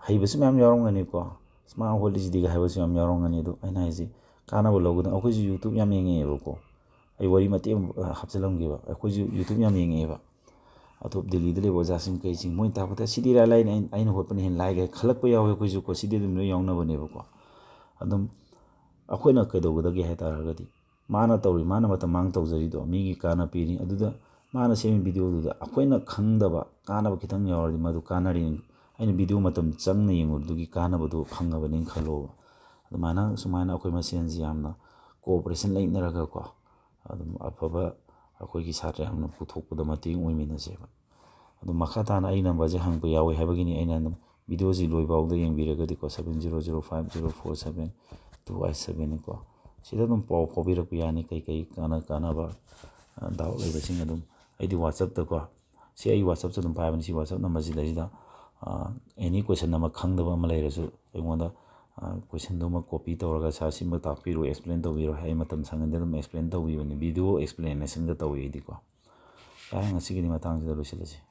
ꯍꯩꯕꯁꯨ ꯃꯌꯥꯝ ꯌꯥꯎꯔꯝꯒꯅꯤꯀꯣ, "ꯃꯥ ꯍꯣꯠꯂꯤꯁꯤꯗꯤꯒ" ꯍꯥꯏꯕꯁꯨ ꯌꯥꯝ ꯌꯥꯎꯔꯝꯒꯅꯤ꯫ ꯑꯗꯣ ꯑꯩꯅ ꯍꯥꯏꯁꯦ, ꯀꯥꯟꯅꯕ ꯂꯧꯒꯗꯕ꯫ ꯑꯩꯈꯣꯏꯁꯨ ꯌꯨꯇ꯭ꯌꯨꯕ ꯌꯥꯝ ꯌꯦꯡꯉꯛꯑꯦꯕꯀꯣ꯫ ꯑꯩ ꯋꯥꯔꯤ ꯃꯇꯦꯛ ꯑꯃ, ꯑ, ꯍꯥꯞꯆꯤꯜꯂꯝꯒꯦꯕ꯫ ꯑꯩꯈꯣꯏꯁꯨ ꯌꯨꯇ꯭ꯌꯨꯕ ꯌꯥꯝ ꯌꯦꯡꯉꯛꯑꯦꯕ꯫ ꯑꯇꯣꯞ ꯗꯤꯜꯂꯤꯗ ꯂꯩꯕ ꯑꯣꯖꯥꯁꯤꯡ ꯀꯩꯁꯤꯡ ꯃꯣꯏꯅ ꯇꯥꯛꯄꯗ, "ꯁꯤꯗꯤ ꯏꯔꯥꯏ ꯂꯥꯏꯅ ꯑꯩꯅ, ꯑꯩꯅ ꯍꯣꯠꯄꯅ ꯍꯦꯟꯅ ꯂꯥꯏꯒ" ꯈꯜꯂꯛꯄ ꯌꯥꯎꯋꯦ꯫ ꯑꯩꯈꯣꯏꯁꯨꯀꯣ, ꯁꯤꯗꯤ ꯑꯗꯨꯝ ꯂꯣꯏ ꯌꯥꯎꯅꯕꯅꯦꯕꯀꯣ꯫ ꯑꯗꯨꯝ ꯑꯩꯈꯣꯏꯅ ꯀꯩꯗꯧꯒꯗꯒꯦ ꯍꯥꯏ ꯇꯥꯔꯒꯗꯤ, ꯃꯥꯅ ꯇꯧꯔꯤ, ꯃꯥꯅ ꯃꯇꯝ ꯃꯥꯡ ꯇꯧꯖꯔꯤꯗꯣ ꯃꯤꯒꯤ ꯀꯥꯟꯅ ꯄꯤꯔꯤ꯫ ꯑꯗꯨꯗ ꯃꯥꯅ ꯁꯦꯝꯃꯤ videoꯗꯨꯗ ꯑꯩꯈꯣꯏꯅ ꯈꯪꯗꯕ ꯀꯥꯟꯅꯕ ꯈꯤꯇꯪ ꯌꯥꯎꯔꯗꯤ ꯃꯗꯨ ꯀꯥꯟꯅꯔꯤ꯫ ꯑꯩꯅ video ꯃꯇꯝ ꯆꯪꯅ ꯌꯦꯡꯉꯨꯕꯗꯨꯒꯤ ꯀꯥꯟꯅꯕꯗꯨ ꯐꯪꯉꯕꯅꯤꯅ ꯈꯜꯂꯣꯕ꯫ ꯑꯗꯨꯃꯥꯏꯅ, ꯁꯨꯃꯥꯏꯅ ꯑꯩꯈꯣꯏ ꯃꯁꯦꯟꯁꯤ ꯌꯥꯝꯅ cooperation ꯂꯩꯅꯔꯒꯀꯣ, ꯑꯗꯨꯝ ꯑꯐꯕ ꯑꯩꯈꯣꯏꯒꯤ ꯁꯥꯇ꯭ꯔ ꯌꯥꯝꯅ ꯄꯨꯊꯣꯛꯄꯗ ꯃꯇꯦꯡ ꯑꯣꯏꯃꯤꯟꯅꯁꯦꯕ꯫ ꯑꯗꯨꯝ ꯃꯈꯥ ꯇꯥꯅ ꯑꯩ numberꯁꯦ ꯍꯪꯕ ꯌꯥꯎꯋꯦ ꯍꯥꯏꯕꯒꯤꯅꯤ ꯑꯩꯅ ꯑꯗꯨꯝ videoꯁꯤ ꯂꯣꯏꯐꯥꯎꯗ ꯌꯦꯡꯕꯤꯔꯒꯗꯤꯀꯣ, seven zero zero five zero four seven two eight sevenꯅꯤꯀꯣ꯫ ꯁꯤꯗ ꯑꯗꯨꯝ ꯄꯥꯎ ꯐꯥꯎꯕꯤꯔꯛꯄ ꯌꯥꯅꯤ, ꯀꯩꯀꯩ ꯀꯥꯟꯅ ꯀꯥꯟꯅꯕ, ꯑ, doubt ꯂꯩꯕꯁꯤꯡ ꯑꯗꯨꯝ꯫ ꯑꯩꯗꯤ WhatsAppꯇꯀꯣ, ꯁꯤ ꯑꯩ WhatsAppꯁꯨ ꯑꯗꯨꯝ ꯄꯥꯏꯕꯅꯤ, ꯁꯤ WhatsApp numberꯁꯤꯗꯩꯁꯤꯗ, ꯑ, any question ꯑꯃ ꯈꯪꯗꯕ ꯑꯃ ꯂꯩꯔꯁꯨ ꯑꯩꯉꯣꯟꯗ, ꯑ, questionꯗꯨꯃ copy ꯇꯧꯔꯒ, "Sir, ꯁꯤꯃ ꯇꯥꯛꯄꯤꯔꯣ, explain ꯇꯧꯕꯤꯔꯣ" ꯍꯥꯏ, ꯑꯩ ꯃꯇꯝ ꯁꯪꯉꯗꯤ ꯑꯗꯨꯝ explain ꯇꯧꯕꯤꯕꯅꯤ, video explanationꯒ ꯇꯧꯏ ꯑꯩꯗꯤꯀꯣ꯫ ꯌꯥꯔꯦ, ꯉꯁꯤꯒꯤꯗꯤ ꯃꯇꯥꯡꯁꯤꯗ ꯂꯣꯏꯁꯤꯜꯂꯁꯤ꯫